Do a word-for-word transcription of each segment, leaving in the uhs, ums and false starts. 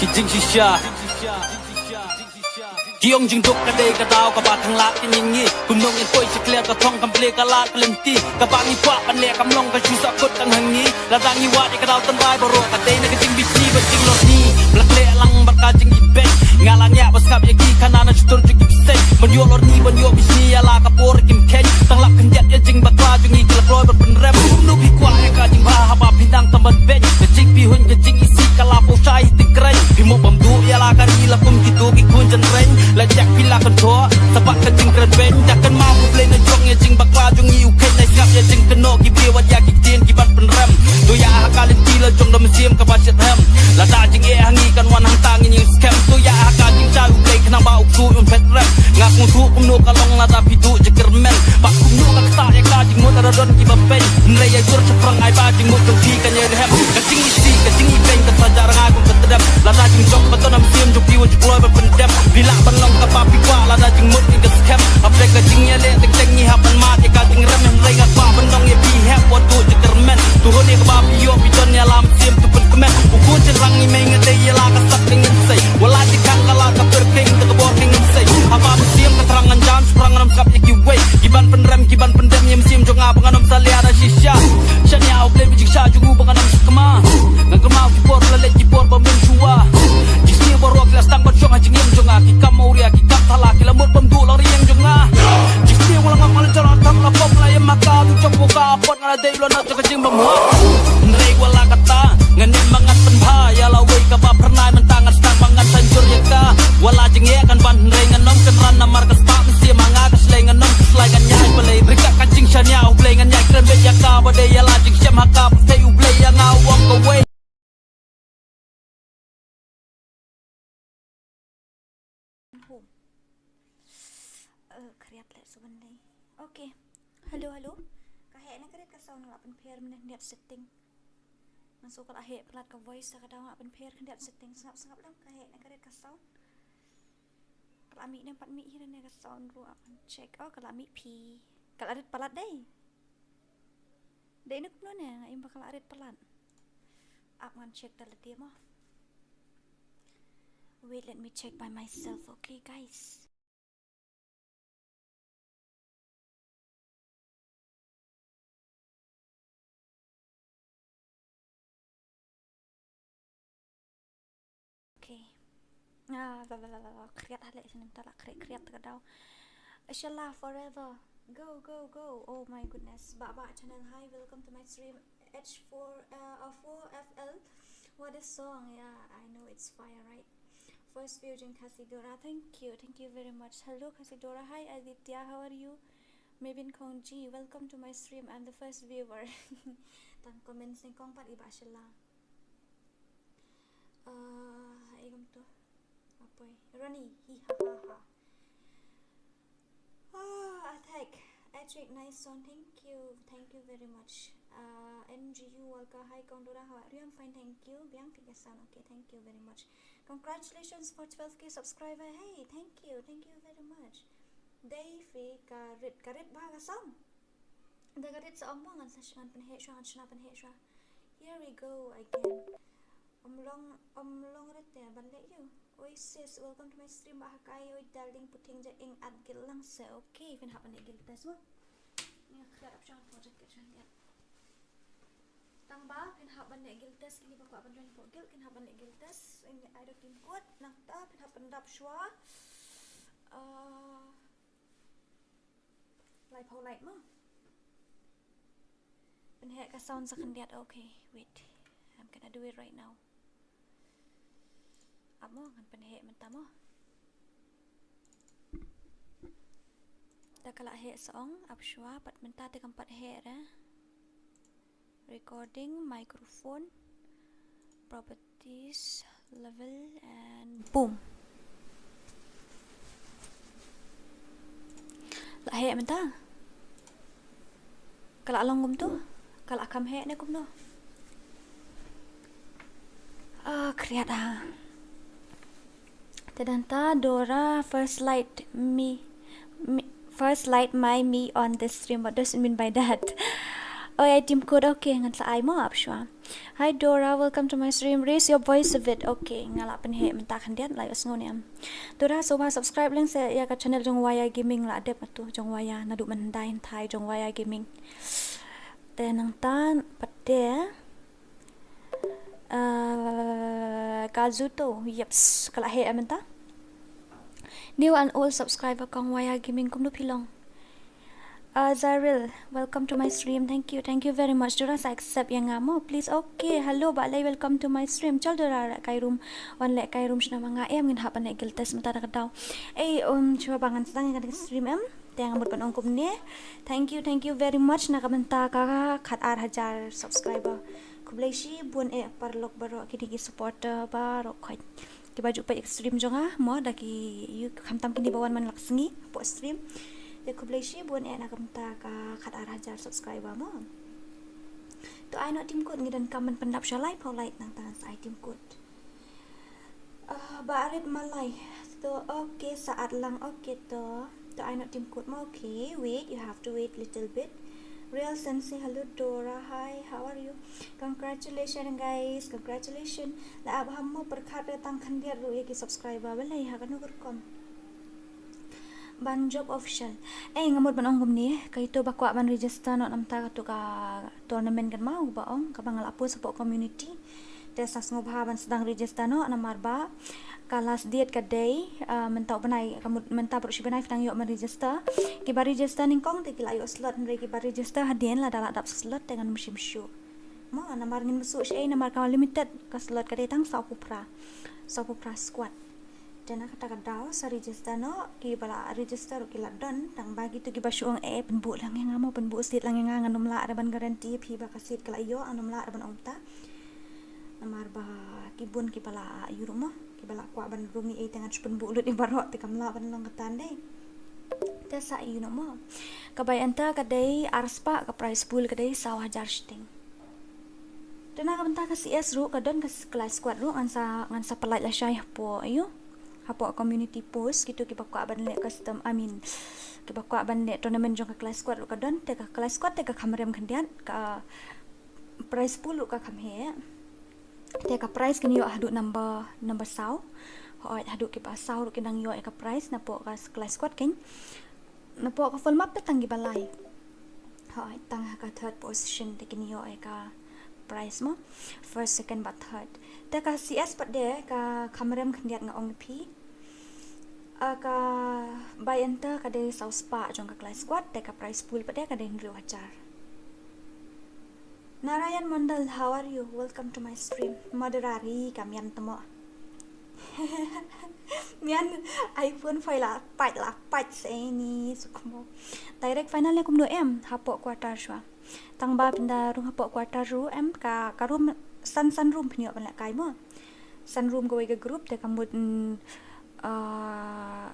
Ki jingshisha. Ki ong jingduk ka dei ka daw kaba khanglad ka jingïeit. Kumno ngin poi sha khlieh ka thong kam plie ka lad ka lynti. Kaba ngi kwah ban leh kam long ka shu sahkut tang ha ngi. Lada ngi wad ïa ka daw tynrai baroh ka dei na ka jingbishni bad jinglorni. Ba la khleh lang bad ka jingibeiñ. Nga la ngiah ba sngap ïa ki khana na shutur jong ki bseiñ. Ban ïoh lorni ban ïoh bishni ïa la ka por kim kheiñ. Tang lap khyndiat ïa jingbakla jong ngi ki la kloi ban pynrem. Kumno phi kwah ïa ka jingbha haba phi nang tam ban beiñ. Ka jingpyrhuh ka jingisih ka la pynshai ïa ka ri. Phi mo bam duh ïa la ka ri la kum kito ki khun jynreng. La jak phi la kyntoh sa bad ka jingkren beiñ. Da kynmaw U Blei na jong ïa jingbakla jong ngi u kheiñ. Na sngap ïa jingkynnoh ki briew wat ïa ki ktien ki ban pynrem. To ïa ha ka lynti la jong da mynsiem kaba shitrhem. Lada jingeh ha ngi kan wan hangta ngin ïeng skhem. To ïa ha ka jingshai U Blei khnang ba u ksuid un phet rem. Nga sngewthuh kumno ka long lada phi duh jingkyrmen. Bad kumno ka ktah ïa ka jingmut lada don kiba peiñ. Hynrei ïa jur shaphrang ai ba jingmut jong phi kan ïai rhem. Ka jingisih ka jingibeiñ ka sa jah rngai kum ka tdem. Lada jingjop ba don ha mynsiem jong phi wat ju kloi ban pyndem. Phi lah ban long kaba phi kwah lada jingmut ngin ka skhem. Hapdeng ka jingïaleh teng teng ngi hap ban mad ïa ka jingrem. Hynrei nga kwah ban ong ïa phi hep wat duh jingkyrmen. To hun ïa kaba phi ïoh phi don ïa la mynsiem to pynkmen. U khun shynrang ngi mei nga dei ïa la ka sap ka ngin sei. Wat la jingkhang ka la ka pyrkhing da ka bor ka ngin sei. Haba mynsiem ka thrang ngan jam shaphrang ngam sngap ïa kiwei. Ki ban pynrem ki ban pyndem ïa mynsiem jong nga ba ngan ym salia da shisha. Shaniah U Blei ba jingshah jong u ba ngan ym sakma. Ngan kynmaw ki por la leit ki por ba mynshuwa. Ki sniew baroh ki la sdang ban shong ha jingim jong nga. Ki kam awria ki kam thala ki la mut bym duh la ri ïing jong nga. Ki sniew la ngam la jala tam la pom la ïa ma ka du jong ka pot nga la dei la na jong ka jingbymhok. Hynrei wat la katta ngan ïeng ba ngan pynbha ïa la wei kaba phyrnai mynta ngan sdang ba ngan sa jur ïa ka. Wat la jingeh kan ban hynrei ngan ym kynran namar ka spah mynsiem ha nga ka shlei ngan ym khuslai ngan ïai balei. Ryngkat ka jingshaniah U Blei ngan ïai kren beit ïa ka ba dei ïa la jingshem ha ka pyrthei U Blei ïa nga u ong kawei. Home. Eh, khriat leh suban dei. Okay. Hello, hello. Ka heh na ka rit ka sound nga la pynpher mynne khyndiat setting. Nga sngew ka la heh palat ka voice sa ka daw nga la pynpher khyndiat setting. Sngap sngap lang ka heh na ka rit ka sound. Ka la mih ne pat mih hi ne ka sound ruh ap ngan check. Oh, ka la mih phi. Ka la rit palat dei. Dei ne kumno ne nga im ba ka la rit palat. Ap ngan check da lade mo. Wait, let me check by myself, okay, guys? Okay. Ah, la, la, la, la, la. Khriat hale sini ta la khriat, khriat ka daw. Shala forever. Go, go, go. Oh my goodness. Ba, ba channel, hi, welcome to my stream. H four, uh, uh, four F L. What a song. Yeah, I know it's fire, right? First view jong Khasidora. Thank you. Thank you very much. Hello, Khasidora. Hi, Aditya. How are you? Mebin Khongji. Welcome to my stream. I'm the first viewer. Tang comment sengkong pat i ba Shala. Uh, ai gam tu. Apoi. Ronnie. Hi ha ha ha. Ah, Attack. Attack, nice song. Thank you. Thank you very much. Uh, N G U Walker. Hi, Kong Dora. How are you? I'm fine, thank you. Biang phi ka sound. Okay, thank you very much. Congratulations for twelve K subscriber. Hey, thank you. Thank you very much. Dei phi ka rit, ka rit ba ka sound. Da ka rit sa ong mo ngan sa ngan pynheh shwa, ngan shna pynheh shwa. Here we go again. Ym long, ym long rit te ban leh ïa u. Oi sis, welcome to my stream, ba ha kai, oi darling, puting ja ing at gil lang se, okay, phin hap ban leh gil test mo. Ïa, khriat ap shan, project ke shan, ïa. Tang ba, phin hap ban leh gil test, kini ba kwah ban join po gil, kin hap ban leh gil test, ini ai dok tim kut, nangta, phin hap ban dap shwa. Uh, Lai phaw light mo. Pynheh ka sound sa khyndiat. Okay, wait. I'm gonna do it right now. Ap mo, ngan pynheh mynta mo. Da ka la heh sa ong, ap shwa, pat mynta te kam pat heh ra. Recording, microphone, properties, level, and boom. La heh mynta. Ka la long kumtu. Ka la kham heh ne kumno. Ah, khriat ha. Te dang ta Dora first light me, me, first light my me on the stream. What does it mean by that? Oh, ai tim kut, okay, ngan sa ai mo ap shwa. Hi Dora, welcome to my stream. Raise your voice a bit. Okay, nga lah pynheh mynta khyndiat, lah ïohsngew ne em. Dora, sngewbha subscribe leng seh ïa ka channel jong Waya Gaming, lah dep atu jong Waya naduh mynhyndai hynthai jong Waya Gaming. Te nangta pat te, uh, Kazuto, yeps, ka lah heh mynta. New and old subscriber kong Waya Gaming, kumno phi long? Uh, Zaril, welcome to my stream. Thank you, thank you very much. Dora sa accept ïa nga mo, please. Okay, hello Bah Lei, welcome to my stream. Chal Dora, leh kai room, wan leh kai room shna ma nga em, ngin hap ban leh guild test mynta da ka daw. Ei, um, shuwa ba ngan sdang ïa ka stream em, te nga mut ban ong kumne. Thank you, thank you very much na ka bynta ka khat ar hajar subscriber. Khublei shibun eh paralok baroh kine ki supporter baroh khoit. Kiba ju peit stream jong nga mo, da ki ïoh khamtam kine ba wan man la ka sngi hapoh stream. Te khublei shibun eh na ka bynta ka khat ar hajar subscriber mo. To ai noh team code, ngi donkam ban pyndap sha laiphew like nangta ngan sa ai team code. Ah, Bah Arit Malai. To okay, sa at lang, okay to. To ai noh team code mo, okay. Wait, you have to wait little bit. Real Sensei, hello Dora, hi, how are you? Congratulations guys, congratulations. La ap ham mo, pyrkhat re tang khyndiat ruh ïa ki subscriber, balei ha kano ka rukom? Ban Job Official. Eh, nga mut ban ong kumne, kaito ba kwah ban register noh namar katu ka tournament kan mo, ba ong, kaba nga la post hapoh community. Te sa sngewbha ban sdang register noh namar ba ka last date ka dei, ah, mynta u bnai, ka mut mynta baroh shi bnai phi dang ïoh ban register. Kiba register nyngkong te ki la ïoh slot, hynrei kiba register hadien lada la dap slot te ngan ym shim shuh. Mo, namar ngin ym shu shim ei namar ka limited ka slot, ka dei tang sawphew phra. Sawphew phra squad. Te na kata ka daw sa register noh, kiba la register ruh ki la don, tang ba kito kiba shu ong eh pynbuh lang ïa nga mo, pynbuh seat lang ïa nga, ngan ym lah re ban guarantee phi ba ka seat ka la ïoh, ngan ym lah re ban ong ta. Namar ba ki bun kiba la ïoh ruh mo, kiba la kwah ban rung ei ei te ngan shu pynbuh lut ïa baroh te kam lah ban long kata dei. Te sa ïoh noh mo. Ka buy enter ka dei ar spah, ka prize pool ka dei saw hajar shiteng. Te na ka bynta ka C S ruh ka don ka s-, clash squad ruh ngan sa, ngan sa pynlait lashai hapoh, ïoh. Hapoh community post, kito kiba kwah ban leh custom, I mean, kiba kwah ban leh tournament jong ka clash squad ruh ka don, te ka clash squad te ka kham rem khyndiat, ka prize pool ruh ka kham heh. Te ka prize kin ïoh haduh number, number saw. Hooid, haduh kiba saw ruh kin dang ïoh ïa ka prize napoh ka clash squad keiñ. Napoh ka full map te tang kiba lai. Hooid, tang ha ka third position te kin ïoh ïa ka prize mo. First, second bad third. Te ka C S pat de ka kham rem khyndiat nga ong ïa phi. Ah, ka buy enter ka dei saw spah jong ka clash squad, te ka prize pool pat de ka dei hynriew hajar. Narayan Mondal, how are you? Welcome to my stream. Moderari ka mian temo. Mian iPhone five la pait la pait se ni sukmo. Direct final ïa kumno em hapoh quarter shuwa. Tang ba pynda rung hapoh quarter ruh em ka, ka room san san room pynïoh ban leh kai mo. San room kawei ka group te ka mut, mm, ah,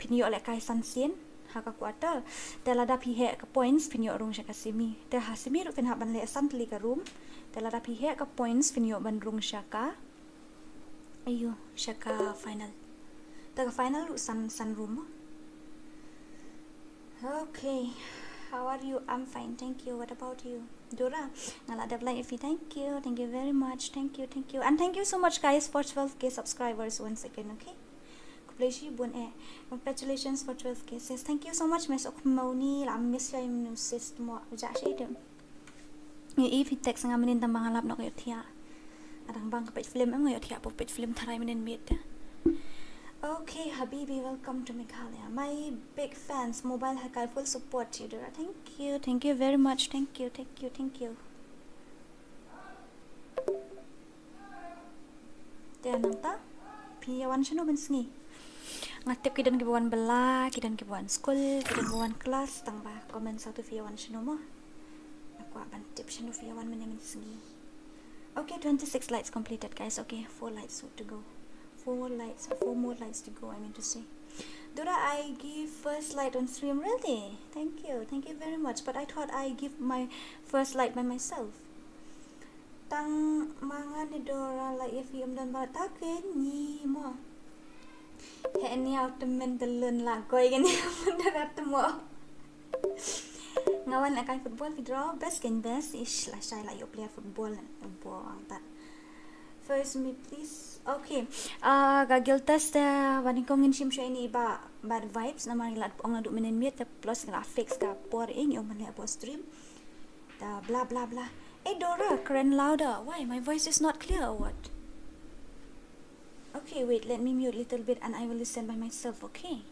pynïoh leh kai san sien ha ka quarter. Te lada phi heh ka points pynïoh rung sha ka semi. Te ha semi ruh phin hap ban leh san tylli ka room. Te lada phi heh ka points pynïoh ban rung sha ka, ayu, sha ka final. Te ka final ruh san, san room. Okay. How are you? I'm fine, thank you. What about you? Dora, nga la dep like ïa phi. Thank you. Thank you very much. Thank you. Thank you. And thank you so much guys for twelve K subscribers once again, okay? Khublei shibun eh. Congratulations for twelve K sis. Thank you so much Miss Okmoni. La miss ïa ïa sis mo ja shi dem. Ngi i phi text nga mynnin tang ba nga lap noh ka ïohthiah. Adang bang ka peit film em nga ïohthiah peit film tharai mynnin miet. Okay, Habibi, welcome to Meghalaya. My big fans, mobile hakai full support you, Dora. Thank you, thank you very much. Thank you, thank you, thank you. Te nangta phi ïa wan shano ban sngi? Nga tip ki don kiba wan bylla, ki don kiba wan skul, ki don kiba wan klas, tang ba comment sa tu phi ïa wan shano mo. Nga kwah ban tip shano phi ïa wan mynne mynsngi. Okay, twenty-six lights completed, guys. Okay, four lights to go. Four lights, four more lights to go, I mean to say. Dora, I give first light on stream. Really? Thank you. Thank you very much. But I thought I give my first light by myself. Tang ma nga ne Dora la ïa phi ym don ba ta ke ni mo. He ni au temen telun la koi ke ni mo Dora te mo. Nga wan la kai football video, best kein best, ish, la shai la ïoh player football, bo ang tat. First me please. Okay. Ah, ka guild test te, ba nyngkong ngin shim shuwa ïa ini i Bah Bad Vibes, namar i la ong naduh mynnin miet te plus nga la fix ka por ïa ngi ong ban leh por stream. Da bla bla bla. Hey Dora, kren louder. Why? My voice is not clear or what? Okay, wait, let me mute little bit and I will listen by myself, okay?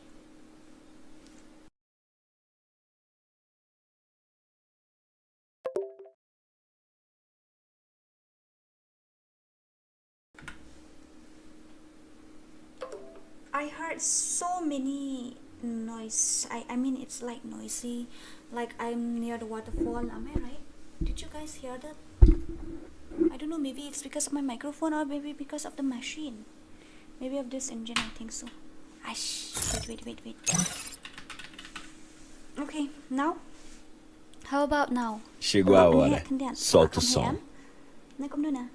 I heard so many noise. I, I mean, it's like noisy, like I'm near the waterfall. Am I right? Did you guys hear that? I don't know, maybe it's because of my microphone or maybe because of the machine. Maybe of this engine, I think so. Ash, wait, wait, wait, wait. Okay, now? How about now? Shigwa wala. Salt to song. Na kumno na?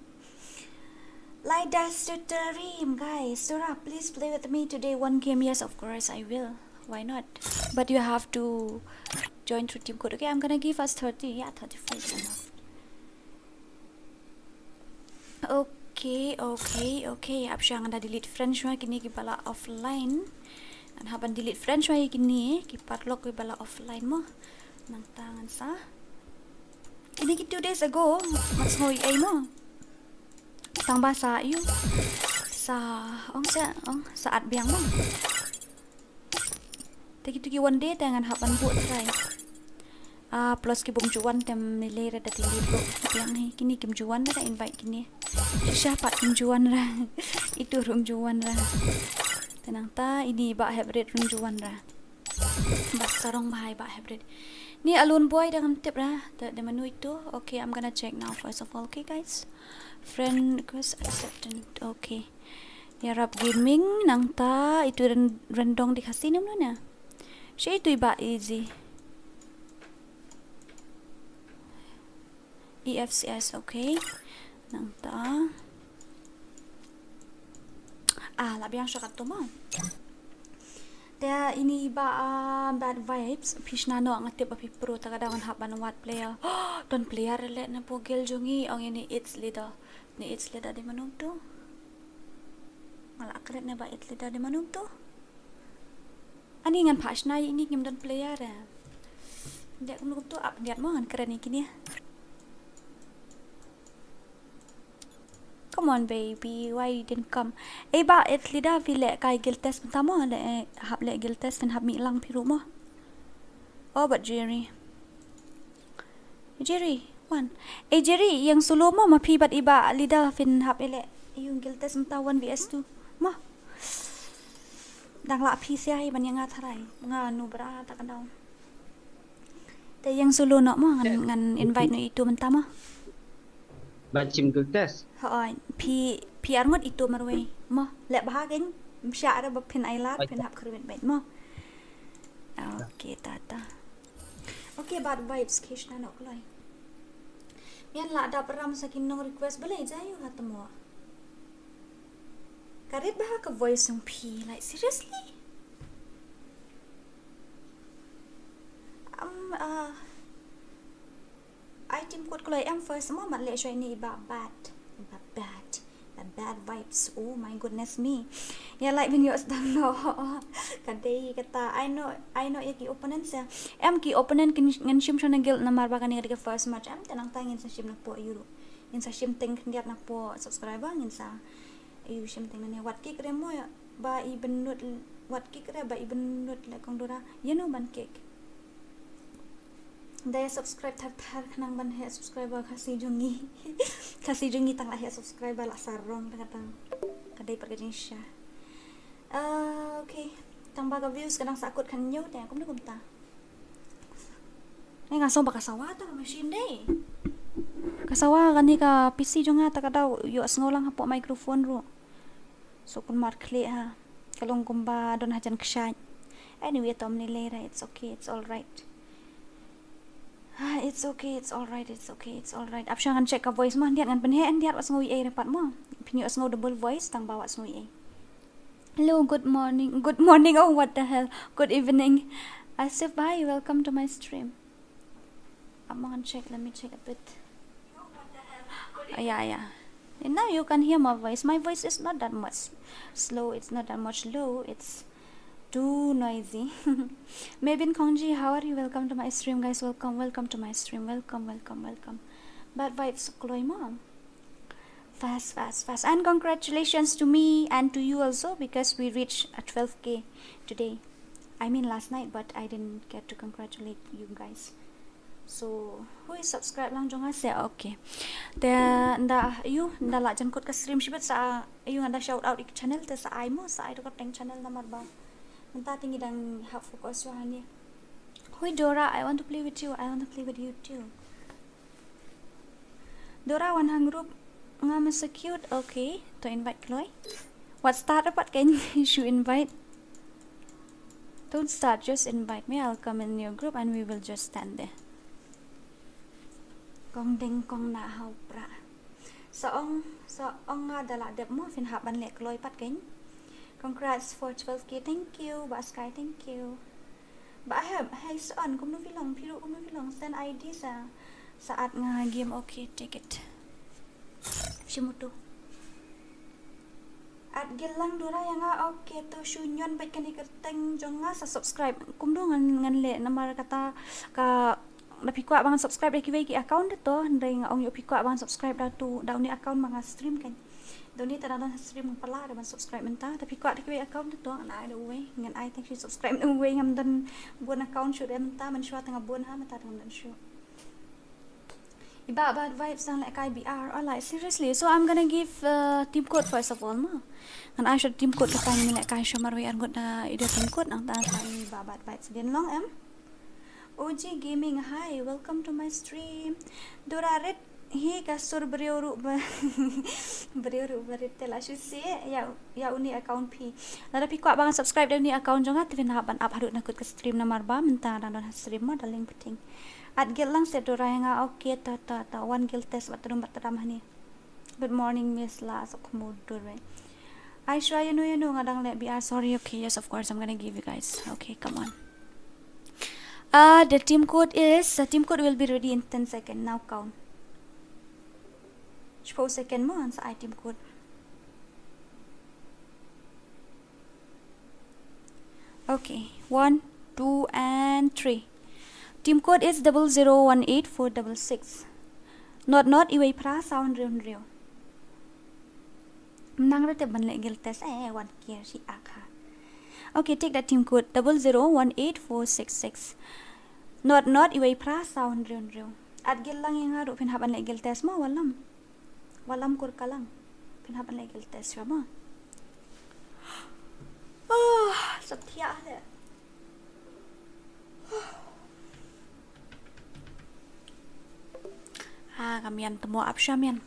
Like that's the dream, guys. Sura, please play with me today. One game, yes, of course I will. Why not? But you have to join through team code. Okay, I'm gonna give us thirty. Yeah, thirty-four is enough. Okay, okay, okay. Ap sha ngan da delete friend shuwa kine kiba la offline. Ngan hap ban delete friend shuwa kine ki paralok kiba la offline mo. Nangta ngan sa. Kine ki two days ago. Mat sngew ei mo. Tang ba sa ïu. Sa ong sa ong sa at biang mo. Te kitu ki one day te ngan hap ban buh try. Ah, plus ki bym ju wan te ym lei lei re da delete ruh. Biang hi kine kim ju wan re da invite kine. Shisha pat kim ju wan re. Itu ruh ym ju wan re. Te nangta ini Bah Hybrid ruh ym ju wan re. Bah Sarong bha i Bah Hybrid. Ni Alun Boy da ngam tip re. Te da mano itu. Okay, I'm gonna check now first of all. Okay, guys. Friend request accepted. Okay. Yarap Gaming, nangta itu ren-, rendong di Khasi ne mano na. Sha itu i Bah Easy. E F C S, okay. Nangta. Ah, la biang sha katto mo. Te ini i Bah, ah, Bad Vibes, phi shna noh, nga tip ba phi pro, ta ka daw ngan hap ban wad player. Don player leh na po guild jong ngi, ong ini its leader. Ni its leader de mano to. Nga la klet ne ba its leader de mano to. Ani ngan phah shna ïa ini ngim don player eh. Ndet kumno kumto ap ndet mo ngan kren ïa kine. Come on baby, why you didn't come? Eh Bah its leader phi leh kai guild test mynta mo, leh, eh, hap leh guild test phin hap mih lang phi ruh mo. Oh, Bah Jerry. Jerry, wan. Eh, Jerry, ïeng solo mo, ma phi bad i Bah leader phin hap ïaleh. Ïeng guild test mynta one V S two. Mo. Dang lah phi sia hi ban ïeng nga tharai. Nga nu bra ta ka daw. Te ïeng solo noh mo, ngan, ngan invite noh itu mynta mo. Ban shim guild test? Hooid, phi, phi arngut itu marwei. Mo, leh bha kein, ym shah re ba phin ai lad, phin hap kyrwit beit mo. Okay, tata. Okay, Bad Vibes, ki shna noh kloi. Ngan lah dap ram sa ki nong request balei jai ïa u ha tamo. Ka rit bha ka voice jong phi, like, seriously? Um, uh, Ai tim kut kloi em first mo, mat leh shwa ini i Bah Bad. I Bah Bad. Bah Bad Vibes. Oh my goodness me. Ïa like ban ïoh sdang noh. Ka dei kata. Ai noh, ai noh ïa ki opponent sa. Em ki opponent kin ngan shim shwa na guild namar ba kane ka dei ka first match. Em te nangta ngin sa shim na poh ïu ruh. Ngin sa shim teng khyndiat na poh subscriber ngin sa. Ïu shim teng na ne wat kick re mo ïa. Ba i bynnud wat kick re ba i bynnud leh kong Dora. Ïa no ban kick. Da ïa subscribe thar thar khnang ban heh subscriber Khasi jong ngi. Khasi jong ngi tang la heh subscriber la sarong ta kata. Ka dei pat ka jingshisha. Ah, okay. Tang ba ka views ka dang sahkut khathynñiew te kumno kumta. Eh, nga sngew ba ka sawa ta ka machine dei. Ka sawa kane ka P C jong nga ta ka daw ïohsngew lang hapoh microphone ruh. So kun mar khlieh ha. Ka long kumba don hajan kshaid. Anyway, tom ni lera, it's okay, it's all right. Ah, it's okay, it's all right, it's okay, it's all right. Ap sha ngan check ka voice mo, hyndiat ngan pynheh, hyndiat wat sngew ei re pat mo. Pynïoh sngew double voice tang ba wat sngew ei. Hello, good morning. Good morning. Oh, what the hell? Good evening. Asif bhai, welcome to my stream. I'm gonna check. Let me check a bit. Uh, yeah, yeah. And now you can hear my voice. My voice is not that much slow. It's not that much low. It's too noisy. Mebin Kongji, how are you? Welcome to my stream, guys. Welcome, welcome to my stream. Welcome, welcome, welcome. Bad vibes, Chloe Mom. Fast, fast, fast. And congratulations to me and to you also, because we reached a twelve K today. I mean last night, but I didn't get to congratulate you guys. So, who is subscribe lang jong nga se? Okay. Te nda ïoh, nda la jan kut ka stream shibit sa ïoh, nda shout out ïa ka channel te sa ai mo, sa ai to ka teng channel namar ba mynta te ngi dang hap focus ïa hangne. Hui Dora, I want to play with you. I want to play with you too. Dora, wan hang group nga masa cute. Okay, to invite Chloe. Wat start pat kan shu invite. Don't start, just invite me. I'll come in your group and we will just stand there. Kong ding kong na hau pra. Sa ong, sa ong nga da la dep mo, phin hap ban leh kloi pat kan. Congrats for twelve K. Thank you, Ba Sky, thank you. Ba Heb, hey sa ong, kumno phi long, phi ruh kumno phi long, send I D sa, sa add nga game, okay, take it. Shimuto. Add gil lang Dora ïa nga, okay, to shu ñion bad kane ka kyrteng jong nga sa subscribe. Kumno ngan, ngan leh namar kata ka, da phi kwah ba ngan subscribe da kiwei ki account to, hynrei nga ong ïoh phi kwah ba ngan subscribe da tu, da une account ba nga stream kan. Da une te da don stream pala da ban subscribe mynta, da phi kwah da kiwei account to, ngan ai da uwei, ngan ai tang shu subscribe da uwei, ngam don bun account shuh da mynta, mynshuwa te nga bun ha, mynta te ngam don shuh. I Bah Bad Vibes dang lehkai B R. Oh, like, seriously. So I'm gonna give, uh, team code first of all, mo. Ngan ai sha team code kata ngi lehkai sha marwei arngut na i da team code nangta sa i Bah Bad Vibes. Din long em. O G Gaming, hi, welcome to my stream. Dora rit hi ka sur briew ruh ba, briew ruh ba rit te la shu se ïa, ïa uni account phi. Lada phi kwah ba ngan subscribe da uni account jong nga te phin hap ban ap haduh na kut ka stream namar ba mynta dang don ha stream mo, darling puting. Add guild lang se Dora ïa nga, okay, ta, ta, ta, one guild test bad tdum bad tdam hani. Good morning, Miss La Sokmo Dora. Aishwarya, no, no, nga dang leh B R, sorry, okay, yes, of course, I'm gonna give you guys. Okay, come on. Uh, the team code is, the team code will be ready in ten second, now count. Shiphew second mo, sa ai team code. Okay, one, two, and three. Team code is double zero one eight four double six. Not, not, iwei phra saw hynriew hynriew. Nang rete ban leh guild test, eh, one kier shi akha. Okay, take that team code, double zero one eight four six six. Not, not, iwei phra saw hynriew hynriew. Add guild lang ïa nga ruh phin hap ban leh guild test mo, wallam. Wallam kur kalang. Phin hap ban leh guild test shuwa mo. Oh, sa thiah leh. Ha, ka mian tmo ap sha mian.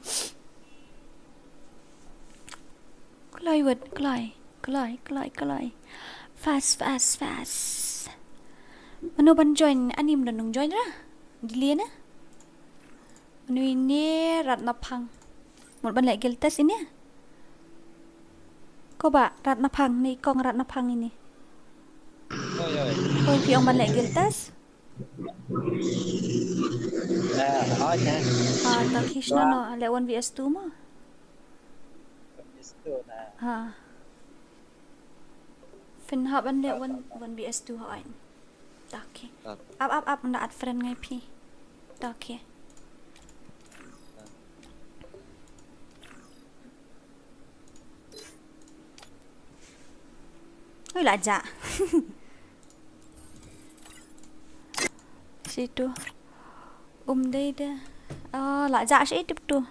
Kloi wet, kloi, kloi, kloi, kloi. Fast, fast, fast. Mano ban join, ani mano nung join ra? Dili na? Mano ini Ratnaphang. Mut ban leh guild test ini. Ko ba Ratnaphang ni, kong Ratnaphang ini. Oi, oi. Oi, phi ong ban leh guild test? Ah, ta khishna no, leh one V S two mo. Ha. Phin hap ban leh one, one V S two ha. Okay. Ap, ap, ap, nda add friend ngai phi. Okay. Ui, la jah. Situ. Um dei de. Oh, la jah shi tip tu.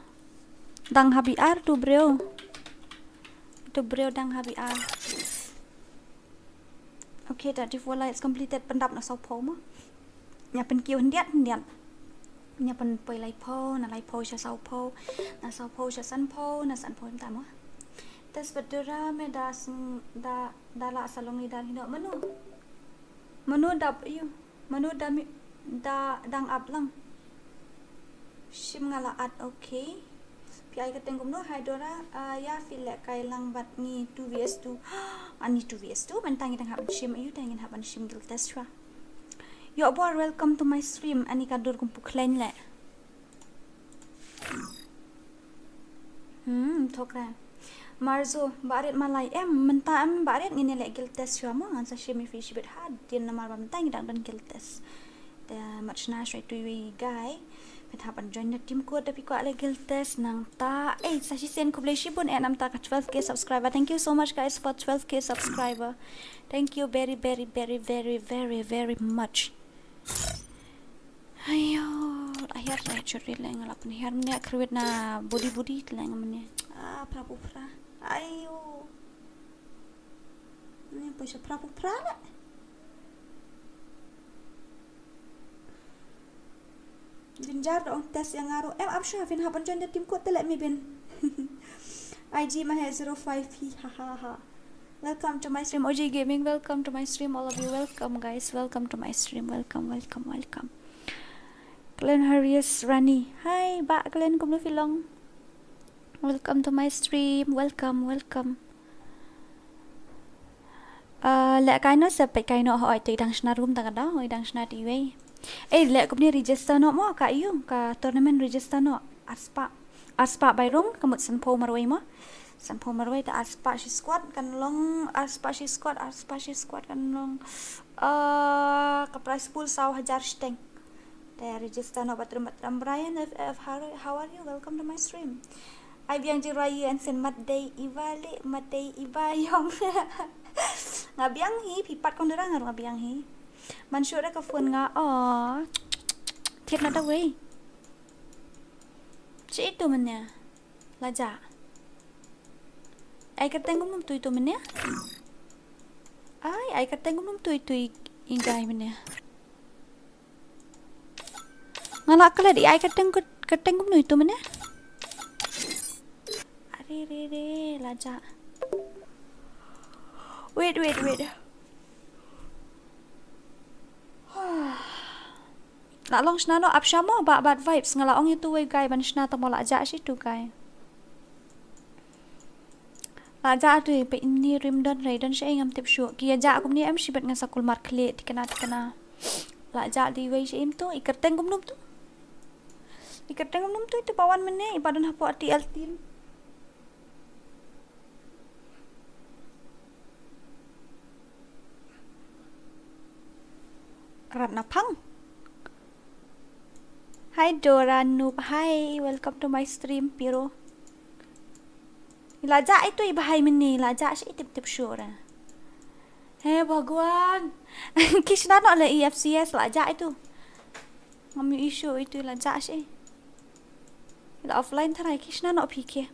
Dang ha B R tu briew. Tu briew dang ha B R. Okay, thirty-four likes completed, pyndap na sawphew mo. Nya pynkiew hyndiat hyndiat. Nya pynpoi laiphew, na laiphew sha sawphew, na sawphew sha sanphew, na sanphew mynta mo. Test bad Dora me da sng-, da, da la sa long leader hino. Mano? Mano dap ïu? Mano da mi, da dang ap lang? Shim nga la add, okay. Phi ai ka teng kumno, hi Dora, ah, ïa phi lehkai lang bad ngi two V S two. Ani two V S two, mynta ngi dang hap ban shim, ïu dang ngin hap ban shim guild test shuwa. Ïoh bor, welcome to my stream. Ani ka dur kum pukhleng le. Hmm, thok re. Marzo, ba rit malai em, mynta em ba rit ngin ïa leh guild test shuwa mo, ngan sa shim ïa phi shibit hadien namar ba mynta ngi dang don guild test. Te mat shna shuwa ïa tu iwei i guy. Phin hap ban join na team code da phi kwah leh guild test nangta. Eh, sa shisien khublei shibun eh namar ka twelve K subscriber. Thank you so much guys for twelve K subscriber. Thank you very very very very very very much. Ayo, ahiar la churi leng la pun hiar mene kruit na body body leng mene. Ah, phra pu phra. Ayo. Ni pun sa phra pu phra le. Jinjar da ong test ïa nga ruh. Em, ap sha phin hap ban join da team code te le mi bin. I G ma he zero five hi ha ha ha. Welcome to my stream, O G Gaming. Welcome to my stream, all of you. Welcome, guys. Welcome to my stream. Welcome, welcome, welcome. Glenn Harrius Rani. Hi, ba Glenn, kumno phi long? Welcome to my stream. Welcome, welcome. Uh, leh kai no se peit kai no hoi te i dang shna rum ta ka dang, i dang shna ti wei. Eh, leh kumne register no mo ka ïu, ka tournament register no. Arspah. Arspah bai rung, ka mut sanphew marwei mo. Sanphew marwei te arspah shi squad kan long, arspah shi squad, arspah shi squad kan long. Uh, ka prize pool saw hajar shiteng. Te register no batrum batrum. Brian F F, how, how are you? Welcome to my stream. Ai biang ji roi yu en sin mat dei iba le, mat dei iba yong. Nga biang hi, phi pat kong dura nga ruh nga biang hi. Man shu da ka phone nga, oh. Thied na da wei. Chi itu mene. La ja. Ai ka teng gum num tui tu mene. Ai, ai ka teng gum num tui tui i guy mene. Nga la klet i ai ka teng, ka teng kumno itu mene. Are re re, la ja. Wait, wait, wait. La long shna no ap sha mo ba bad vibes, nga la ong itu wei guy ban shna ta mo la ja shi tu guy. La ja tu pe ini rim don rei don sha ngam tip shu. Ki ïa ja kumni em shibit nga sa kulmar khlieh tikna tikna. La ja di wei sha im tu, i kyrteng kumnum tu. I kyrteng kumnum tu, itu ba wan mene, i ba don hapoh T L team. Ratna Phang. Hi Dora Noob. Hi, welcome to my stream, Piro. La ja itu i bahai mini, la ja shi tip tip shura. He Bhagwan. Ki shna no le E F C S la ja itu. Ngam yu issue itu la ja shi. La offline tharai ki shna no P K.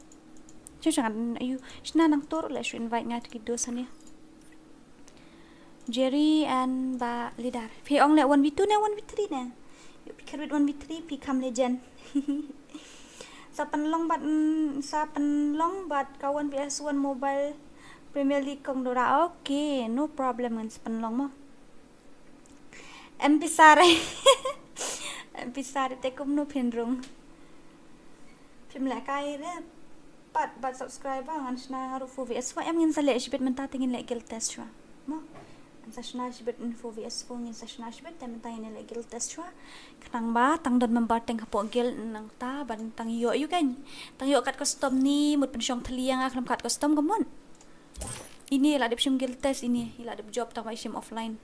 Chu chang yu shna nang tur le shu invite nga tu ki dos ani. Jerry and ba Lidar. Phi ong le one v two ne one v three ne? Yu phi kyrwit one v three phi kham legend. Sa pynlong bad, mm, sa pynlong bad ka one v one mobile Premier League kong Dora. Okay, no problem ngan sa pynlong mo. M P sar. M P sar te kumno phin rung. Phim leh kai re. Pat bad subscriber ngan shna nga ruh four v four em ngin sa leh shibit mynta te ngin leh guild test shuwa. Mo. Ngin sa shna shibit in four v four ngin sa shna shibit te mynta ngin leh guild test shuwa. Khnang ba tang don member teng hapoh guild nangta ban tang ïoh ïu kan. Tang ïoh kat custom ni mut pynshong thylliang a khlem kat custom ka mut. Ini la dep shim guild test ini, i la dep job tang ba i shim offline.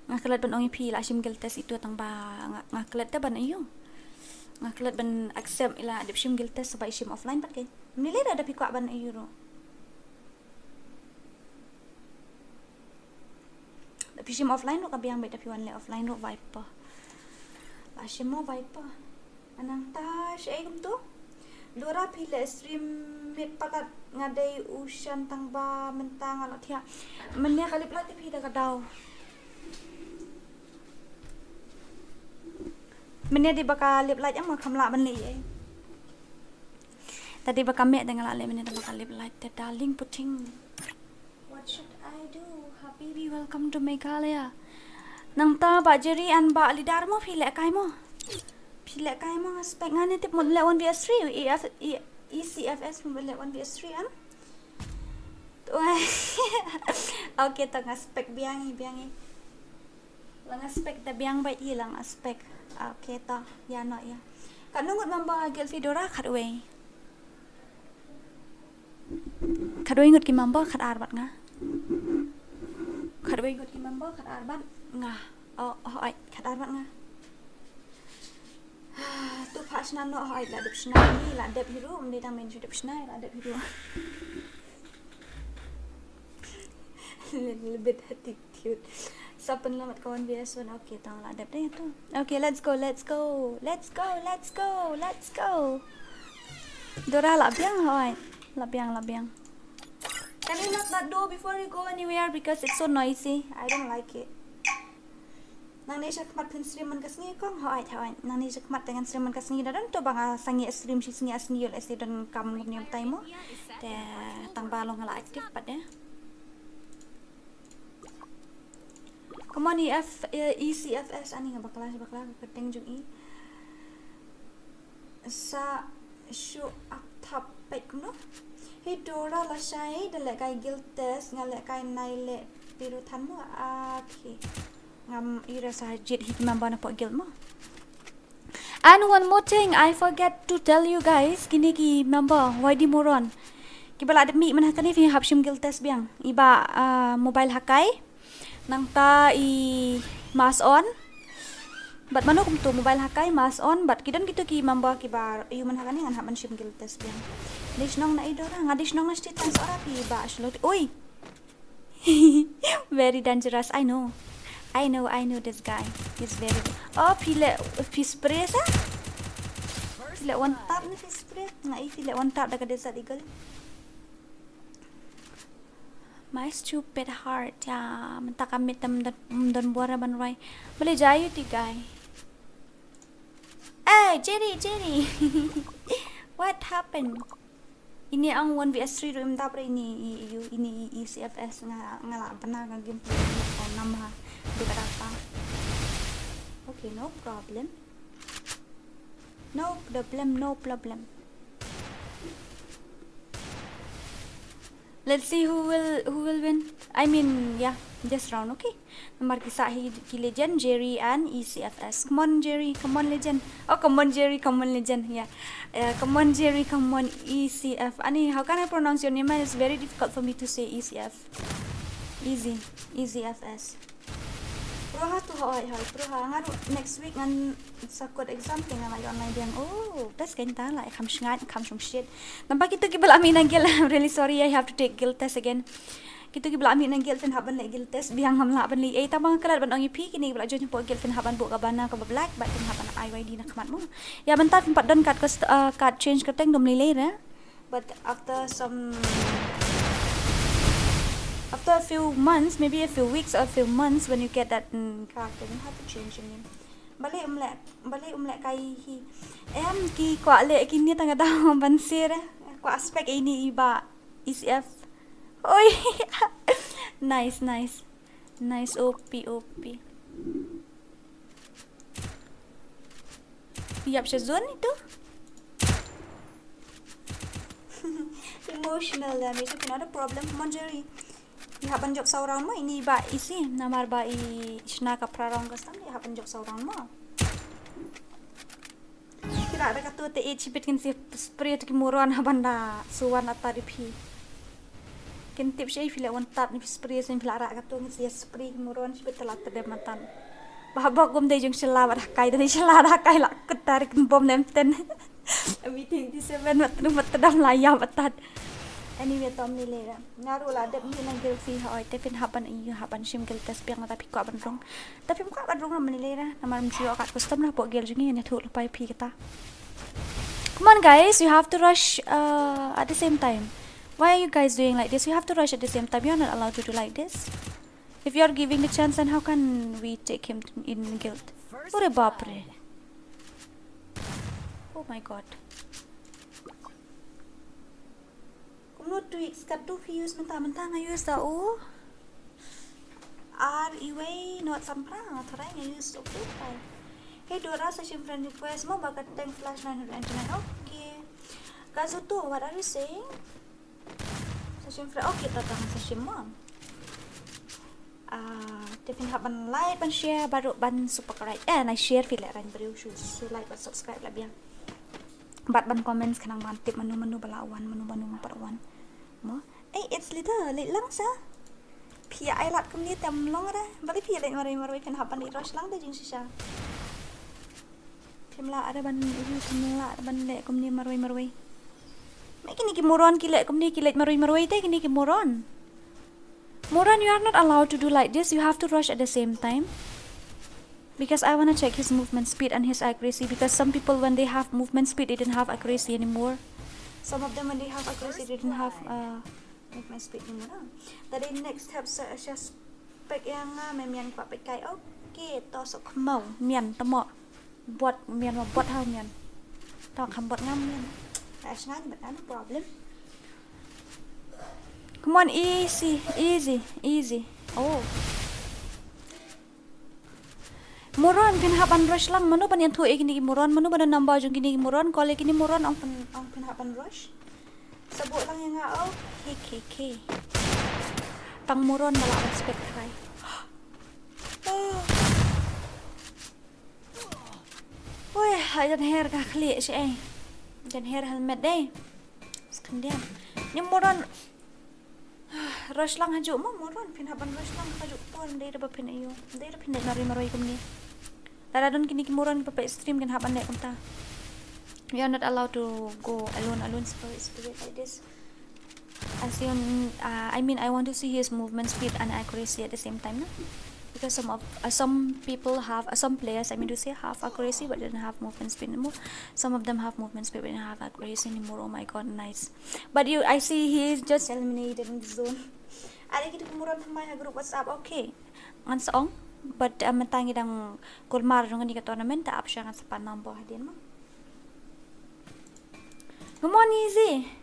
Nga klet ban ong ïa phi la shim guild test itu tang ba nga, nga klet te ban ayu. Nga klet ban accept ila dep shim guild test ba i shim offline pat ke. Mili da da phi kwah ban ayu ro. Da phi shim offline ro ka biang ba da phi wan le offline ro Viper. La shim mo Viper. Anang ta shi ai kumtu. Dora phi le stream mit palat nga dei u shan tang ba mynta nga la thiah. Mynne ka lip light phi da ka daw. Mynne di ba ka lip light am nga kham lah ban leh ei. Tadi ba ka meh da nga la leh mynne da ba ka lip light te darling puting. What should I do? Habibi, welcome to Meghalaya. Nangta ba Jerry and ba Lidar mo phi leh kai mo. Phi leh kai mo nga spek nga ne tip mo leh one v three, E F, E, E C F S mo leh one v three am. Wah. Okay, to nga spec biang i, biang i. La nga spec te biang bad i la nga spec. Okay, to. Ïa no ïa. Katno ngut member ha guild phi Dora? Khatwei. Khatwei ngut ki member, khatar bad nga. Khatwei ngut ki member, khatar bad nga. Oh, oh, ai, khatar bad nga. Tu pha shna no, ai, la dep shna ni, la dep hi ruh, mdei tang men shu dep shna, la dep hi ruh. Little bit attitude. Sa pynlong mat ka one V S one, okay, tang la dep dei tu. Okay, let's go, let's go, let's go, let's go, let's go. Dora la biang, hoi, la biang, la biang. Can you lock that door before you go anywhere, because it's so noisy? I don't like it. Nangne shakhmat phin stream man ka sngi kong, hoi, hoi. Nangne shakhmat te ngan stream man ka sngi, da don to ba nga sangeh stream shi sngi ar sngi, ïoh lehse don kam ngam niam tai mo. Te tang ba long la active pat de. Come on, E F, eh, E C F S, ani nga bakla, bakla ka kyrteng jong i. Sa shu ap thap peit kumno. Hey Dora, lashai da lehkai guild test, nga lehkai nai leh phi ruh than mo. Okay. Ngam ira sa jied hi ki member napoh guild mo. And one more thing, I forget to tell you guys, kine ki member Y D Moron, kiba la dep mih mynta kane, phi hap shim guild test biang. I Bah, ah, Mobile Hakai. Nangta i Mas On. Bad mano kumto, Mobile Hakai, Mas On, bad ki don kito ki member kiba ïoh mynta kane, ngan hap ban shim guild test biang. Dei shnong na i Dora, nga dei shnong na Shititang Sohra, phi Bah Shlot. Oi. Very dangerous, I know. I know, I know this guy. He's very, oh, phi leh, phi spray sa? Phi leh one tap ne phi spray? Nga i phi leh one tap da ka Desert Eagle. My stupid heart. Ya, mynta ka miet te ym don, ym don bor ban rwai. Balei jia ïa uti u guy? Eh, Jerry, Jerry. What happened? Ini ang one V S three ruh im dap re ini, i, i, ini, i, E C F S nga, nga la bana ka game play ni ko nam ha. Duk ada apa? Okay, no problem. No problem, no problem. Let's see who will, who will win. I mean, yeah, this round, okay. Namar ki sah hi ki legend, Jerry and E C F S. Come on, Jerry, come on, legend. Oh, come on, Jerry, come on, legend. Yeah. Uh, come on, Jerry, come on, E C F. Ani, how can I pronounce your name? It's very difficult for me to say E C F. Easy, E C F S. Pruh ha tu, hoi, hoi, pruh ha. Nga ruh next week ngan sa kot exam te nga la ïoh online biang. Oh, best kein ta, la kham shngaid, kham shongshit. Nampak itu kiba la mih na guild, I'm really sorry, I have to take guild test again. Kito kiba la mih na guild phin hap ban leh guild test biang, ngam lah ban leh. Eh, tang ba nga klet ban ong ïa phi, kine kiba la join hapoh guild phin hap ban buh ka banner kaba black, bad phin hap ban I Y D na khmat mo. Ïa, mynta phin pat don card, cust-, uh, card change kyrteng, dum lei lei re. But after some, after a few months, maybe a few weeks or a few months, when you get that, mm, card, then you have to change your name. Balei um leh, balei um lehkai hi. Em, ki kwah leh kine, tang ka daw ban share. Kwah spec ïa ini i Bah E C F. Oi. Nice, nice. Nice, O P, O P. Ïap sha zone itu. Emotional damage, okay, not a problem. Come on, Jerry. Phi hap ban jop saw round mo, ini i Bah E C, namar ba i shna ka phra round custom, i hap ban jop saw round mo. Ki la da kato te, eh, shibit kin sa spray to ki moron ha ban da suwan ata di phi. Kin tip shi phi leh one tap ne phi spray, shen phi la rah kato, ngin sa spray ki moron, shibit te la tdem matan. Bah bok gum dei jong Shella bad Hakai, dei Shella bad Hakai la kut tarik bom nem ten. Meeting di seven mat tnu mat tdam la ïa batat. Anyway, tom ni le ra. Nga ruh la dep mih na guild phi, hoi, te phin hap ban ïa, hap ban shim guild test biang, lada phi kwah ban rung. Te phim kwah ban rung na mani le ra. Namar ym ju ïoh kat custom na hapoh guild jong ngi, ngan ïathuh lypa ïa phi kata. Come on, guys, you have to rush, uh, at the same time. Why are you guys doing like this? You have to rush at the same time. You're not allowed to do like this. If you are giving the chance, then how can we take him in guild? Ore bapre. Oh my God. Kumno tweaks ka tu phi use mynta, mynta nga use da u ar iwei not san phra, nga tharai nga use u tu pai. Hey Dora, sa shim friend request mo ba ka tank flash nine hundred ninety-nine. Okay. Kazuto, what are you saying? Sa Shim phreh, okay, to tang sa shim mo. Ah, te phin hap ban like, ban share, baroh ban subscribe. Eh, na share phi leh rang briew shu, shu like bad subscribe la biang. Bad ban comment khnang ban tip mano mano ba la wan, mano mano ba la wan. Mo. Eh, it's little, leh lang sa. Phi ai lad kumne te ym long re. Balei phi leh marwei marwei, phin hap ban leh rush lang te jingshisha. Phim lah re ban ïoh, phim lah re ban leh kumne marwei marwei. Me kine ki moron ki leh kumne, ki leh marwei marwei te kine ki moron. Moron, you are not allowed to do like this. You have to rush at the same time. Because I wanna check his movement speed and his accuracy. Because some people, when they have movement speed, they didn't have accuracy anymore. Some of them, when they have accuracy, they didn't have uh, movement speed anymore. Tadi next step sa, sa spek ïa nga, me mian kwah peit kai. Okay, to sok khmau, mian tamo. Bot mian, ma bot hau mian. To kham bot ngam mian. Ai sngan, but no problem. Come on, easy, easy, easy. Oh. Moron, phin hap ban rush lang, mano ban ïathuh ïa kine ki moron, mano ban number jong kine ki moron, call ïa kine moron, ong phin, ong phin hap ban rush. Sa buh lang ïa nga, oh, he, he, he. Tang moron ba lah ban spek trai. Oi, ha jan her ka khlieh shi ei. Jan her helmet dei. Skhandian. Ni moron. Rush lang hajuh mo moron, phin hap ban rush lang hajuh por, dei da ba phin ïoh. Dei da phin dei marwei marwei kumne. Lada don kine ki moron kiba peit stream kin hap ban leh kumta. We are not allowed to go alone, alone, spirit, spirit like this. I see on, uh, I mean, I want to see his movement speed and accuracy at the same time, no? Because some of, uh, some people have, uh, some players, I mean to say, have accuracy but don't have movement speed anymore. Some of them have movement speed but don't have accuracy anymore. Oh my God, nice. But you, I see he is just eliminated in the zone. Ada kita kumuran pemain ha group WhatsApp, okay. Ngan sa ong, but, uh, mynta ngi dang kulmar jong kane ka tournament, ta ap sha ngan sa pan number hadien mo. Come on, easy.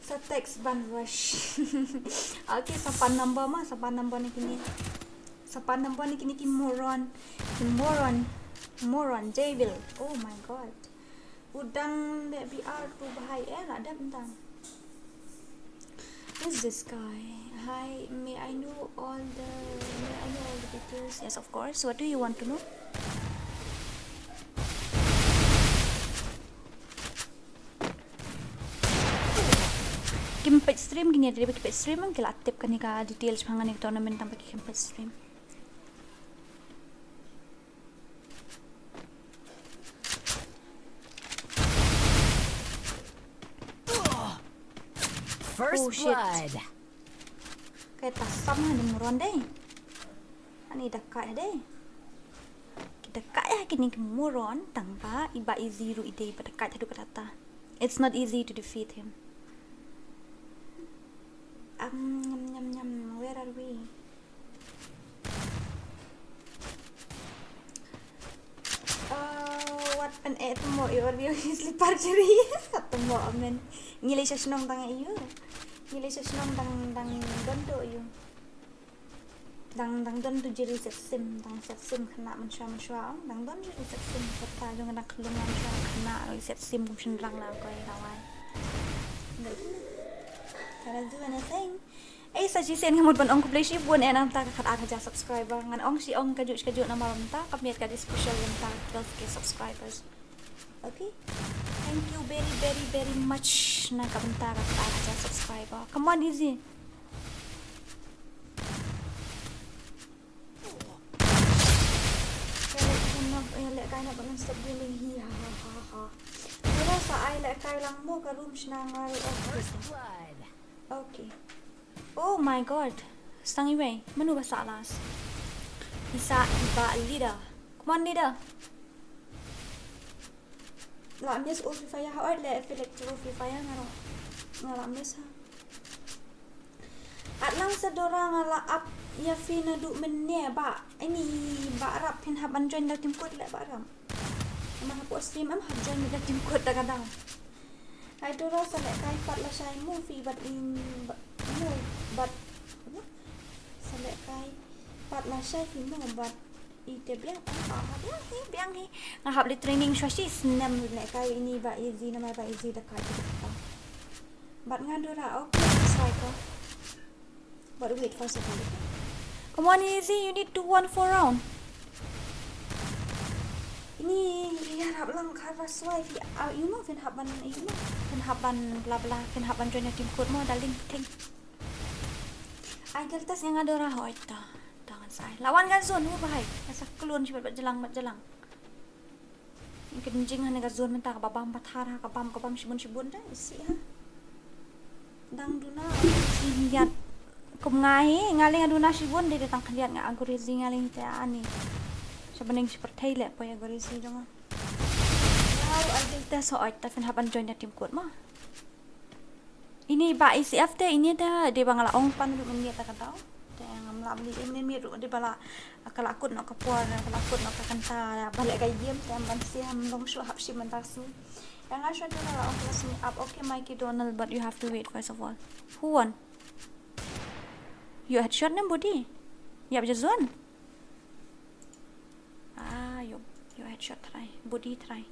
Sa text ban rush. Okay, sa pan number mo, sa pan number na kine. Sa pan number na kine ki moron. Ki moron. Moron, Jayville. Oh my God. U dang leh B R tu bha eh, la dep ntan. Who's this guy? Hi, may I know all the, may I know all the details? Yes, of course. What do you want to know? Kim peit stream kine, dei ba ki peit stream ki la tip kane ka details pang kane ka tournament tang ba ki kim peit stream. First, oh, shit, blood. Ka ta sam ha ni moron dei. Ani da kai dei. Ki da kai ha kine ki moron tang ba i ba easy ruh i dei ba da kai haduh katta. It's not easy to defeat him. Um, nyam, nyam, nyam. Where are we? Uh, wat pen eh temo i or bi slipper kiri. Temo amen. Ngi lei sha shnong dang ïu. Ngi lei sha shnong dang, dang don to ïu. Dang, dang don to jiri set sim, dang set sim khynnah mynshuwa mynshuwa ong. Dang don jiri set sim kata jong dang khlung mynshuwa khynnah lei set sim kum shynrang la koi dawai. Ngi. Cannot do anything. Ei, sa shisien nga mut ban ong khublei shibun eh na bynta ka khatar hajar subscriber. Ngan ong shi ong kajuh shi kajuh namar mynta ka miet ka dei special bynta ka twelve K subscribers. Okay. Thank you very, very, very much na ka bynta ka khatar hajar subscriber. Come on, easy. Ka leh kai na, eh, leh kai na ba ngan stop bullying. Hi, ha, ha, ha, ha. Mura sa ai leh kai lang mo ka room shna nga ruh. Oh, first blood. Okay. Oh my God. Stang iwei. Mano ba sah last? Isa iba leader. Come on, leader. La miss o Free Fire ha ot le select o Free Fire nga la, nga la miss ha. At lang sa Dora nga la ap ïa phi naduh mynne ba. Ini ba rap phin hap ban join da team code le ba rap. Emang hapoh stream em hap join da team code da ka dang. Hai Dora sa leh kai pat lashai mo phi bad in ba-, mo bad sa leh kai pat lashai phi mo bad Te biang, biang, biang hi, biang hi. Nga hap leh training shuwa shi snem leh kai ini Bah Easy, namar Bah Easy da kai kita. Bad nga Dora, okay, that's right ko. But wait for a second. Come on, Easy, you need to one four round. Ini ïarap lang kharwa swai phi, ah, ïa mo phin hap ban, ïa mo phin hap ban bla bla, phin hap ban join ïa team code mo, darling, thing. Ai gel tas ïa nga Dora hoi ta. Ta ngan sai. Lawan ka zone mo bahai. Ka sa klun shi bad bad jelang bad jelang. Ïa ka jingjing hane ka zone mynta kaba bam pathar ha, ka bam, ka bam shibun shibun da isi ha. Dang duna shi ïat. Kum nga hi, nga leh nga duna shibun de, de tang khliat nga aggressive nga leh te ani. Sha bneng shi pyrthei leh poi aggressive jong nga. Wow, ai gel tas hoi ta phin hap ban join ïa team code mo. Ini Bah E C F te, ini te, dei ba nga la ong pan ruh mynmiet ta ka daw. Te ngam lah beli mynmiet ruh, dei ba la, ka la kut noh ka por, ka la kut noh ka kynta, ba leh ka game te, ban siem long shuh hap shim mynta sngi. Ïa nga shuwa tu la ong plus me up. Okay, Mikey Donald, but you have to wait first of all. Who won? You headshot ne body? Ïap ja zone. Ah, yo, yo headshot try, body try.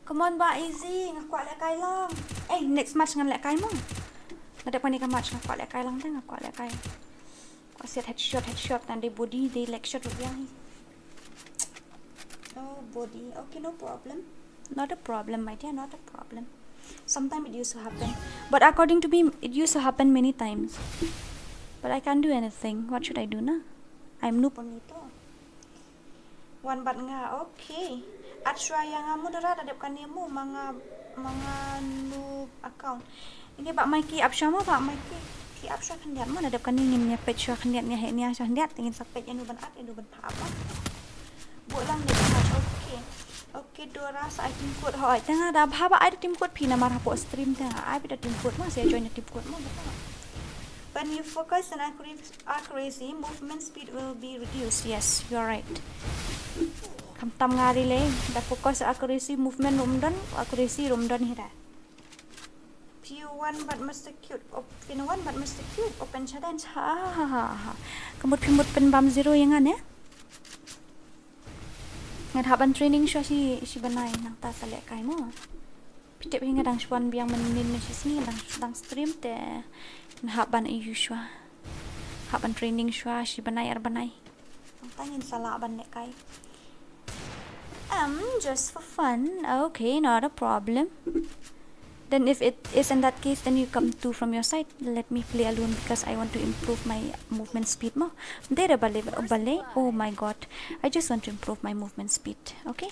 Come on, Bah Easy, nga kwah leh kai lang. Eh, next match ngan leh kai mo. Nga dep kane ka match nga kwah leh kai lang te, nga kwah leh kai. Kwah siat headshot, headshot, ngan dei body, dei leg shot ruh biang hi. Oh, body. Okay, no problem. Not a problem, my dear, not a problem. Sometimes it used to happen. But according to me, it used to happen many times. But I can't do anything. What should I do na? I'm noob only to. Wan bad nga, okay. At shuwa ïa nga mo Dora, da dep kane mo ma nga, ma nga noob account. Ini Bah Mikey ap shuwa mo, Bah Mikey. Ki ap shuwa khyndiat mo, da dep kane ngin ïa peit shuwa khyndiat, ïa heh ïa shuwa khyndiat, ngin sa peit ïa no ban ap, ïa no ban phah ap mo. Buh lang next match, okay. Okay Dora, sa ai team code hoi. Te nga da bha ba ai da team code phi namar hapoh stream te nga ai beit da team code mo, sa join da team code mo. When you focus on accuracy, accuracy, movement speed will be reduced. Yes, you're right. Khamtam nga relay, da focus accuracy, movement ruh ym don, accuracy ruh ym don hi da. P one bad Mister Cute, op-, P one bad Mister Cute, open challenge. Ha ha ha ha. Ka mut phi mut pynbam zero ïa nga ne? Nga hap ban training shuwa shi, shi bnai nangta sa leh kai mo. Phi tip hi nga dang shu wan biang mynnin mynshisngi, dang, dang stream te nga hap ban ïoh shuwa. Hap ban training shuwa shi bnai ar bnai. Nangta ngin sa lah ban leh kai. Um, just for fun. Okay, not a problem. Then if it is in that case, then you come two from your side. Let me play alone because I want to improve my movement speed mo. Dera bale, bale. Oh my god. I just want to improve my movement speed. Okay?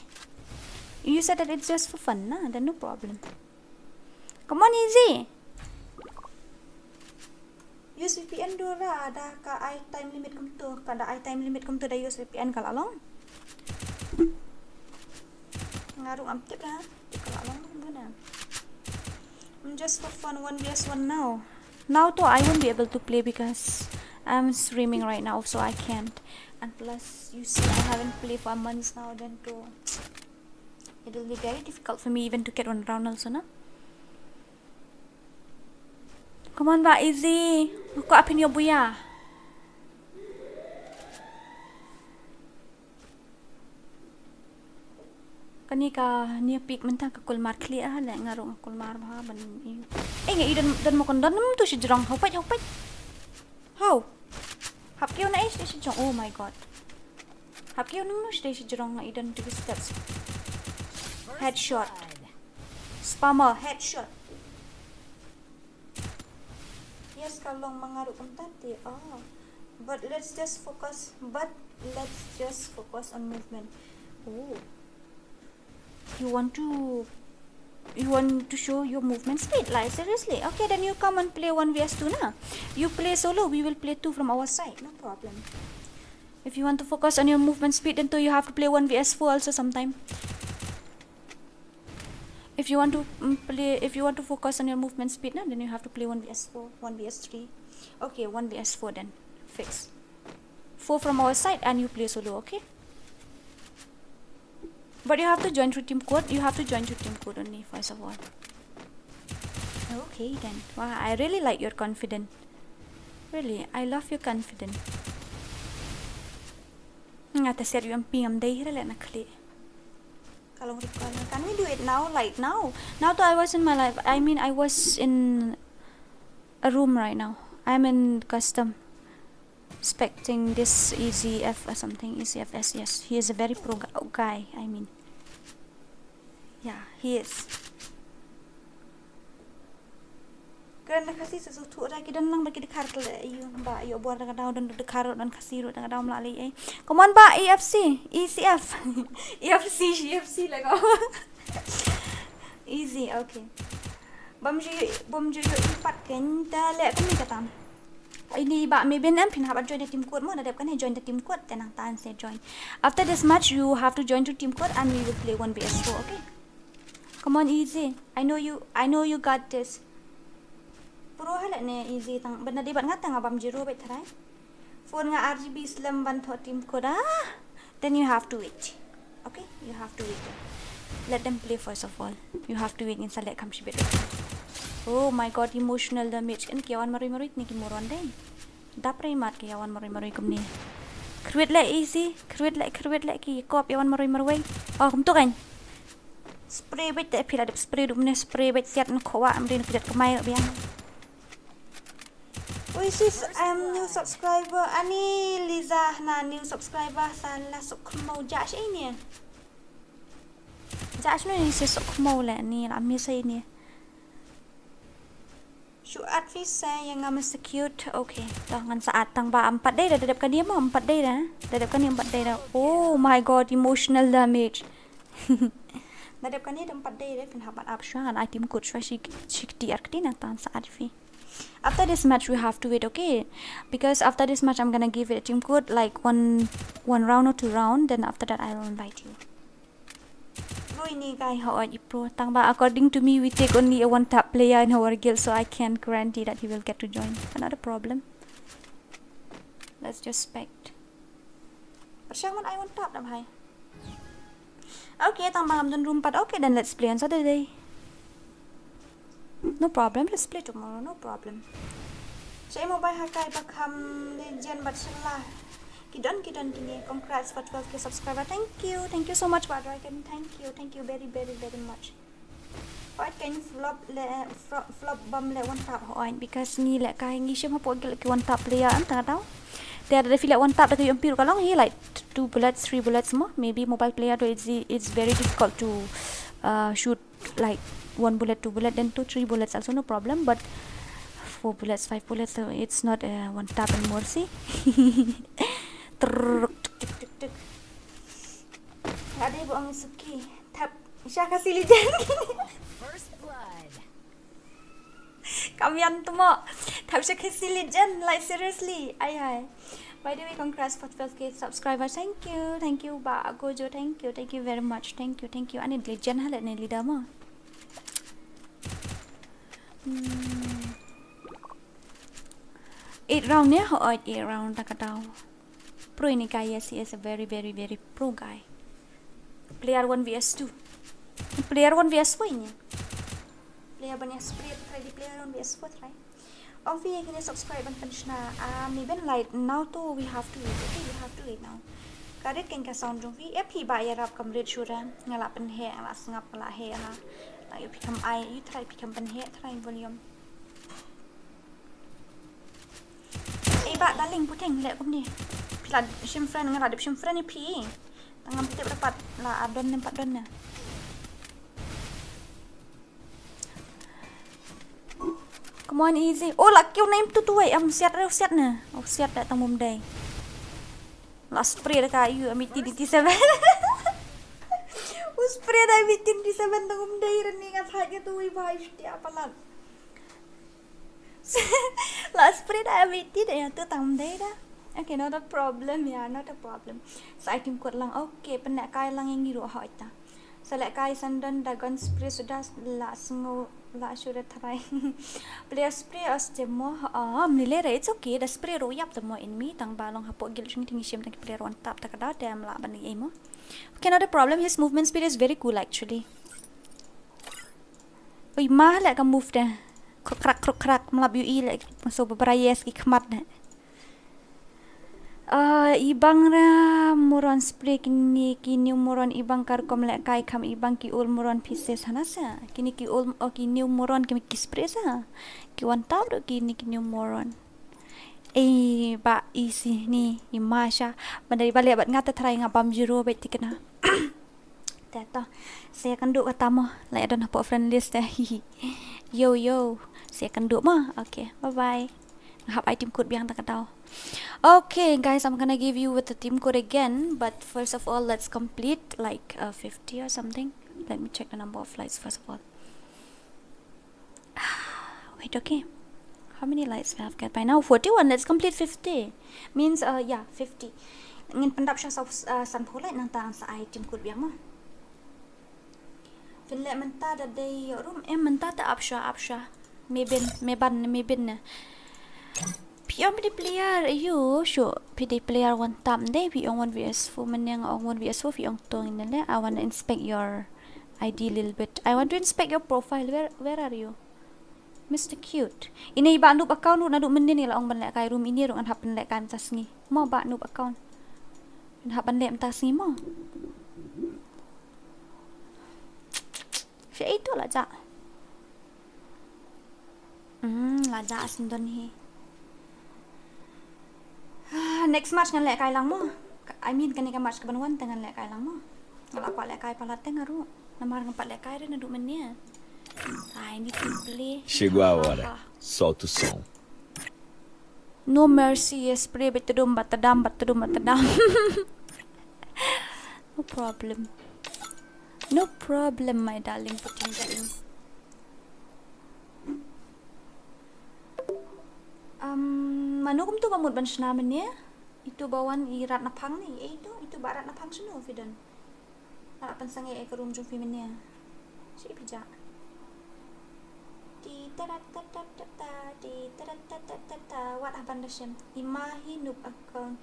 You said that it's just for fun, na? Then no problem. Come on, Easy. Use V P N Dora, da ka ai time limit kumto, ka da ai time limit kumto da use V P N ka la long. Nga ruh ngam tip da, tip ka la long kumno. I'm just for fun, one v one now. Now though I won't be able to play because I'm streaming right now, so I can't. And plus, you see, I haven't played for months now, then too. It will be very difficult for me even to get one round also, na? Come on, Bah Easy. Ko apin yo buya. Kani ka ni pick mynta ka kulmar khlieh ha, le nga ruh nga kulmar bha ban i. Eh, nga i don, don mo kon don mo tu shi jrong. Hau pait, hau pait. Hau. Hap kiew na ish, ish jrong. Oh my god. Hap kiew nang nu shi dei shi jrong, nga i don tu steps. Headshot. Spammer, headshot. Yes, ka long ma nga ruh kumta te. Ah. But let's just focus, but let's just focus on movement. Oh. You want to, you want to show your movement speed? Like, seriously? Okay, then you come and play one v one na. You play solo, we will play two from our side. No problem. If you want to focus on your movement speed, then too you have to play one v one also sometime. If you want to, mm, play, if you want to focus on your movement speed, na, then you have to play one v one, one v one. Okay, one v one then. Fix. Four from our side and you play solo, okay? But you have to join through team code. You have to join through team code only, first of all. Okay, then. Wow, I really like your confidence. Really, I love your confidence. Nga ta siat U M P ngam dei hi re le na khlieh. Ka long record. Can we do it now? Like now? Now to I was in my life. I mean, I was in a room right now. I'm in custom. Expecting this E Z F or something. E Z F S, yes. He is a very pro gu- guy, I mean. Yeah, he is. Kren da Khasi sa suk thuh ra ki don lang ba ki dkhar tle ïu ba ïu bor da ka daw don dkhar don Khasi ruh da ka daw mla lei eh. Come on ba E F C, E C F. E F C, E F C la ko. Easy, okay. Bam ju bam ju ïu pat ken ta le kum ni ka tam. Ini ba me ben em phin hap join the team code mo na dep kan join the team code te nang tan se join. After this match you have to join to team code and we will play one v one, okay? Come on, easy. I know you. I know you got this. Pro hale ne easy tang. Bad na di bad nga tang abam zero bad tharai. Phone nga R G B slam ban tho team code. Then you have to wait. Okay? You have to wait. Let them play first of all. You have to wait in select kam shibit. Oh my god, emotional damage. Kan kiawan marui marui ni ki moron dei. Dap rei mat ki ïawan marwei marwei kumne. Khrwit le easy, khrwit le, khrwit le ki kop ïawan marwei marwei. Oh, kumtu kan. Spray bad te phi la dep spray du mne spray bad siat na khowa amrin kjat kmai biang. Oi sis, I'm new subscriber. Ani Liza na new subscriber san la sok khmo ja shi ni. Ja shi ni se sok khmo le ni la mi se ni. Shu at fi se ïa nga masa cute. Okay, to ngan sa at tang ba em pat dei da dep kane mo em pat dei da. Da dep kane em pat dei da. Oh my god, emotional damage. Da dep kane em pat dei da phin hap at ap shwa ngan ai team code shwa shi shi kti ar kti nang tang sa at fi. After this match we have to wait, okay? Because after this match I'm gonna give it a team code like one one round or two round. Then after that I'll invite you. Pro ini guy, how are you, pro? Tang ba, according to me, we take only a one tap player in our guild, so I can't guarantee that he will get to join. Another problem. Let's just expect. But siang man I one tap na bhai. Okay, tang ba ngam don room pat. Okay, then let's play on Saturday. No problem, let's play tomorrow, no problem. Shai mobile hakai ba kham legend bat shala. Ki don, ki don kine. Congrats for twelve K subscriber. Thank you, thank you so much ba Dragon. Thank you, thank you very very very much. Hooid kan flop le fro- flop bam le one tap hooid because ngi le kai ngi shim hapoh guild ki one tap player an tang tau. Te da phi le one tap da ka U M P ruh ka long hi like two bullets, three bullets mo. Maybe mobile player tu it's it's very difficult to uh, shoot like one bullet, two bullet, then two, three bullets also no problem, but four bullets, five bullets, so it's not uh, one tap anymore. See? Trrrr, tuk, tuk, tuk, tuk. Ada ibu angin suki. Tap. Siya kasi lijan. First blood. Kamian tu mo. Tap siya kasi lijan. Like seriously. Ay ay. By the way, congrats for twelve K subscribers. Thank you. Thank you, Ba Gojo. Thank you. Thank you very much. Thank you. Thank you. Ani legend halet ni leader mo. Hmm. Eight round ya? Oh, eight round tak tahu. Pro ini guy, yes, he is a very very very pro guy. Player one v one. Player one v one ini. Player banyak spray try di player one v one try. Ong phi kini subscribe ban pynshna. Ah, mi ben light now tu we have to wait. Okay, we have to wait now. Ka rit kan ka sound jong phi. Ep hi ba ya rap kam rit shura. Nga la pynhe, nga la sngap, nga la he ha. La yu phi kam ai, yu try phi kam pynhe, try volume. Ei ba darling puteng le kumni. Phi la shim friend nga la dep shim friend ni phi. Tang ngam tip dapat la adon nem pat don na. Come on easy. Oh la kiew name tu tu wei am siat re siat na. Oh siat da tang mum dei. La spray da ka yu amiti di T seven. U spray da amiti di T seven tang mum dei ren ni nga thait tu wei bai shti apa lam. La spray da amiti da ya tu tang mum dei da. Okay, not a problem, yeah, not a problem. Sa item kot lang. Okay, pynleh kai lang ïa ngi ruh ha ita. Sa leh kai san don da gun spray suda la sngew la shuda tharai. Player spray os jemo. Ah, mnile re, it's okay. Da spray ruh ïap da mo in mi tang ba long hapoh guild jong ngi te ngi shim tang ki player one tap ta ka da te am la ban ïa mo. Okay, not a problem. His movement speed is very cool actually. Ui, ma leh ka move de. Kruk krak kruk krak mlap yu i leh so ba bra yes ki khmat de. Ah, ibang ra moron spray kini ki new moron ibang ka rukom lehkai kham ibang ki old moron phi seh hana sa. Kini ki old, oh, ki new moron ki ki spray sa. Ki wan tap ruh kini ki new moron. Eh, ba i sih ni, i masha. Ban da i ba leh bad nga te tharai nga bam zero bad tikna. Te to. Sa ïakynduh kata mo, la ïa don hapoh friend list te. Yo, yo. Sa ïakynduh mo. Okay, bye bye. Nga hap ai tim code biang ta ka daw. Okay, guys, I'm gonna give you with the tim code again, but first of all, let's complete like uh, fifty or something. Let me check the number of flights first of all. Wait, okay. How many lights we have got by now? Forty-one. Let's complete fifty. Means, uh, yeah, fifty. Ngin pyndap sha saw, uh, sanphew light nangta ngan sa ai tim code biang mo. Phin leh mynta da dei ïoh room. Em, mynta te ap sha, ap sha. Mebin, meban, mebin ne. Phi ong phi dei player, ayo, shu. Phi dei player one tap de, phi ong one V S four, mynne nga ong one V S four, phi ong to ngin leh. I wanna inspect your I D a little bit. I want to inspect your profile. Where, where are you? Mister Cute. Ine i Bah Noob account ruh naduh mynnin i la ong ban lehkai room ine ruh ngan hap ban lehkai mynta sngi. Mo Bah Noob account. Ngan hap ban leh mynta sngi mo. Sha itu la ja. Hmm, la ja sendon hi. Ah, next match ngan lehkai lang mo. Ka-, I mean kane ka match kaban wan te ngan lehkai lang mo. Nga la kwah lehkai palat te nga ruh. Namar ngam pat lehkai re naduh mynne. Ai ni tu play. Chegou a hora. Ah. Solta o som. No mercy, yes, spray bad tdum bad tdam bad tdum bad tdam. No problem. No problem, my darling, puting ka in. Um, mano kumtu ba mut ban shna mynne? Itu ba wan i Rat Naphang ne, eh, itu, itu ba Rat Naphang shano phi don? Nga la pynsangeh ïa ka room jong phi mynne. Shi phi ja. Ti tarat tat tat tat ta, ti tarat tat tat tat ta. Wat hap ban da shem. Ima hi noob account.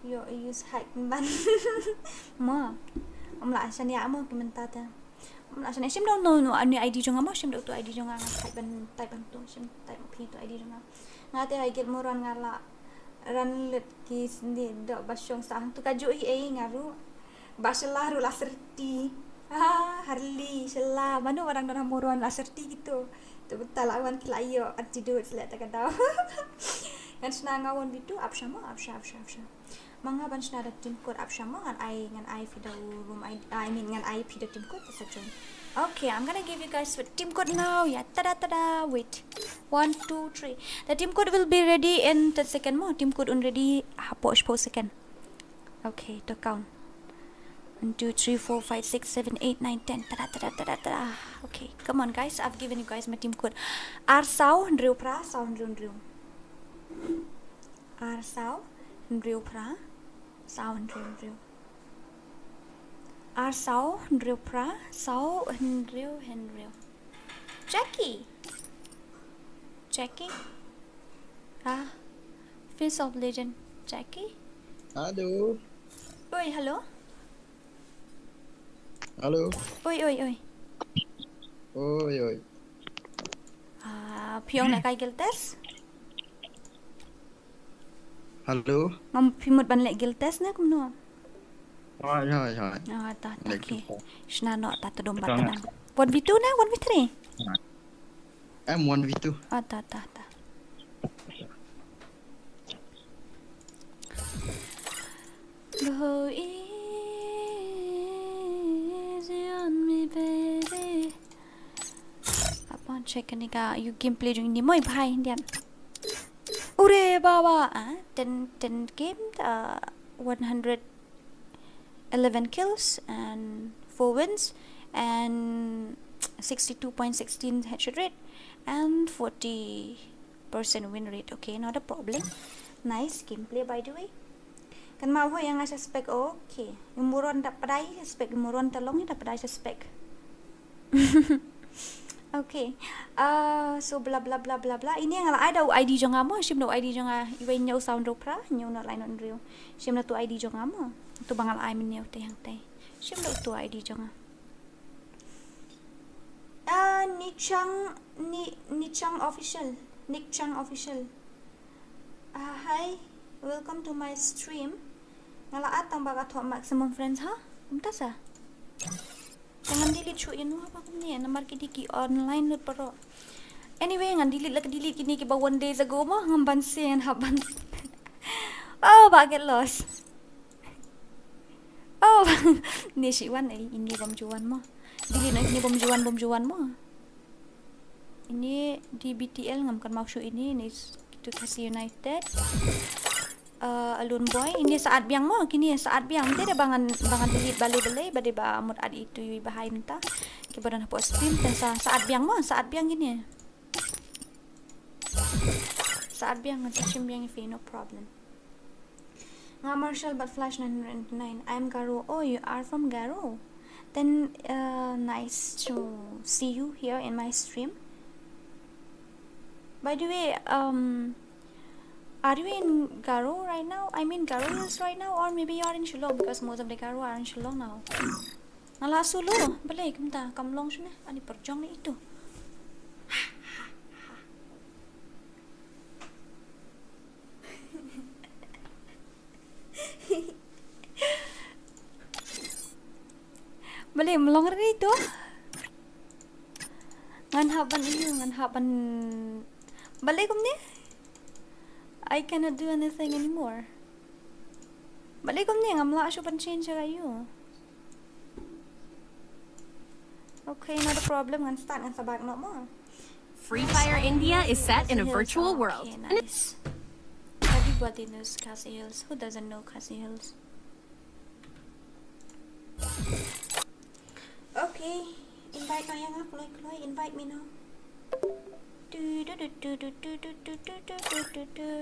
Yo, use hack ban. Ma. Am la shaniah mo ki mynta ta. Am la shaniah shim dong no no ani I D jong nga mo, shim dong tu I D jong nga, nga type ban, type ban tu, shim type phi tu I D jong nga. Nga te hai git moron nga la ran lut ki sni dok ba shong sa hang tu ka ju hi ei nga ru. Ba shela ru la serti. Ah, Harley, shela. Mano barang dana moron la serti gitu. Tu betul la wan ki la ïoh antidote selek ta ka daw. Ngan shna nga wan bitu, ap sha mo, ap sha, ap sha, ap sha. Ma nga ban shna da team code ap sha mo, ngan ai, ngan ai phi da u room I, I mean, ngan ai phi da team code, sa join. Okay, I'm gonna give you guys with team code now. Yeah, tada, tada, wait. One, two, three. The team code will be ready in ten second mo. Team code un ready hapoh shiphew second. Okay, to count. One, two, three, four, five, six, seven, eight, nine, ten. Tada, tada, tada, tada. Okay, come on, guys. I've given you guys my team code. Ar saw, hynriew phra, saw hynriew hynriew. Ar saw, hynriew phra, saw hynriew hynriew. Ar saw, hynriew phra, saw hynriew hynriew. Jackie. Jackie. Ah. Face of Legend. Jackie. Hello. Oi, hello. Hello. Oi, oi, oi. Oi, oi. Ah, phi ong lehkai guild test? Hello. Ngam, phi mut ban leh guild test ne kumno? Hooid, hooid, hooid. Ah, ta, ta, okay. Shna noh ta, tdum bad tdam. One v two ne, one v three? Em, one v two. Ah, ta, ta, ta. Go easy on me, baby. Apa check ni ka you gameplay jong ni moi bhai ndian. Ure baba, ah, ten, ten game, uh, one hundred eleven kills and four wins and sixty-two point sixteen headshot rate and forty percent win rate. Okay, not a problem. Nice gameplay, by the way. Kan ma ho yang suspect. Okay. Yung moron da padai suspect, yung moron talong da padai suspect. Okay. Uh, so bla bla bla bla bla. Ini nga la ai da u I D jong nga mo, shim da u I D jong nga, iwei hynñiew saw hynriew phra, hynñiew noh lai noh hynriew. Shim da tu I D jong nga mo. Tu ba nga la ai mynne u te hangtai. Shim da tu I D jong nga. Ah, Nichang, Ni, Nichang Official. Nichang Official. Ah, hi. Welcome to my stream. Nga la add tang ba ka thoh maximum friends ha. Kumta sa. Te ngan delete shuh ïa no haba kumne namar ki dei ki online lut baroh. Anyway, ngan delete la ka delete kine kiba one days ago mo, ngam ban seh, ngan hap ban. Oh, ba get lost. Oh, ne shi wan, eh, ini bam juan mo. Delete na ini bam juan, bam juan mo. Ini di B T L ngam kan mau shuh ini, ini s-, itu Khasi United. Uh, Alun Boy, ini sa add biang mo, kini sa add biang. Te da ba ngan, ba ngan delete balei balei, ba dei ba mut add itu ïa bahai mynta. Kiba don hapoh stream, te sa, sa add biang mo, sa add biang kini. Sa add biang, ngan sa shim biang ïa phi, no problem. Nga Marshall but Flash nine nine nine. I'm Garo. Oh, you are from Garo. Then, uh, nice to see you here in my stream. By the way, um, are you in Garo right now? I mean, Garo Hills right now, or maybe you are in Shillong, because most of the Garo are in Shillong now. Nga la solo, balei kumta, kam long shane, ani pyrjong ni itu. Balei mlong ri tu? Ngan hap ban ïa u, ngan hap ban. Balei kumne? I cannot do anything anymore. Balei kumne, ngam lah shuh ban change ïa u. Okay, not a problem. Ngan start, ngan sa back noh mo. Free Fire India is set in a virtual world. Okay, nice. Everybody knows Khasi Hills. Who doesn't know Khasi Hills? Okay, invite noh ïa nga, Chloe, Chloe, invite me now. Du, du,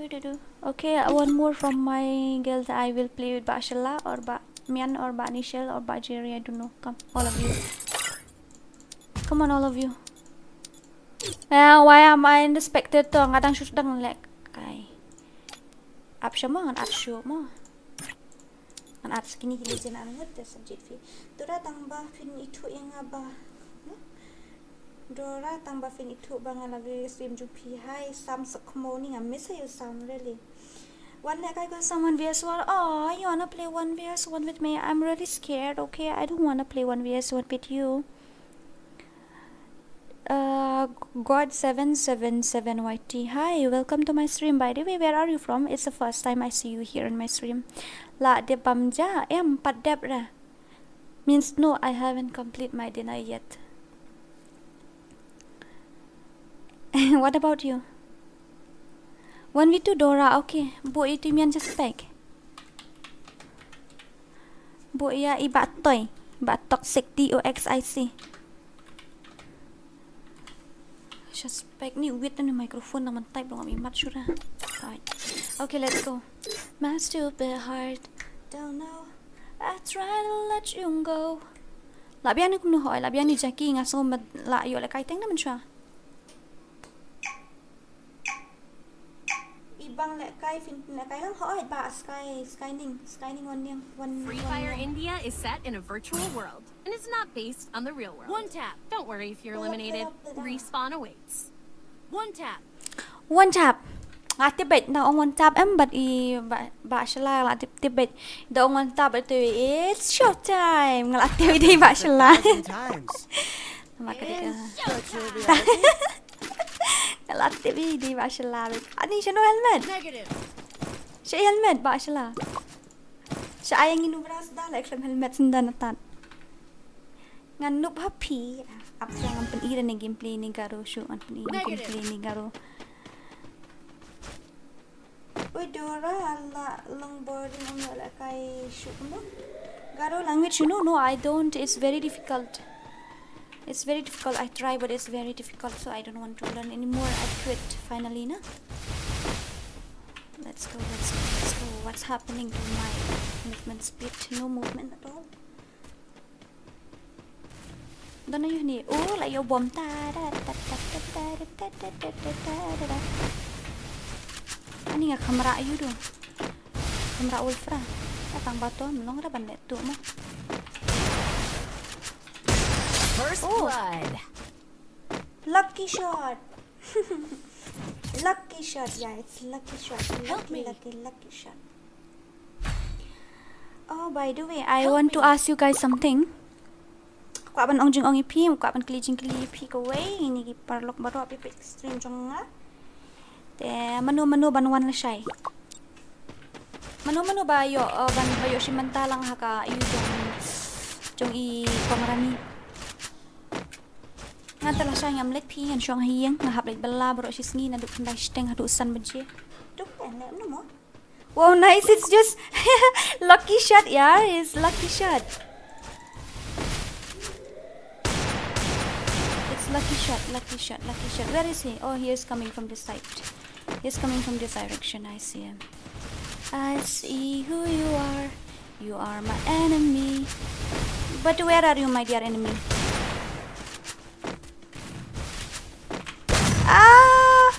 du. Okay, one more from my guild. I will play with Bah Shella or Bah Mian or Bah Nichelle or Bah Jerry, I don't know. Come, all of you. Come on, all of you. Eh, why am I in the spectator? Nga dang shu dang lehkai. Ap sha mo, ngan ap shu mo. Ngan ap skini hi lejen an ngut te subject fee. Dora tang ba phin ithuh ïa nga ba. Hmm? Dora tang ba phin ithuh ba nga la view stream jong phi. Hi, Sam Sakmo ni nga miss you, Sam, really. One night I got someone V S one. Oh, you wanna play one V S one with me? I'm really scared, okay? I don't wanna play one V S one with you. Uh, God seven seven seven Y T. Hi, welcome to my stream. By the way, where are you from? It's the first time I see you here in my stream. La dep bam ja, em, pat dep ra. Means no, I haven't complete my dinner yet. What about you? One v two Dora, okay. Bo itu mian just spec. Bo ïa i ba toy, ba toxic, T O X I C. Suspect ni wit na microphone na man type dong ami mat shura. Right. Okay, let's go. My stupid heart, don't know. I try to let you go. La biang ni kumno hoi, la biang ni Jackie nga sngom la ïoh lehkai teng na man shwa. I bang lehkai, phin lehkai lang hoi ba Sky, Sky Ning, Sky Ning wan niang, wan, Free wan Fire niang. India is set in a virtual world and is not based on the real world. One tap. Don't worry if you're eliminated. Respawn awaits. One tap. One tap. Nga tip bad na ong one tap em bad i ba, ba shala la tip, tip bad. Da ong one tap bad tu it's show time. Nga la tip dei ba shala. Thousand times. Nama ka dei ka. It's virtual reality. Nga la tip dei ba shala. Ani shano helmet? Negative. Sha helmet ba shala. Sha ai ngi nu bra sda la khlem helmet sda na tat. Ngan nup ha phi. Ap sa ngan pyn-i da ne gameplay ne Garo shu ngan pyn-i ne gameplay ne Garo. Oi Dora la long boring ong la kai shu kumno. Garo language, you know, no, I don't. It's very difficult. It's very difficult. I try, but it's very difficult, so I don't want to learn anymore. I quit finally, na. Let's go, let's go, let's go. What's happening to my movement speed? No movement at all. Don't know you ni. Oh, la ïoh bom. Ta da da da da da da da da da da da. Ani nga kamera ayu du. Kamera ultra. Tang ba to mlong ra ban leh tu mo. First blood. Lucky shot. Lucky shot, yeah, it's lucky shot. Help lucky, me. Lucky, lucky shot. Oh, by the way, I want to ask you guys something. Kwah ban ong jingong ïa phi, kwah ban kylli jingkylli ïa phi kawei, ïa kine ki paralok baroh, phi peit stream jong nga. Te mano mano ban wan lashai? Mano mano ba ïoh, uh, ban ba ïoh shim bynta lang ha ka ïing jong, jong i Kong Rani. Ngan te lashai ngam leit phi, ngan shong ha ïing, nga hap leit bylla baroh shi sngi naduh khyndai shiteng haduh san baje. Duk pen leh mano mo. Wow, nice. It's just lucky shot, yeah. It's lucky shot. It's lucky shot, lucky shot, lucky shot. Where is he? Oh, he is coming from this side. He's coming from this direction. I see him. I see who you are. You are my enemy. But where are you, my dear enemy? Ah,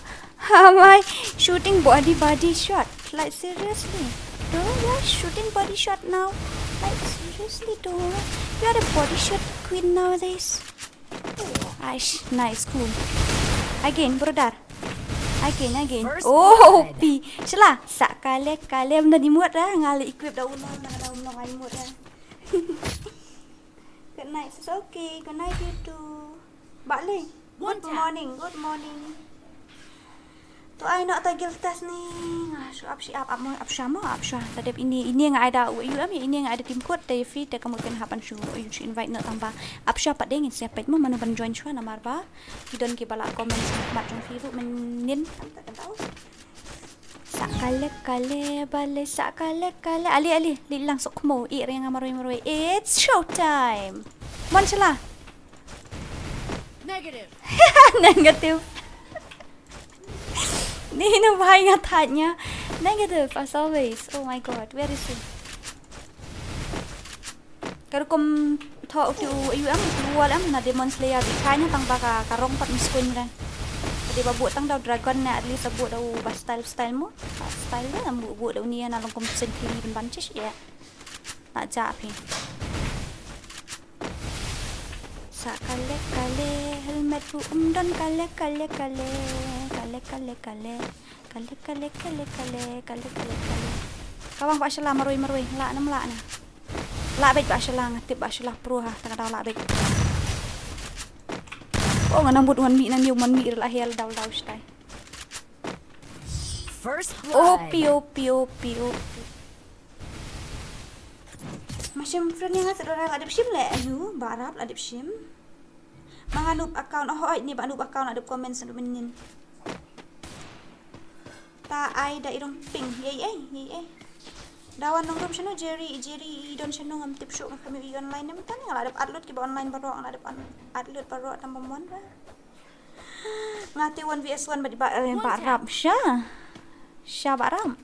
am I shooting body body shot? Like, seriously? Though, yeah, shooting body shot now. Like, seriously though. You are a body shot queen nowadays. Aish, nice, cool. Again, brother. Again, again. First blood. Oh, pi. Shala, sa kale kale mna di muat ra, nga le equip da uno, na da uno ngai muat ra. Good night, it's okay. Good night, you too. Bale. Good morning, good morning. To ai noh ta guild test ni. Nga shu ap shi ap, ap mo, ap sha mo, ap sha. Ta dep ine, ine nga ai da u U M, ine nga ai da team code, te phi te ka mut phin hap ban shu, u shu invite noh tang ba. Ap sha pat dei ngin sa peit mo mano ban join shuwa namar ba ki don kiba la comment ha khmat jong phi ruh mynnin. Sa kale kale bale, sa kale kale. Ali, ali, li lang sok mo, i ring marwei marwei. It's show time. Mon shala. Negative. Negative. Ni na bai nga thait nya. Negative as always. Oh my god, where is he? Ka rukom tho u tiu U M, u tiu wall em, na Demon Slayer di kanya tang ba ka, ka rong pat miskuin re. Tadi ba buh tang da u dragon na, at least buh da u ba style style mo. Ba style da, buh, buh da u ni na long kom sentry ban ban chish, ya. Na ja phi. Sa kale kale, helmet ruh um don kale kale kale. Kale kale kale. Kale kale kale kale, kale kale kale. Kawang ba shala marwei marwei, la nam la na. La beit ba shala, nga tip ba shala pro ha, ta ka daw la beit. Oh, nga nang but wan mi na ni wan mi la hel daw daw stai. First blood. O P, O P, O P, O P. Ma shim friend ïa nga sa dora la dep shim le, ayu, ba rap la dep shim. Ma nga noob account, oh, oi, ni ba noob account la dep comment sa dep mynnin. Ta ai da i rong ping, yei ei, yei ei. Da wan nong room shano Jerry, Jerry i don shano ngam tip shuh, ngam kham ïohi i online ne mynta ne, nga la dep add lut kiba online baroh, nga la dep add lut baroh tang ba mon ba. Nga te one V S one ba, eh, ba rap sha. Sha ba rap.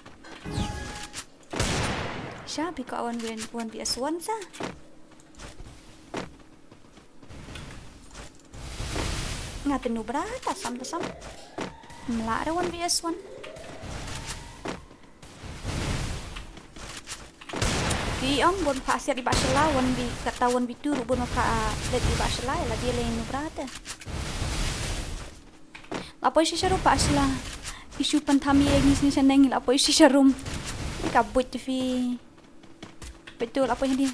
Sha phi ka one V, one V S one sa. Nga te noob ra, ta sam, ta sam. Mla re one V S one. Ki ong bun pha siat i ba shala, one V, kata one V two ruh bun pha, ah, let i ba shala, la dia le noob ra te. La poi shisha rum ba shala. Issue pan tham ïa ngi shisha neng la poi shisha rum. Ka buit phi. Betul apa ini?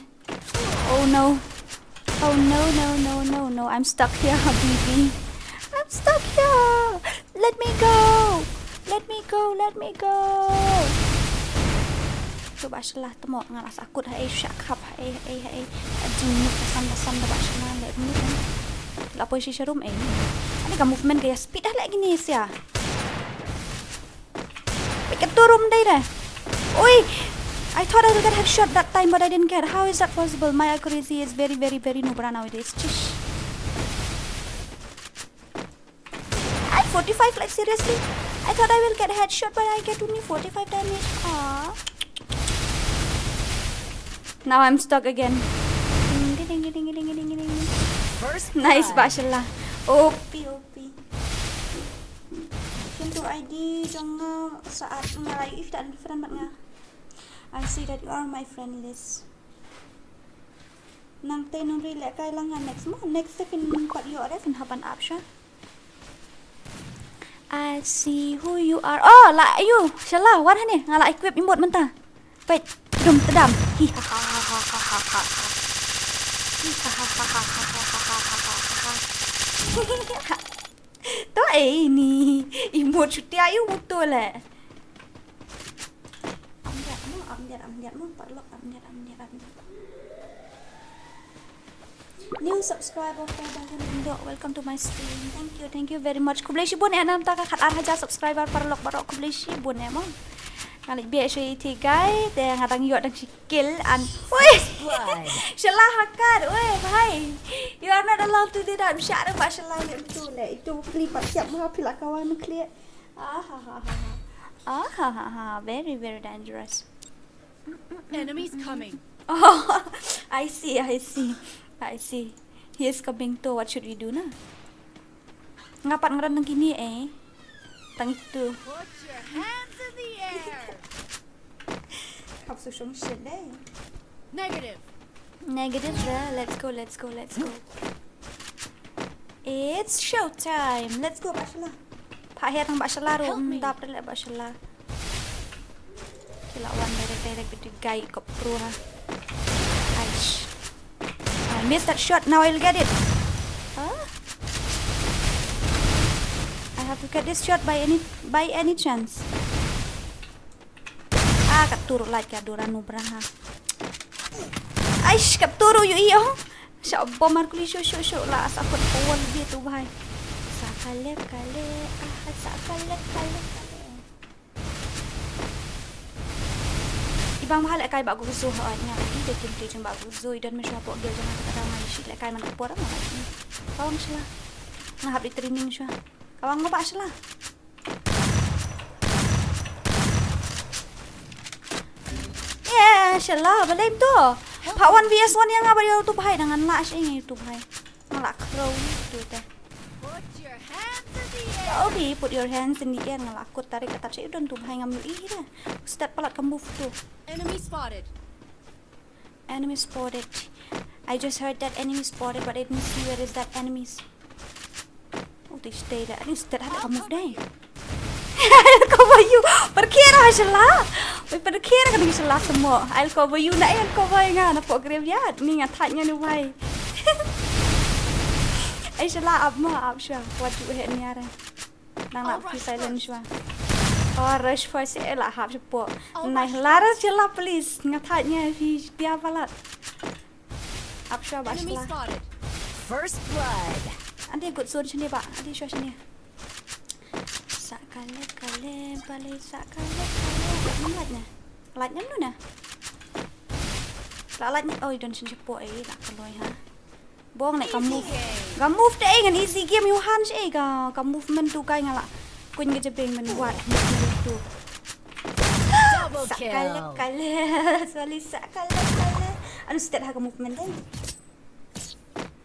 Oh no. Oh no, no, no, no, no. I'm stuck here, habibi. I'm stuck here. Let me go. Let me go. Let me go. Cuba shala temo nga la sakut ha ei sha khap ha ei ha ei ha ei. Ajung ni pasan pasan da ba shala let me go. La poi shisha rum ei. Ani ka movement ka ïa speed ah lagi ni sia. Wait, ka turum dai da. Oi! I thought I will get headshot that time, but I didn't get. How is that possible? My accuracy is very, very, very noob nowadays. Chish. I forty-five, like, seriously? I thought I will get headshot, but I get only forty-five damage. Aww. Now I'm stuck again. Ding, ding, ding. First nice blood. Ba shala. O P, O P. Kyntu I D jong nga sa at nga lai if ta friend bad nga. I see that you are my friend list. Nangta nuri lehkai lang nga next mo. Next te phin pat ïoh re phin hap ban ap sha. I see who you are. Oh, la ayu. Shala, wan hangne. Nga la equip emote mynta. Peit, dum tedam. Hi ha ha ha ha ha ha ha. Hi ha ha ha ha ha ha ha ha ha ha. To eh ini. Emote shutia yu mutu le. Amdiat mo, amdiat, amdiat mo, paralok, amdiat, amdiat, amdiat. New subscriber for Bagan Indo. Welcome to my stream. Thank you, thank you very much. Khublei shibun eh namta ka khat ar hajar subscriber paralok baroh, khublei shibun eh mo. Nga leit biang sha iti guy te nga dang ïoh dang shi kill and, oi. Shala hakat, oi bhai. You are not allowed to do that. Msha re ba shala ne tu le. Itu kli pat siap ma phi la kawan kli. Ah ha ha ha ha. Ah ha ha ha. Very, very dangerous. Enemies coming. Oh, I see, I see, I see. He is coming too. What should we do na? Nga pat nga don tang kine eh. Tang itu. Put your hands in the air. Hap su shong shit deh. Negative. Negative re. Let's go, let's go, let's go. It's show time. Let's go, Bah Shala. Pha her nang Bah Shala ru. Help me. Dap re le Bah Shala. Ki la wan direct, direct bitu guy ko pro ha. Aish. I missed that shot. Now I'll get it. Huh? I have to get this shot by any, by any chance. Ah, kat turu lait ka dura nu braha. Aish, kat turu yu iyo. Sha bomar kuli shu shu shu la sa kot pawal bi tu bhai. Sa kale kale, ah, sa kale kale kale. Ibang bhal kai ba gu zu ha nya. I de kim te jong ba gu zu i don me shu hapo gel jong ka ta ngai shi le kai man por ma. Kawang shla. Nga hap di training shu. Kawang ma ba shla. Yeah, shala, balem to. Pha one V S one ïa nga ba ïa tu bhai, dang ngan la shi ngi tu bhai. Nga la khro tu te. Put your hands in the air. Obi, put your hands in the air, nga la kut tarik katap shi don tu bhai ngam yu i re. Step palat ka move tu. Enemy spotted. Enemy spotted. I just heard that enemy spotted, but I didn't see where is that enemies. Oh, they stay there. At least that had a move there. I'll cover you. Perkira shala. Wei perkira ka ding shala semua. I'll cover you na, I'll cover nga na pok graveyard. Ni nga thanya ni wai. Ai shala up mo, up sha. What do we hit ni ara? Nang la phi silent shwa. Oh, rush first eh la hap shapo. Nai la rush la please. Nga thait nga phi dia palat. Ap shwa ba shla. First blood. Ante good zone shini ba. Ante shwa shini. Sa kale kale bale sa kale kale. Nam lait na. Lait nam nu na. La lait ni. Oh, i don shin shapo eh la kaloi ha. Bong ne ka move. Ka move te eh ngan easy game yu han shi eh ka, ka movement tu kai nga la. Kun ka jabeng men wat movement tu. Double kill. Sa kale kale. Sorry sa kale kale. Anu stet ha ka movement te.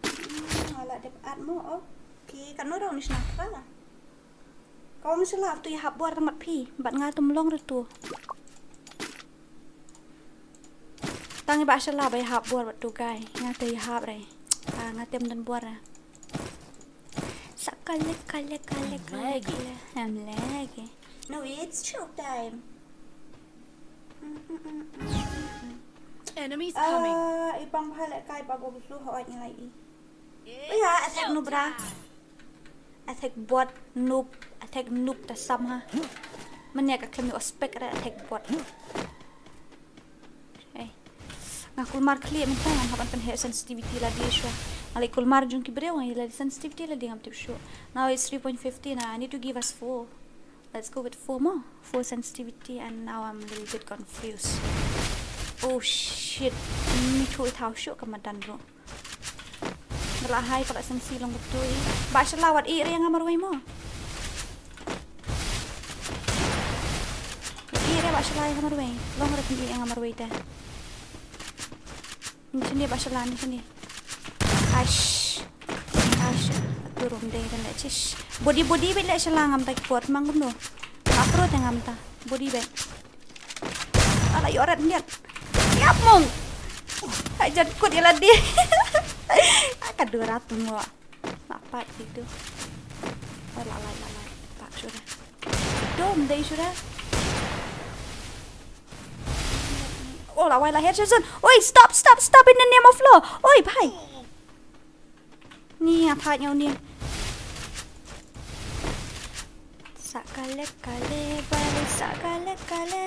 Hmm, ala dep at mo. Okay, kan no round is na kala. Kong shala tu i hap bor tamat phi, bat nga tum long re tu. Tang i ba shala ba i hap bor bat tu kai, nga te i hap re. Ah, nga tem dan bor re. Sa kale kale kale kale kale. Em lagi. No, it's show time. Enemies coming. Ah, ipang bhale kai ba go busu ho ai ngai i. Iya, attack nu bra. Attack bot noob, attack noob ta sam ha. Mane ka khlem ïoh spec ra attack bot. Eh. Nga kulmar khlieh mynta nga hap ban pynheh sensitivity lade shwa. Nga leh kulmar jong ki briew nga leh sensitivity lade ngam tip shuh. Now it's three point fifteen, I need to give us four. Let's go with four more. Four sensitivity and now I'm a little bit confused. Oh shit. Ni chu i thaw shuh ka madan ruh. Nga la hai ka la sensi long betul. Ba shala wat i re nga marwei mo. I re ba shala nga marwei. Long re i nga marwei te. Ni sini ba shala ni sini. Ash. Ash. Turun deh kan le chish. Body body bet le shala ngam ta ki por mang kumno. Makro te ngam ta. Body bet. Ala yoret niat. Yap mong. Ai jan kut ila di. Aka dua ratus mo. Lapat gitu. Ai la lai la lai. Pak Shuh re. Dom dei shuh re. Oh, la wai la headshot zone. Oi, stop, stop, stop in the name of law. Oi, bhai. Ni nga thait nga uni. Sa kale kale bale, sa kale kale.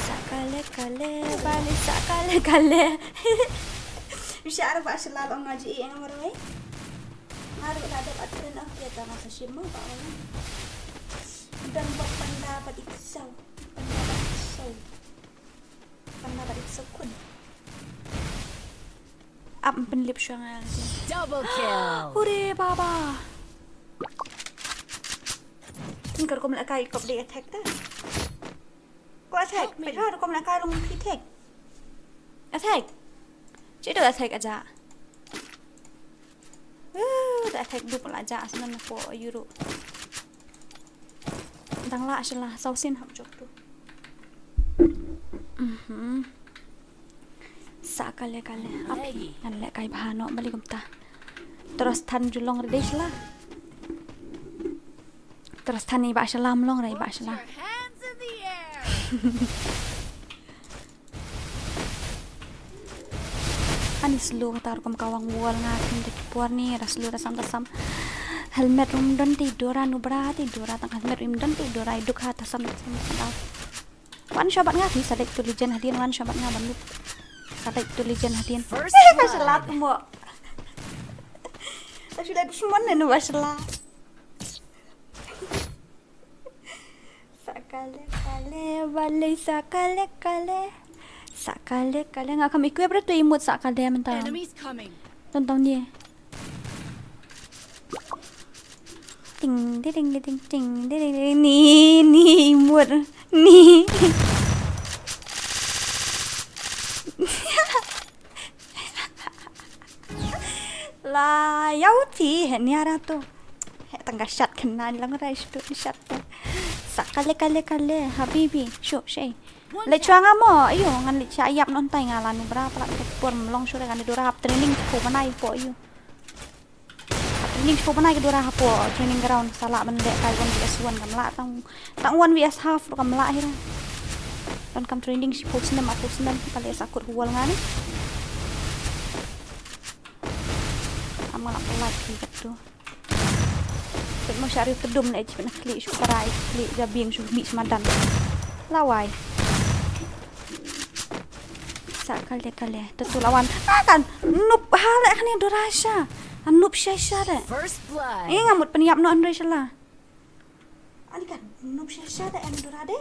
Sa kale kale bale, sa kale kale. Bishar ba shalal ong aji eng marwai. Nga ruh la dep atren ah, ïa tang sa shim mo ba ong. Dan bok panda bad iksaw. Panda bad iksaw. Panda bad iksaw kun. Ap pynlip shuwa nga. Double kill. Hure baba. Ni ka rukom la kai kop de attack ta. Ko attack, peit ha rukom la kai long phi attack. Attack. Cito attack aja. Uh, da attack dup la aja asnan ko yuru. Dang la shala sausin hap jok tu. Mhm. Sa kale kale. Api ngan leh kai bha noh bali kumta. Terus than julong rede shala. Terus than i ba shala mlong re i ba shala. Ani slu kata rukom kawang wall nga kin de por ni ra slu da sam da sam. Helmet rum don ti dora nubra ti dora tang helmet rum don ti dora iduk ha ta sam da sam da. Wan shabat nga ti sadik tu legend hadin wan shabat nga ban lup. Sadik tu legend hadin. First blood. Ka salat mo. Ka sudah dushman ne nu ba salat. Sa kale kale bale, sa kale kale. Sa kale kale nga kam equip re tu imut sa kale mentang. Enemies coming. Tontong ni. Ting ding ding ding ting ding ding ding ni ni imut ni. La yau ti he ni ara tu. He tang ka shat kena lang rai shu ni shat tu. Sa kale kale kale habibi shu shei. Le chwa nga mo ayo ngan le cha yap non tai nga la nubra pala ke por mlong shu re ngan dura hap training ko banai po ayo. Hap training ko banai ke dura hapo training ground sala ban le kai one v s one kam la tang tang one v s half ru kam la hira. Don kam training shi post nem a post nem kale sa kut wall nga ni. Am nga la polite ki kat tu. Pek mo shari kedum ne chip na klik shu parai klik jabing shu mi semadan. Lawai. Sa kale kale tetu lawan. Ah kan. Nup hale kan yang dorasha. Nup shai share. First blood. Inga mut penyap no andre shala. Ani kan nup shai share yang dorade.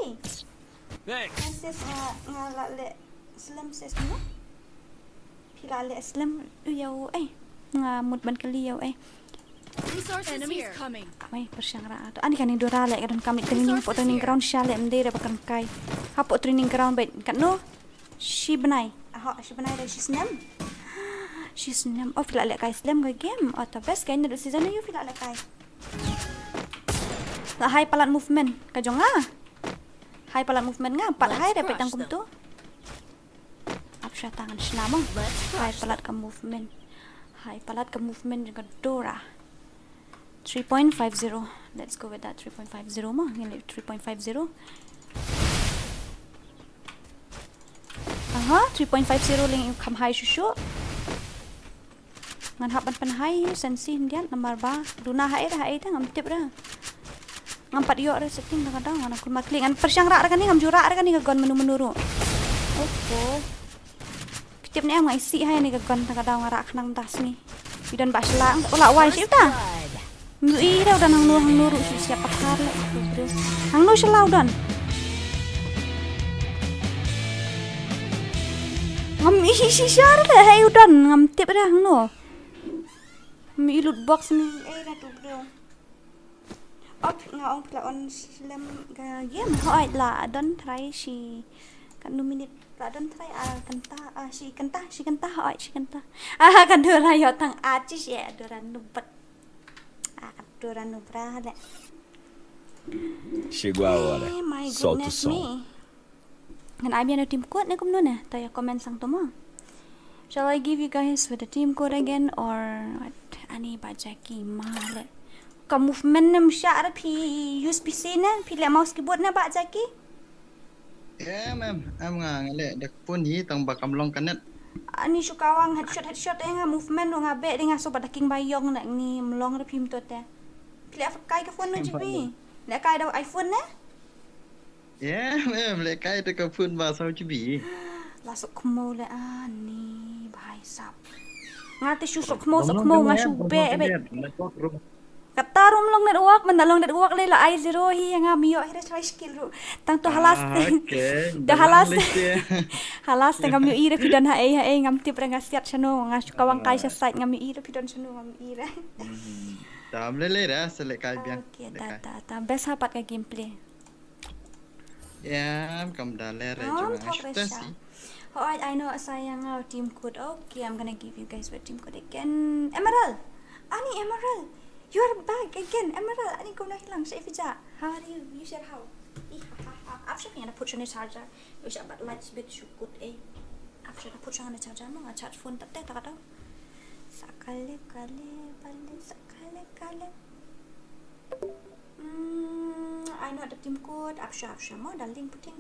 Thanks. Sis nga la le slem sis no. Phi la le slem u yau eh. Nga mut ban kali yau eh. Resources here. Enemies coming. Kamai persiang ra tu. Ani kan ni dora le kadon kami training po training ground sha le mde re bakan kai. Hapo training ground bet kat no. Shi benai. Aha, shi benai re shi snem. Shi snem. Oh phi la le kai slem ga game. Oh ta best kai ni season ni phi la le kai. La hai palat movement ka jong nga. Hai palat movement nga pat hai re pet tang kum tu. Ap sha tangan shnamo. Hai palat ka movement. Hai palat ka movement jong ka dora. Three point five zero. Let's go with that three point five zero mo. Ngin le three point five zero. Aha, three point five zero ling kam hai shu shu. Ngan hap ban pynhai ïa sensi hyndiat namar ba duna ha ïa ha ïa ngam tip ra. Ngam pat ïoh ra setting da ka daw ngan kulma klik ngan pyrshang rah ra kane ngam ju rah ra kane ka gun menu menu ruh. Oho. Ki tip ne em nga isi hai ne ka gun da ka daw nga rah khnang da sngi. Wi don ba shla ola wai shi ta. Ngi i da u don hangno hangno ruh shu siap pathar le. Hangno shala u don. Ngam i shi shi shar le hei u don ngam tip da hangno. Ngam i loot box ni. Eh da tu bro. Op nga ong pla on slem ga game hoi la don try shi kan nu minute la don try a kanta a shi kanta shi kanta hoi shi kanta. Ah kan tu la yo tang a chi shi a doran nu bat. Ah, ka dura nu bra le. Shigwa wale. Eh, my goodness me. Ngan ai biang team code ne kumno ne? Ta ïa comment sang to mo. Shall I give you guys with the team code again or what? Ani ba Jackie ma le. Ka movement ne msha re phi use P C ne, phi leh mouse keyboard ne ba Jackie? Em em em nga nga leh da ka phone hi tang ba kam long ka net. Ani shu kawang headshot headshot eh nga movement nga be de nga so ba da king ba yong na ni mlong re phim to te. Phi leh kai ka phone ne Jimmy? Leh kai da iPhone ne? Em em leh kai da ka phone ba saw GB. La sok khmo le ani bhai sab. Nga te shu sok khmo sok khmo nga shu be be. Kata rum long network, man da long network le la ai zero hi nga mio hi re try skill ru. Tang to halas. Da halas. Halas te ngam yu i re phi don ha ei ha ei ngam tip re nga siat shano nga shu kawang kai sha site ngam yu i re phi don shano ngam yu i re. Tam le le ra se leh kai biang. Okay, ta ta ta best hapat ka gameplay. Ya, kam da le re jong nga shu test. Alright, I know saya nga team code. Okay, I'm gonna give you guys your team code again. Emerald! Ani Emerald! You are back again! Emerald, ani kumno hi lang sha ifija. How are you? You share how? Ih, ha ha ha. Ap shop yana put shane charger. You share but lights bit shu kut eh. Ap shop put shane charger mo nga charge phone tate takata. Sakale kale bale sakale kale. Mm, I know the team code. Ap shop ap shop mo darling puting.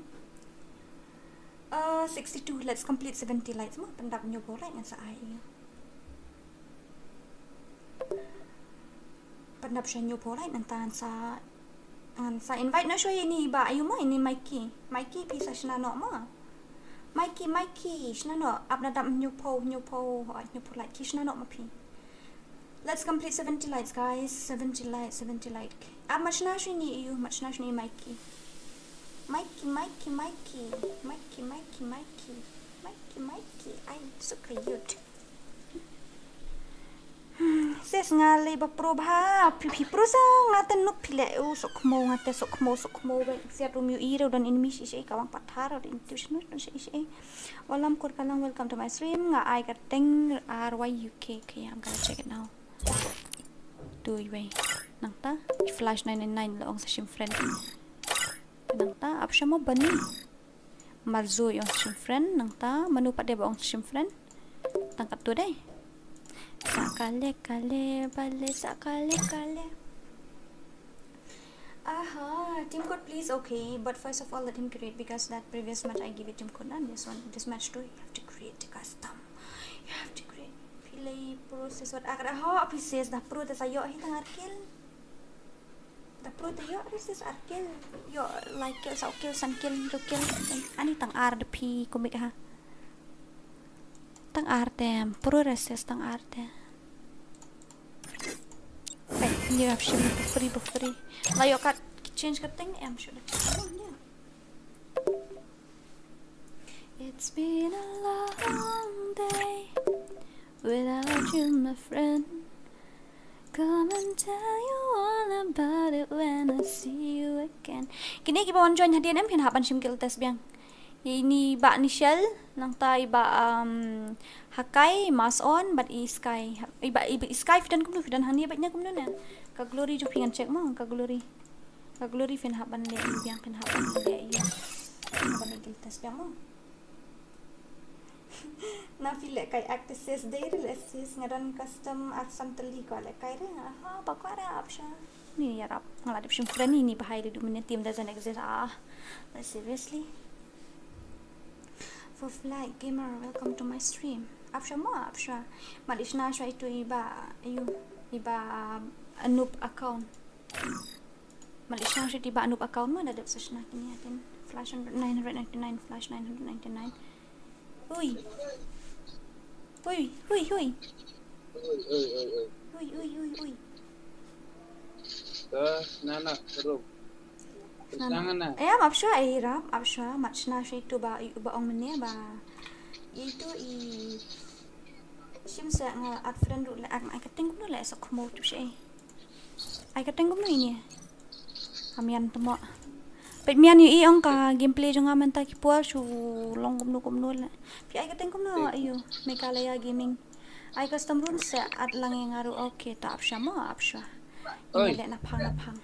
Uh, sixty-two. Let's complete seventy lights mo. Pyndap hynñiewphew light ngan sa ai ïa u. Pyndap sha hynñiewphew light ngan tan sa ngan sa invite noh shuwa ïa ini ba ayu mo ini Mikey. Mikey phi sa shna noh mo. Mikey Mikey shna noh ap na dap hynñiewphew hynñiewphew hynñiewphew light ki shna noh ma phi. Let's complete seventy lights, guys. Seventy lights, seventy lights. Ah, machna shini iu, machna shini Mikey. Mikey, Mikey, Mikey. Mikey, Mikey, Mikey. Mikey, Mikey. Ay, so cute. Hmm, sis nga le ba pro ba phi phi pro sa nga te nuk phi le u sok mo nga te sok mo sok mo ba siat rum yu i re don in mi shi shi ka wang pathar or in tu shinu don shi shi. Walam kur kalang welcome to my stream nga ai ka teng R Y U K. Okay, I'm gonna check it now. Tu iwei. Nangta flash nine nine nine la ong sa shim friend. Nangta ap shamo bani. Marzu ong sa shim friend nangta manu pat de ba ong sa shim friend. Tang kat tu dei. Sa kale kale bale sa kale kale. Aha, team code please. Okay, but first of all let him create because that previous match I give it team code and this one, this match too you have to create the custom. You have to create. Phi lei pro sis wat akra ho phi sis da pro te sa ïoh hi tang ar kill. Da pro te ïoh ri sis ar kill. Ïoh lai kill sa kill san kill ru kill. Ani tang ar da phi kumik ha. Tang ar te pro ri sis tang ar te. Pek ni ap shim bufferi bufferi. La ïoh kat change ka teng em shu da. It's been a long day without you, my friend. Come and tell you all about it when I see you again. Kine kiba wan join hadien em phin hap ban shim kill test biang. Ini ba Nishel nangta iba um, Hakai mas on but i Sky iba iba i Sky fidan kumno fidan hani ba nya kumno ne. Ka Glory ju phi ngan check mo ka Glory. Ka Glory phin hap ban le biang phin hap ban le. Ban le kill test biang mo. Na phi leh kai active sis dei re leh sis nga don custom ar samtali ko leh kai re nga ha ba ko ra option. Ni ïarap nga la dep shim friend ni ba hai le du mene team doesn't exist ah. Like seriously. For Flight Gamer, welcome to my stream. Apsha mo apsha. Mali shna shwa itu iba ayu iba um, a noob account. Mali shna shwa itu iba a noob account ma da dep sa shna kini atin. Flash nine hundred ninety-nine, flash nine hundred ninety-nine. Ui. Ui, ui, ui. Ui, ui, ui, ui. Ui, ui, ui, ui. Ka nana rum. Sangana. Eh, am apsha eh rap, apsha mat shna shwa itu ba ba ong mene ba. Itu i shim sa nga at friend ru le ak ai ka ting kumno le sa khmo tu shi. Ai ka ting kumno ini. Amian temo. Pet mian yu i ong ka gameplay jong nga menta ki por shu long kumno kumno le. Pi ai ka ting kumno ayu Meghalaya Gaming. Ai custom run se at lang yang aru okay ta apsha mo apsha. Oi. Ini le na phang na phang.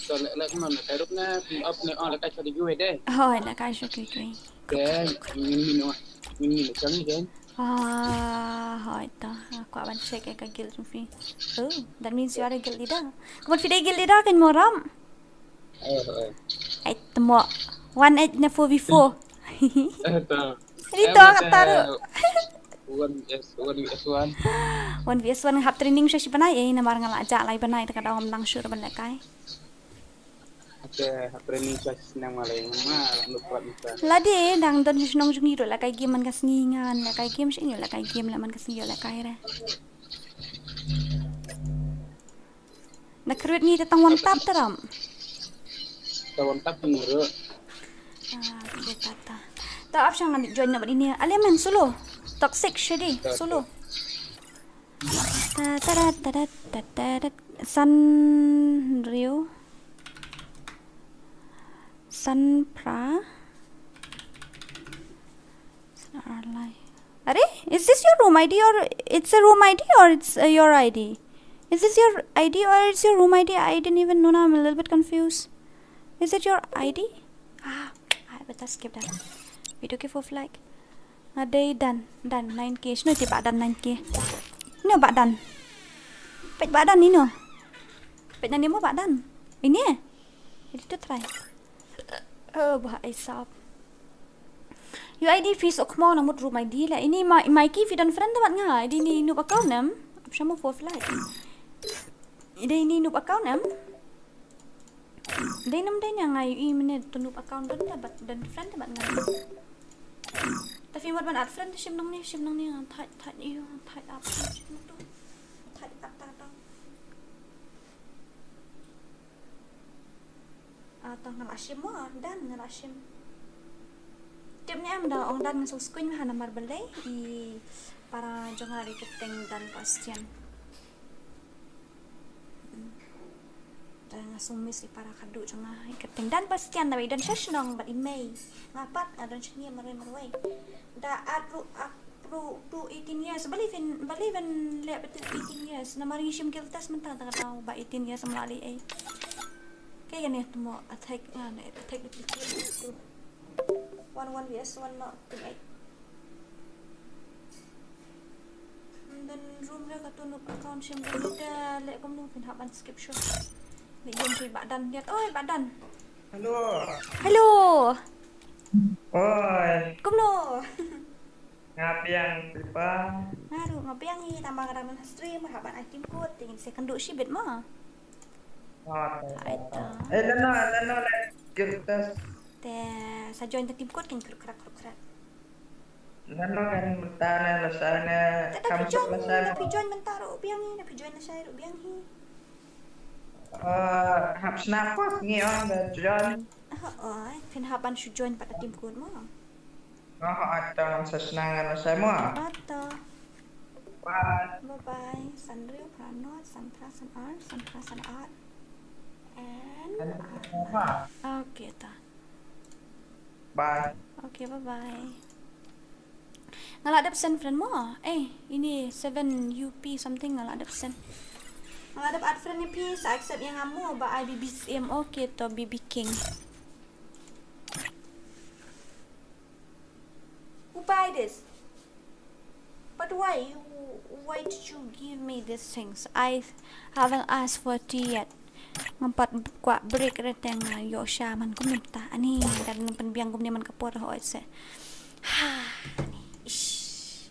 So le le kumno na tarup na up ne on le ka chadi gue de. Hoi le ka shu kui kui. Ke min min wa. Min min chang ni ken. Ah, hoi ta. Aku akan check ïa ka guild jong phi. Oh, that means you are a guild leader. Kumno phi dei guild leader kan mo ram? Oh, oh. Ai temo. One eight na four v four. Eh, to. Ini to kata ru. One V S, one V S one. One v one hap training sha shi bnai eh, namar nga la jah lai bnai te ka daw ngam nang shuh ban lehkai. Ate hap training sha shi snem ma lei ma la nuk prat mita. Lade dang don shnong jong ngi ruh lehkai game man ka sngi, ngan lehkai game sha ngi, lehkai game leh man ka sngi lehkai re. Na kyrwit ngi te tang one tap te ram. Tang one tap te ngi ruh. Ah, okay, ta ta. Ta ap sha ngan join na bad ini. Ale men solo. Toxic shadi solo. Ta ta ta ta ta ta ta. San Ryu. San Pra. Arlai. Are, is this your room I D or it's a room I D or it's uh, your I D? Is this your I D or it's your room I D? I didn't even know. Now I'm a little bit confused. Is it your I D? Ah, I better skip that. Video ke four like. Nga dei Dan, Dan nine K. Shino te ba Dan nine K? Ino ba Dan? Peit ba Dan ino. Peit nani mo ba Dan. Ini eh? Ini tu try. Oh, bah, I sap. U I D phi suk mo na mut room I D la. Ini ma, Mikey phi don friend bad nga. Ini noob account em. Ap sha mo four like. Ini noob account em. Dei nam dei nga i mene tu noob account don da bad don friend bad nga. Ta phi mut ban add friend shim nong ni, shim nong ni nga thait thait ïa thait ap. Thait ap ta ta. Ah, to nga la shim mo, Dan nga la shim. Tip ne em da ong Dan nga sngewskuiñ ha namar balei i para jong nga i kyrteng Dan Bastian. Da nga sngewmiss i para khadduh jong nga i kyrteng Dan Bastian da i don sha shnong bad i mei. Nga pat nga don sha ngi marwei marwei. Da at ruh ak Bru, bru eighteen years. Balei phin, balei phin leh bad eighteen years. Namar ngi shim guild test mynta ta ka daw ba eighteen years ym lah leh ei. Ke ïa ne tmo attack, ah, ne attack duplicate. One one V S one not thing ei. Dan room re ka tu noob account shim guild te leh kumno phin hap ban skip show. Leh ïa ba Dan ïa. Oi ba Dan. Hello. Hello. Oi. Kumno. Nga biang Pipa. Nga ruh nga biang hi tang ba nga dang stream hap ban ai team code te ngin sa kynduh shibit mo. Oh, Ai ta. Eh, lano, lano la guild test. Te sa join te team code kin kruk krak kruk krak. Lano kan mynta na lashai na Te da kam phi join, lashai da na. Phi join mynta ruh biang hi, da phi join lashai ruh biang hi. Eh, hap snap pas ngi ong da join. Oh, phin hap ban shu join pat da team code mo. Oh, ata sa snang na lashai mo. Ata. Bye. Bye bye. Sanrio, Pranot, Sanpra, Sanar, Sanpra, Sanar. And And Papa. Okay ta. Bye. Okay, bye bye. Nga la dep send friend mo. Eh, ini seven U P something nga la dep send. Nga la dep add friend ni phi sa accept ïa nga mo ba I B B C M okay to B B King. Who buy this? But why you, why did you give me these things? I haven't asked for tea yet. Nga pat kwah break re te nga ïoh sha man kumne ta. Ani da pynbiang kumne man ka por hoi se. Ha. Ish.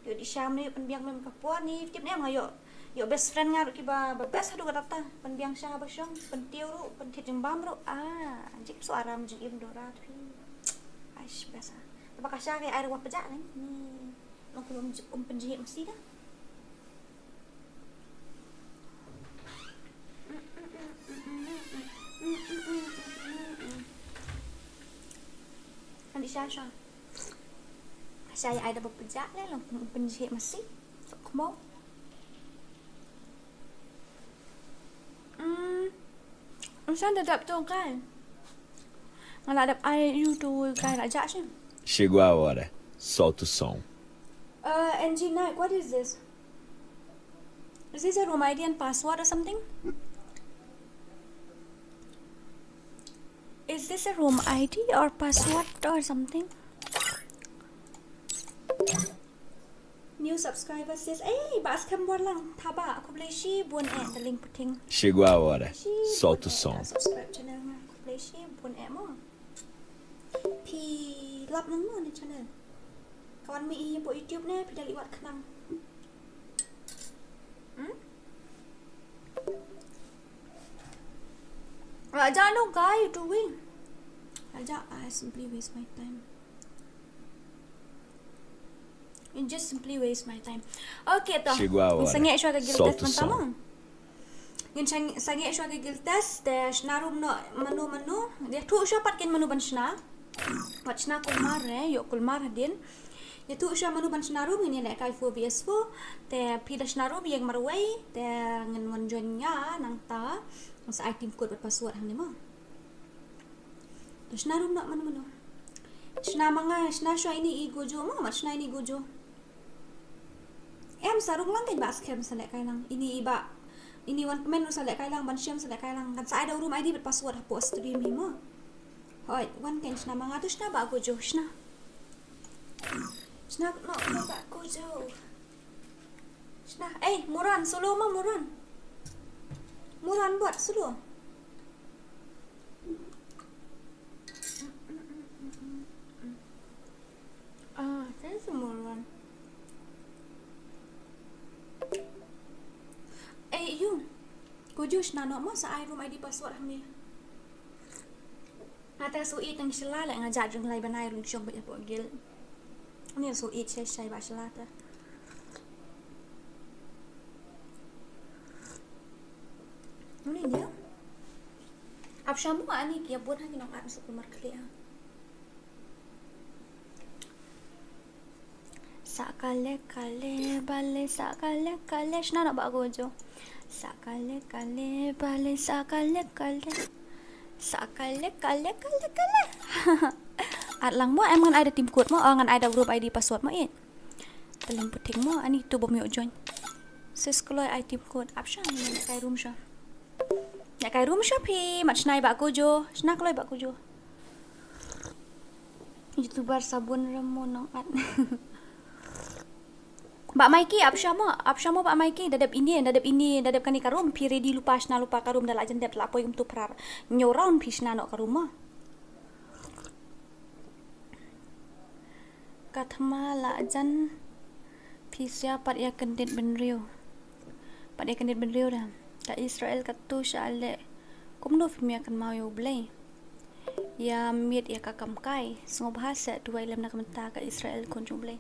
Ïoh di sha mane pynbiang mem ka por ni tip ne nga ïoh, ïoh best friend nga ruh kiba ba best haduh katta. Pynbiang sha ba shong, pyntiew ruh, pynthied jingbam ruh. Ah, jingim so aram jingim dora phi. Aish best ah. Taba ka sha ka ai ruh wa pejak ni. Ni long kum um pynjih mesti dah. Kan di sha sha. Sha ïa ai da ba pejak le long kum pynjih masi. Sok mo. Hmm. Shan da dap tu kai. Nga la dap ai ïa u tu kai la jak shin. Chegou a hora. Solta o som. Uh, N G Nike, what is this? Is this a room I D and password or something? Is this a room I D or password or something? New subscriber sis. Eh, ba skhem bor lang. Thaba, khublei shibun eh, darling puting. Shigwa wara. Shibun eh, salt to song. Subscribe channel nga. Khublei shibun eh mo. Phi lap nang mo ne channel. Ka wan mih hi po YouTube ne, phi da leit wad khnang. Hmm? Raja, no guy, you doing? Raja, I simply waste my time. You just simply waste my time. Okay, to. Shigwa wara. Sangeh shuwa ka guild test mynta mo. Ngin shang-, sangeh shuwa ka guild test, te shna rum noh mano mano. Ïathuh shuwa pat kein mano ban shna. Wat shna kulmar re, ïoh kulmar hadien. Ïathuh shuwa mano ban shna rum, ngin ïalehkai four versus four. Te phi da shna rum ïeng marwei, te ngin wan join nga nangta. Sa ai team code bad password hangne mo. Te shna rum noh mano mano. Shna ma nga, shna shuwa ine i Gojo mo, mat shna ine i Gojo. Em, sa rung lang kein ba skhem sa lehkai lang. Ine i ba, ine wan kmen ruh sa lehkai lang, ban shem sa lehkai lang. Kan sa ai da u room I D bad password hapoh stream hi mo. Hooid, wan kein shna ma nga, to shna Bah Gojo, shna. Shna noh, noh Bah Gojo. Shna, eh, Muran, solo mo Muran. Muran buat solo. Ah, thanks Muran. Eh, you. Gojo, shna noh mo, sa ai room I D password hangne. Nga te shu ïeit tang shylla leh, nga jah jong lai bnai ruh shong beit hapoh guild. Ani shu ïeit shai shai ba shylla te. Ani dia. Ap shamo ani ki ïa bun ha ki nongat shu kumar khlieh ha. Sa kale kale bale, sa kale kale. Shna noh Bah Gojo. Sa kale kale bale, sa kale kale. Sa kale kale kale kale. At lang mo, em ngan ai da team code mo, oh, ngan ai da group I D password mo, eh. Te lem puting mo, ani tu bym ïoh join. Sis kloi ai team code, ap sha, ngan kai room sha. Ngan kai room sha phi, mat shna ïa Bah Gojo. Shna kloi Bah Gojo. YouTuber sabun remo nong at. Bah Mikey, ap shamo, ap shamo Bah Mikey, da dep ine, da dep ine, da dep kane ka room, phi ready lypa, shna lypa ka room, da la jan dep la poi kumtu phra hynñiew round phi shna noh ka room mo. Ka thma la jan phi sia pat ïa kyndit bynriew. Pat ïa kyndit bynriew da. Ka Israel katu sha leh kumno phim ïa kynmaw ïa U Blei. Ïa miet ïa ka kam kai, sngewbha seh duwai lem na ka bynta ka Israel khun jong U Blei.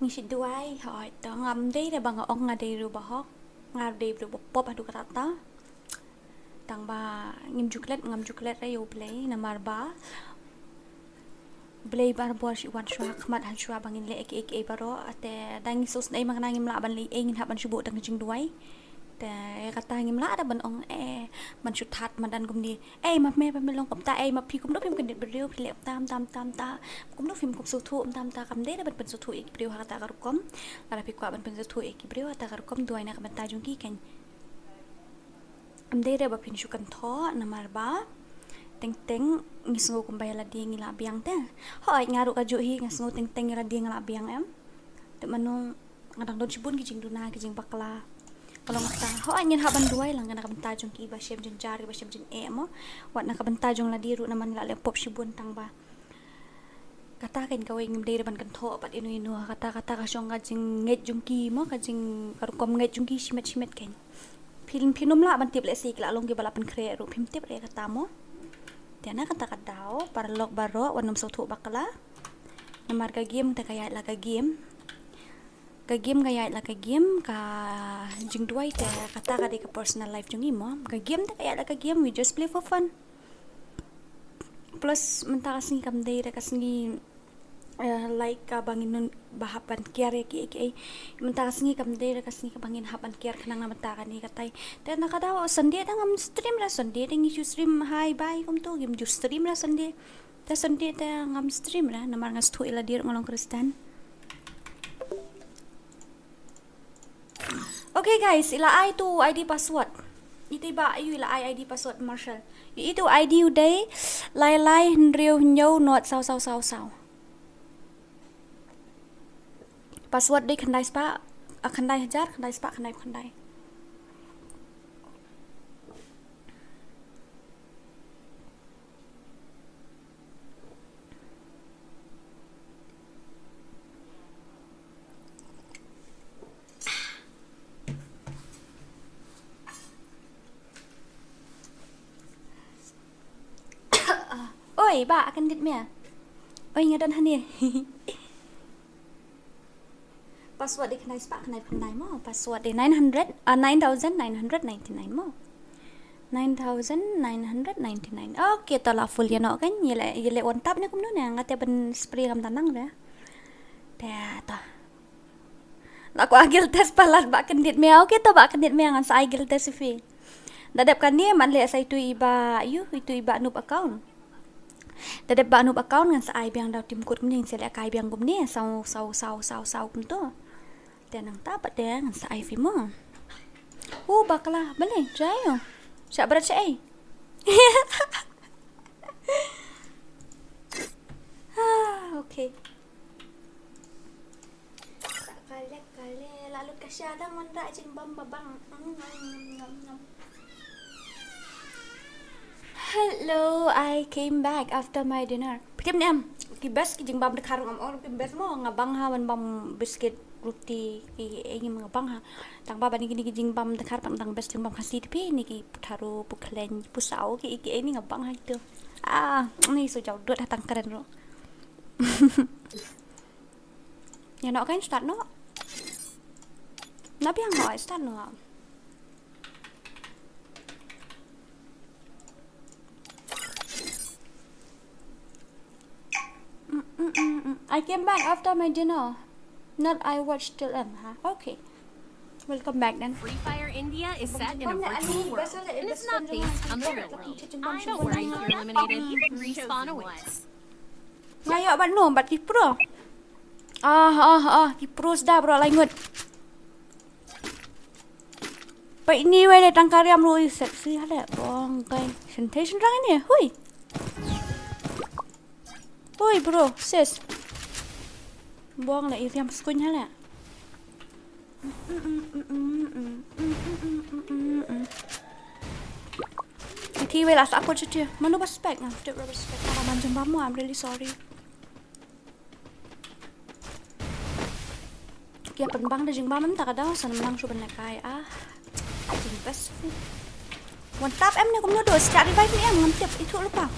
Ngi shu duwai, hooid, to ngam dei re ba nga ong nga dei ruh ba hok, nga dei ruh ba pop haduh katta. Tang ba ngim ju klet, ngam ju klet re ïa U Blei, namar ba Blei barabor shu wan shuwa ha khmat ha shuwa ba ngin leh kiei kiei baroh, te da ngi sngewsynei ma nga ngim lah ban leh ei, ngin hap ban shu buh tang ka jingduwai. Te kata ngim lah da ban ong eh ban shu that madan kumne. Ei ma me ba me long kumta, ei ma phi kumno phim kyndit briew, phi leh kumta kumta kumta kumta. Kumno phim kum sngewthuh kumta kumta, kam dei da ban pynsngewthuh ïa ki briew ha kata ka rukom. Lada phi kwah ban pynsngewthuh ïa ki briew ha kata ka rukom, duwai na ka bynta jong ki kan. Ym dei re ba phin shu kynthoh namar ba teng teng ngi sngew kumba ïa lade ngi la biang te. Hooid nga ruh kajuh hi nga sngew teng teng ïa lade nga la biang em. Te mano nga dang don shibun ki jingduna ki jingbakla. Ka long kata hooid ngin hap ban duwai lang na ka bynta jong ki ba shem jynjar ki ba shem jyneh mo. Wat na ka bynta jong lade ruh namar ngi la leh pop shibun tang ba. Kata kein kawei ngim dei re ban kynthoh pat ino ino, kata kata ka shong ka jingngeit jong ki mo, ka jing ka rukom ngeit jong ki shimet shimet kein. Phin phin ym lah ban tip lehse ki la long kiba la pynkhreh ruh phim tip re kata mo. Te na kata ka daw paralok baroh wat nym sngewthuh bakla. Namar ka game te ka ïaid la ka game. Ka game ka ïaid la ka game, ka jingduwai te kata ka dei ka personal life jong ngi mo. Ka game te ka ïaid la ka game, we just play for fun. Plus mynta ka sngi kam dei re ka sngi, eh, like kaba ngin nym ba hap ban kiar ïa kiei kiei. Mynta ka sngi kam dei re ka sngi kaba ngin hap ban kiar khnang na mynta kane katai. Te na ka daw Sunday te ngam stream re, Sunday te ngi shu stream hi bye kumto, ngim ju stream re Sunday. Te Sunday te ngam stream re namar nga sngewthuh ïa lade ruh nga long Khristan. Okay guys, i la ai tu I D password. Iti ba ïu i la ai I D password Marshall. Ïu itu I D u dei lai lai hynriew hynñiew nod saw saw saw saw. Password dei khyndai spah, ah, khyndai hajar, khyndai spah, khyndai, khyndai. Oi, ba, akan dit mia. Oi, nga don hani. Password dei khyndai spah khyndai phew khyndai mo. Password dei nine hundred, ah, nine thousand nine hundred ninety-nine mo. Nine thousand nine hundred ninety-nine. Okay, to la full ïa no kan. Ïa le, ïa le one tap ne kumno ne. Nga te ban spray kam tanang de. Te to. La kwah guild test palat ba kyndit mia. Okay to ba kyndit mia ngan sa ai guild test ïa phi. Da dep kane man leh sa itu i ba, ïu, itu i ba noob account. Da dep ba noob account ngan sa ai biang da u team code kumne, sa leh kai biang kumne, saw, saw, saw, saw, saw kumto. Te nangta pat te ngan sa ai phi mo. U bakla, balei, jai ïo. Sha bret sha ei. Ah, okay. Sa kale kale, la lut ka sha dang wanrah jingbam ba bang. Mm, mm, mm, mm, mm. Hello, I came back after my dinner. Phi tip ne em, ki best ki jingbam dkhar ruh ngam ong, ki best mo, nga bang ha ban bam biscuit, roti, ki ei ngi nga bang ha. Tang ba ba ni ki, ni ki jingbam dkhar pat tang best jingbam Khasi te phi, ni ki putharu, pukhleiñ, pusaw, ki, ki ei ni nga bang ha kito. Ah, ni shu jaw dud ha tang kren ruh. Ïa noh kan start noh. Na biang noh start noh. Mm, mm, mm, mm. I came back after my dinner. Not I watched till end, huh? Okay. Welcome back then. Free Fire India is set in a virtual world, and it's not based on the real world. I don't worry if you're eliminated. You can respawn and win. Nga ïoh bad no, bad ki pro. Ah, ah, ah, ki pro sda bro, la ngut. Peit ni wei le tang ka riam ruh i sexy hale. Bong kai. Shen thei shen rang ini. Hui. Hui bro, sis. Bong le i riam skuin hale. Ki thi wei la sa akut shuti. Mano ba spek nga. Tip rubber spek. Ara man jumpa mo, I'm really sorry. Ki ïa pynbang da jingbam mynta ka daw, sa nang shu ban lehkai ah. Jing best. One tap em ne kumno do, sa revive ne em, ngam tip, ithuh lypa.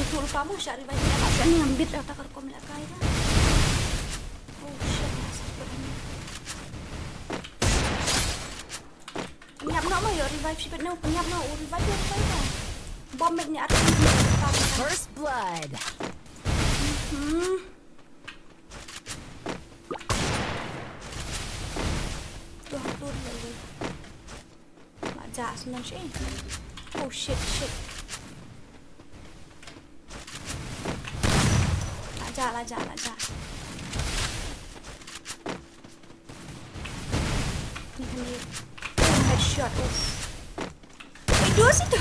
Ithuh lypa mo, sa revive ne em, sa ne ngam bit ata ka rukom lehkai ah. Oh shit, sa put em. Pynïap noh mo, ïoh revive shibit noh, pynïap noh, u revive noh, revive noh. Bom met ni arti ni. First blood. Hmm. Tuh, tuh, tuh. La jah snem shi. Oh shit, shit. La jah, la jah, la jah. Ni kan ni. Oh, headshot. Oh. Oi, dua situ.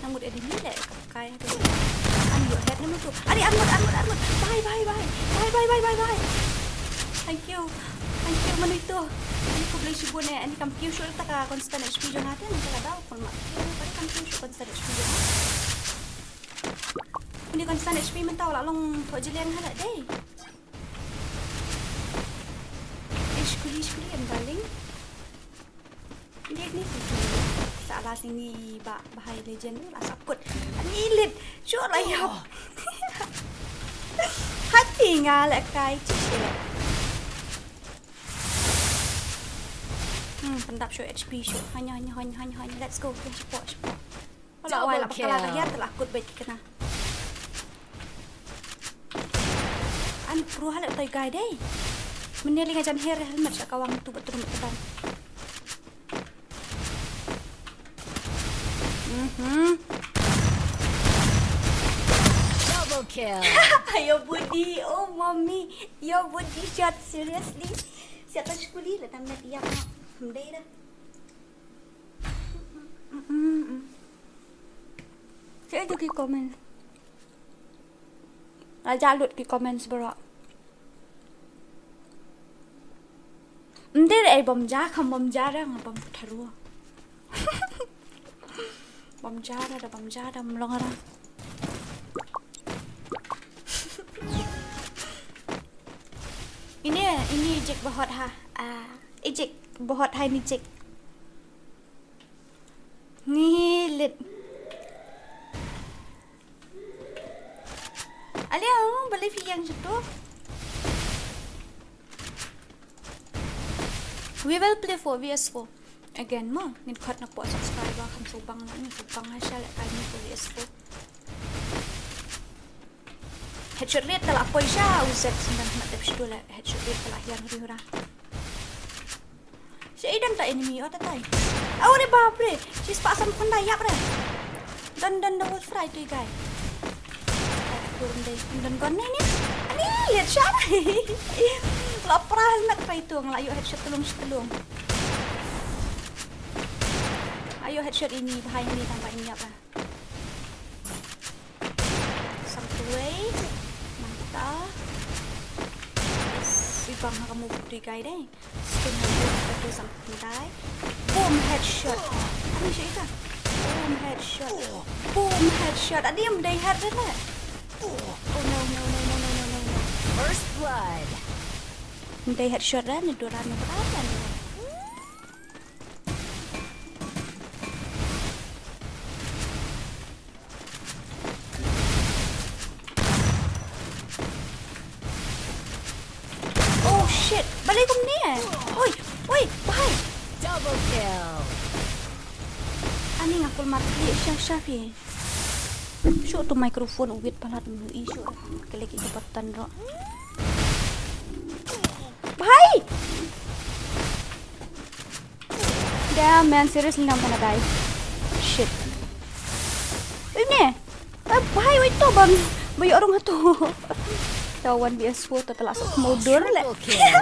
Nang mut edit ni le, kai tu. Ani yo head ni mut tu. Ani, ani mut, ani mut, ani mut. Bye, bye, bye. Bye, bye, bye, bye, bye. Thank you. Thank you, manu itu. Ani khublei shibun eh. Ani kam kiew shuh ta ka constant H P jong nga te. Ani ka daw pun ma. Kiew, bad kam kiew shuh constant H P jong nga. Ani constant H P mynta la long thoh jylliew ha la dei. Ish, kuli, ish, kuli, em, darling. Ni, ni, ni. Sa la sini ba, ba hai legend la sa kut. Ni lit. Sure la yap. Hati nga la kai chi shi. Hmm, pyndap shu H P shu. Hanya, hanya, hanya, hanya, hanya. Let's go. Let's go. Wala wai la bakla ka yar la kut bait kena. Ani pro hale tai guy dei. Mene li nga jan hair helmet sa kawang tu betul betul. Mhm. Double kill. Ayo budi, oh mommy, your body shot seriously. Siapa sekuli la tam na tiap na. Hemdai dah. Saya juga komen. Nga ja lut ki comments bro. Mdei re ai bom ja, kham bom ja re nga bom tharu. Bom ja re da bom ja da mlong ra. Ini, ini jek bahot ha. Ah, ijek bahot ha ini jek. Ngi lit. Alia, balei phi ïeng shuh tu? We will play four V S four again mo. Ngin khot na pok subscriber kham shu bang na, ngin shu bang ha sha leh kai ni four V S four. Headshot rate tala poi sha u Zed sendang mat dep shu leh headshot rate tala hiang ri hura. Sha i dang ta enemy o ta tai. Aw re bap re. Shi spah sam khun da ïap re. Don don da wolf fry tu i guy. Turun dei. Don gun ni ni. Ani liat sha. La pra helmet pa itu nga la ïoh headshot telung shi telung. Ayo headshot ini behind ini tang ba ini ïap re. Sang tuwei. Manta. Yes, i bang ha ka move tu i guy dei. Skin ha ka move tu sang tuwei. Boom headshot. Ani sha ita. Boom headshot. Boom headshot. Ani em dei head re le. Oh no no no no no no no no. First blood. Em dei headshot re ni dura ni bra ni. Oh shit, balei kumne? Oi, oi, bhai. Double kill. Ani nga kulmar phi sha sha phi. Shu tu microphone u wit palat mu i shu. Kele ki button ro. Bhai. Damn man, seriously, now I'm gonna die. Shit. Wait ne. Eh, bhai, wait to bang. Bayu orang tu. Tahu one V S four tu telah sok motor le. Triple kill.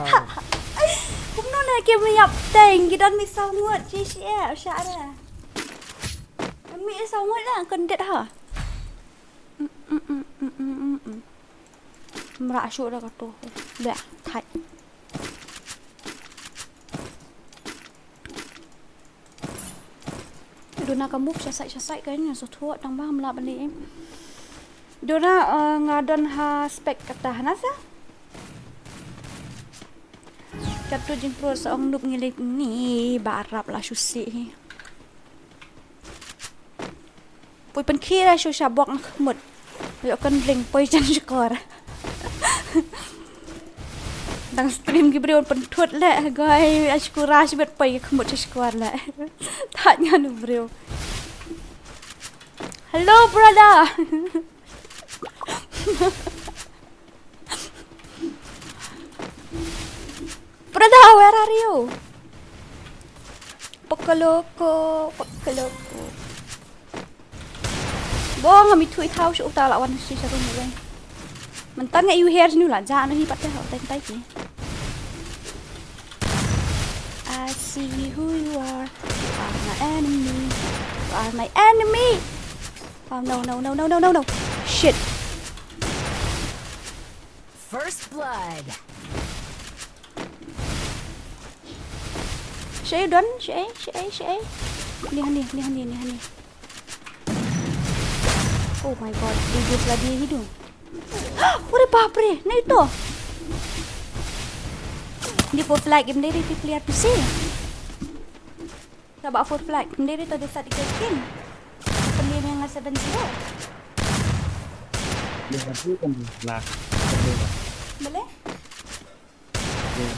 Kumno na ke mayap teng. Kita mi sangut. Cici eh, syara. Mi sangut lah, kendit ha. Mm, mm, mm, mm, mm, mm, mm. Mra shu da kato. Ba, thai. Dona ka move sha side sha side ka ïa so thuh tang ba mla bali. Dona, eh, nga don ha spec kata hana sa. Katu jingpro sa ong nup ngi lek ni ba arap la shu si hi. Poi pynkhie ra shu sha bok na khmut. Yo kan ring poi jan shkor. Dang stream ki briew pynthut le goi ashkura shibet poi khmut shkor le. Tanya nu briew. Hello brother. Brother, where are you? Pokoloko, pokoloko. Bong, ami thui thau shu uta la wan shi sharum weng. Mentan nga you here nu la ja nu hi pat te ho ten tai ki. I see who you are. You are my enemy. You are my enemy. Oh no no no no no no no. Shit. First blood. Shae don, shae, shae, shae. Ni hani, ni hani, ni hani. Oh my god, dia dia seladi hidu. Ore bapre, na ito. Ni four flag game dei di player P C. Sa ba four flag. Mdei to de sat ike kin. Pynliem ïa nga seven zero. Dia satu kan flag. Boleh? Dia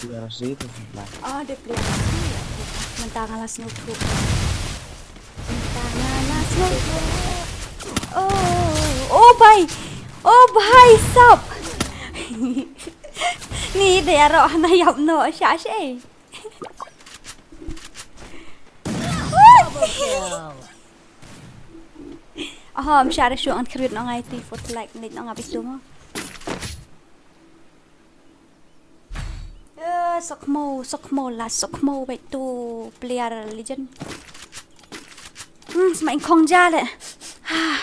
dia satu kan flag. Oh, dia player. Mentang alas nutuk. Mentang alas nutuk. Oh, oh bhai. Oh bhai sap. Ni dia roh na yap no sha sha. Double kill. Aha, am share shu an create nong I T for like nit nong abi tu mo. Eh, sokmo, sokmo la, sokmo wait tu player legend. Hmm, sma in kong jale. Ah.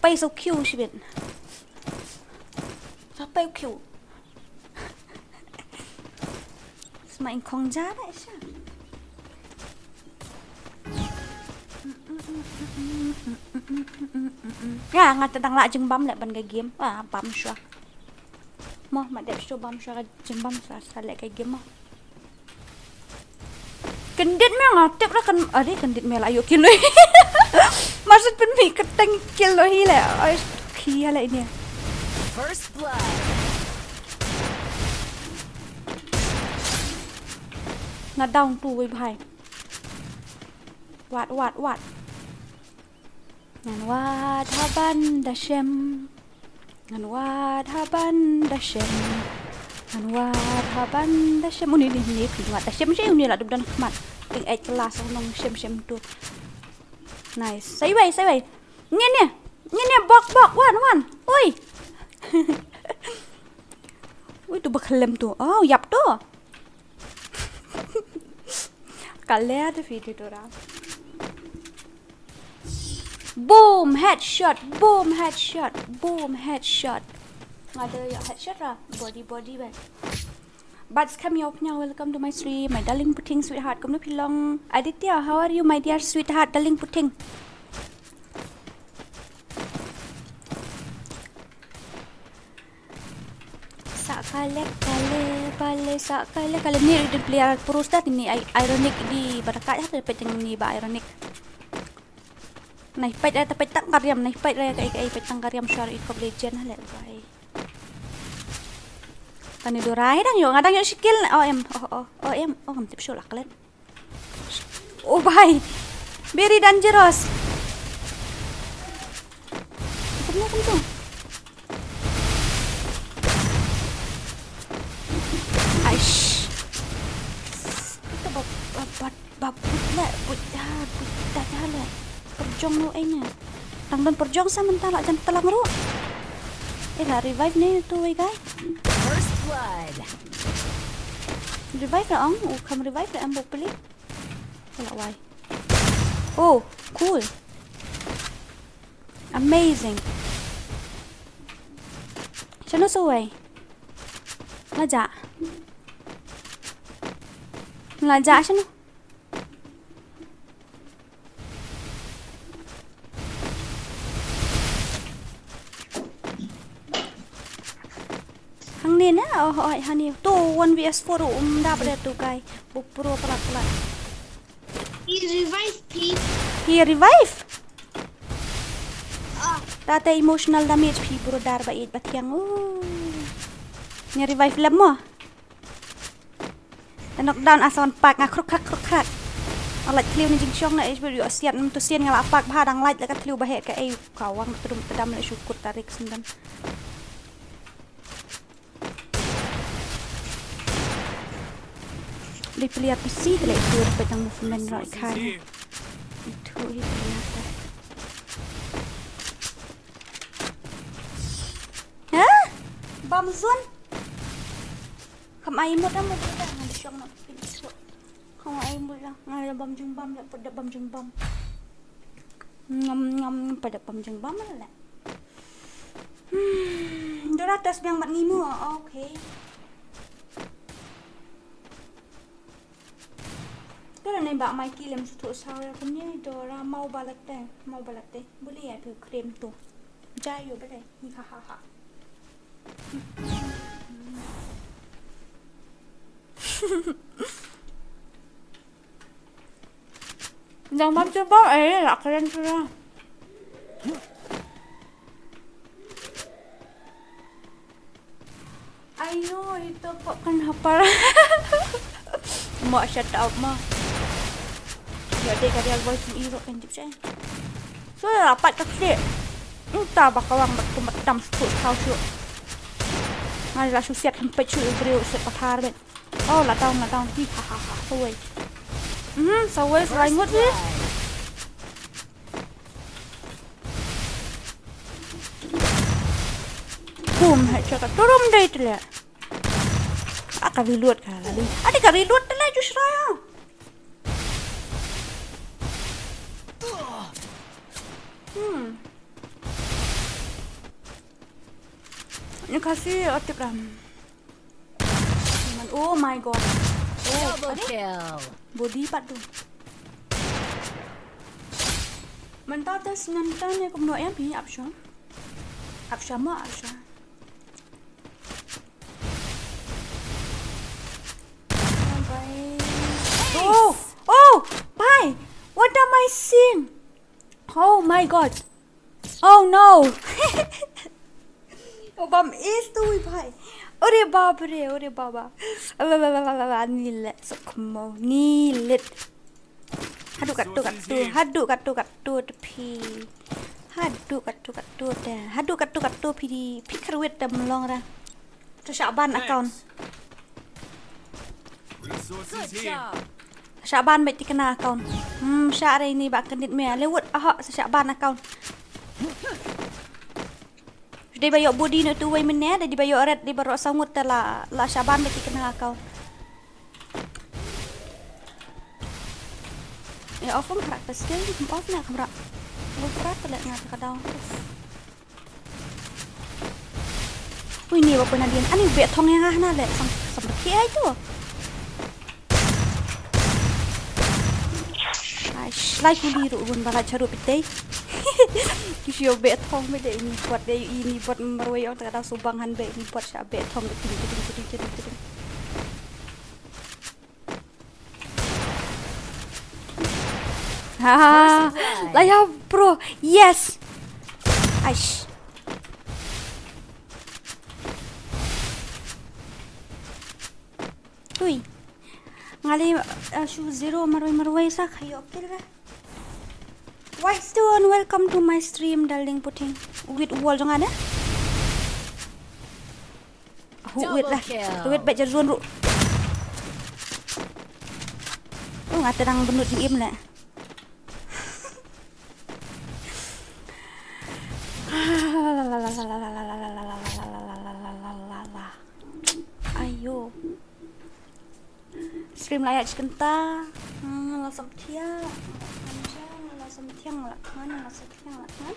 Pei so cute shibit. Sa pei cute. Sma in khong ja da sha. Ya, nga ta dang lah jingbam leh ban ka game. Ah, bam shuwa. Mo, ma dep shu bam shuwa ka jingbam sa, sa leh ka game mo. Kyndit me nga tip ra kan, are kyndit me la ïoh kill noh. Maksud pynmih kyrteng kill noh hi leh. Ai, khi ha leh ini. First blood. Nga down tu wei bhai. Wat, wat, wat. Ngan wad haban da shem. Ngan wad haban da shem. Ngan wad haban da shem. Uni ni ni phi wad da shem shem uni la dub dan khmat. Ting ai kelas nong shem shem tu. Nice. Sai wei, sai wei. Ni ni. Ni ni bok bok wan wan. Ui. Ui tu bakhlem tu. Oh, yap tu. Kaler tu video tu ra. Boom, headshot, boom, headshot, boom, headshot. Nga da ïoh headshot ra, body, body, bad. Bats Kam Ïew Pynïaw, welcome to my stream, my darling puting sweetheart, kumno phi long? Aditya, how are you, my dear sweetheart, darling puting? Sa kale kale bale sa kale kale ni ri player pro star ni ai-, ironic di barakat ha pet ni ba ironic. Nai pet ai ta pet tang kariam nai pet ai ka ai pet tang kariam shar i kop legend ha le bai. Tani dorai dang yo ngadang yo shikil o em o o o em o kam tip shu lak len. Oh bhai. Very dangerous. Kenapa tu? Aish. Ito ba ba ba ba but la but da but da da la. Perjong no enya. Tang don perjong sa menta la jan telang ru. Eh la revive ni tu wei guy. First blood. Revive la ong, u kam revive la ambo peli. Wala wai. Oh, cool. Amazing. Shano sawai? Laja. Laja shano? Hangne na, oh, oh, hani. Tu one v s four um da pada tu kai. Bu pro plat plat. He revive, please. He revive? Ah. Tata emotional damage phi bro dar ba it ba thiang. Oh. Ni revive lem mo. Knockdown asan pak nga kruk krak kruk krak. Alat kliu ni jingshong na H B U siat nam tu sian nga la pak bha dang light la ka kliu ba he ka ei kawang tu dum tedam la syukur tarik sendan. Dei piliar pisi tele itu dapat tang movement roi kai. Itu itu piliar. Ha? Bam zone. Kam ai mut am mut dah ngan shong nak pin itu. Kam ai mut lah ngan bam jung bam lah pada bam jung bam. Ngam ngam pada bam jung bam lah. Hmm, dora tas biang mat ngimu. Okay. Dora ne ba mai kilim sutu sawa kumne dora mau balate, mau balate. Buli ya tu krim tu. Jayo bale. Ni ha ha ha. Jang bam tu ba eh la keren tu lah. I know itu kok kan hapar. Mo shut up mo. Ya deh kari aku voice ni iro kan jip saya. So la pat ka klik. Uta ba kawang ba tu ba tam suk kau suk. Ngai la shu siat kan pet suk brio suk pathar bet. Oh la down la down hi ha ha ha. Sawai. Hmm sawai sawai ngut hi. Boom, headshot ka turum dei tele. Aka reload ka lali. Adi ka reload tele just raya. Hmm. Ni Khasi, oh, tip ram. Man, oh my God. Oh, Double are? Kill. Body pat tu. Mynta te snem ta ne kumno em phi ap sha. Ap sha ma ap sha. Oh, bhai. Oh, oh, bhai. What am I seeing? Oh my God. Oh no. Oh, bam is tu, bhai. Ore bap re, ore baba. Ni let sokmo, ni let. Haduh katto katto, haduh katto katto te phi. Haduh katto katto te, haduh katto katto phi di, phi kharwit te mlong ra. To shah ban account. Resources Good here. job. Shah ban bad tikna account. Hmm, shah re ni ba kendit me. Lewut ahok sa shah ban account. Dei ba ïoh body no tu wei mene, dei ba ïoh red, dei ba roh sangut te la, la shah ban bad tikna account. Ya off ong harak ta skill, off na kamera. Off rat te le na ta ka down. Ui, ni ba pernah dia. Ani bek thong yang ah na le. Sam, sam berkhia itu. Ai, shlai kuli ru bun bala charu pitei. Kisio bek thong me de ini buat de ini buat marwei ong tak subang han bek ini buat sha bek thong de ting ting ting ting ting ting. Ha, la ya pro. Yes. Aish. Ui. Ngali uh, shu zero marwei marwei sa khayo kill ga. White Stone, welcome to my stream, darling puting. With wall jong ane. Hu wit lah. Wit baik jarzun ru. Oh, ngata dang benut jingim lah. Ayo. Stream la ïa kynta. Hmm, la sam thiang. La sam thiang la kan, la sam thiang la kan.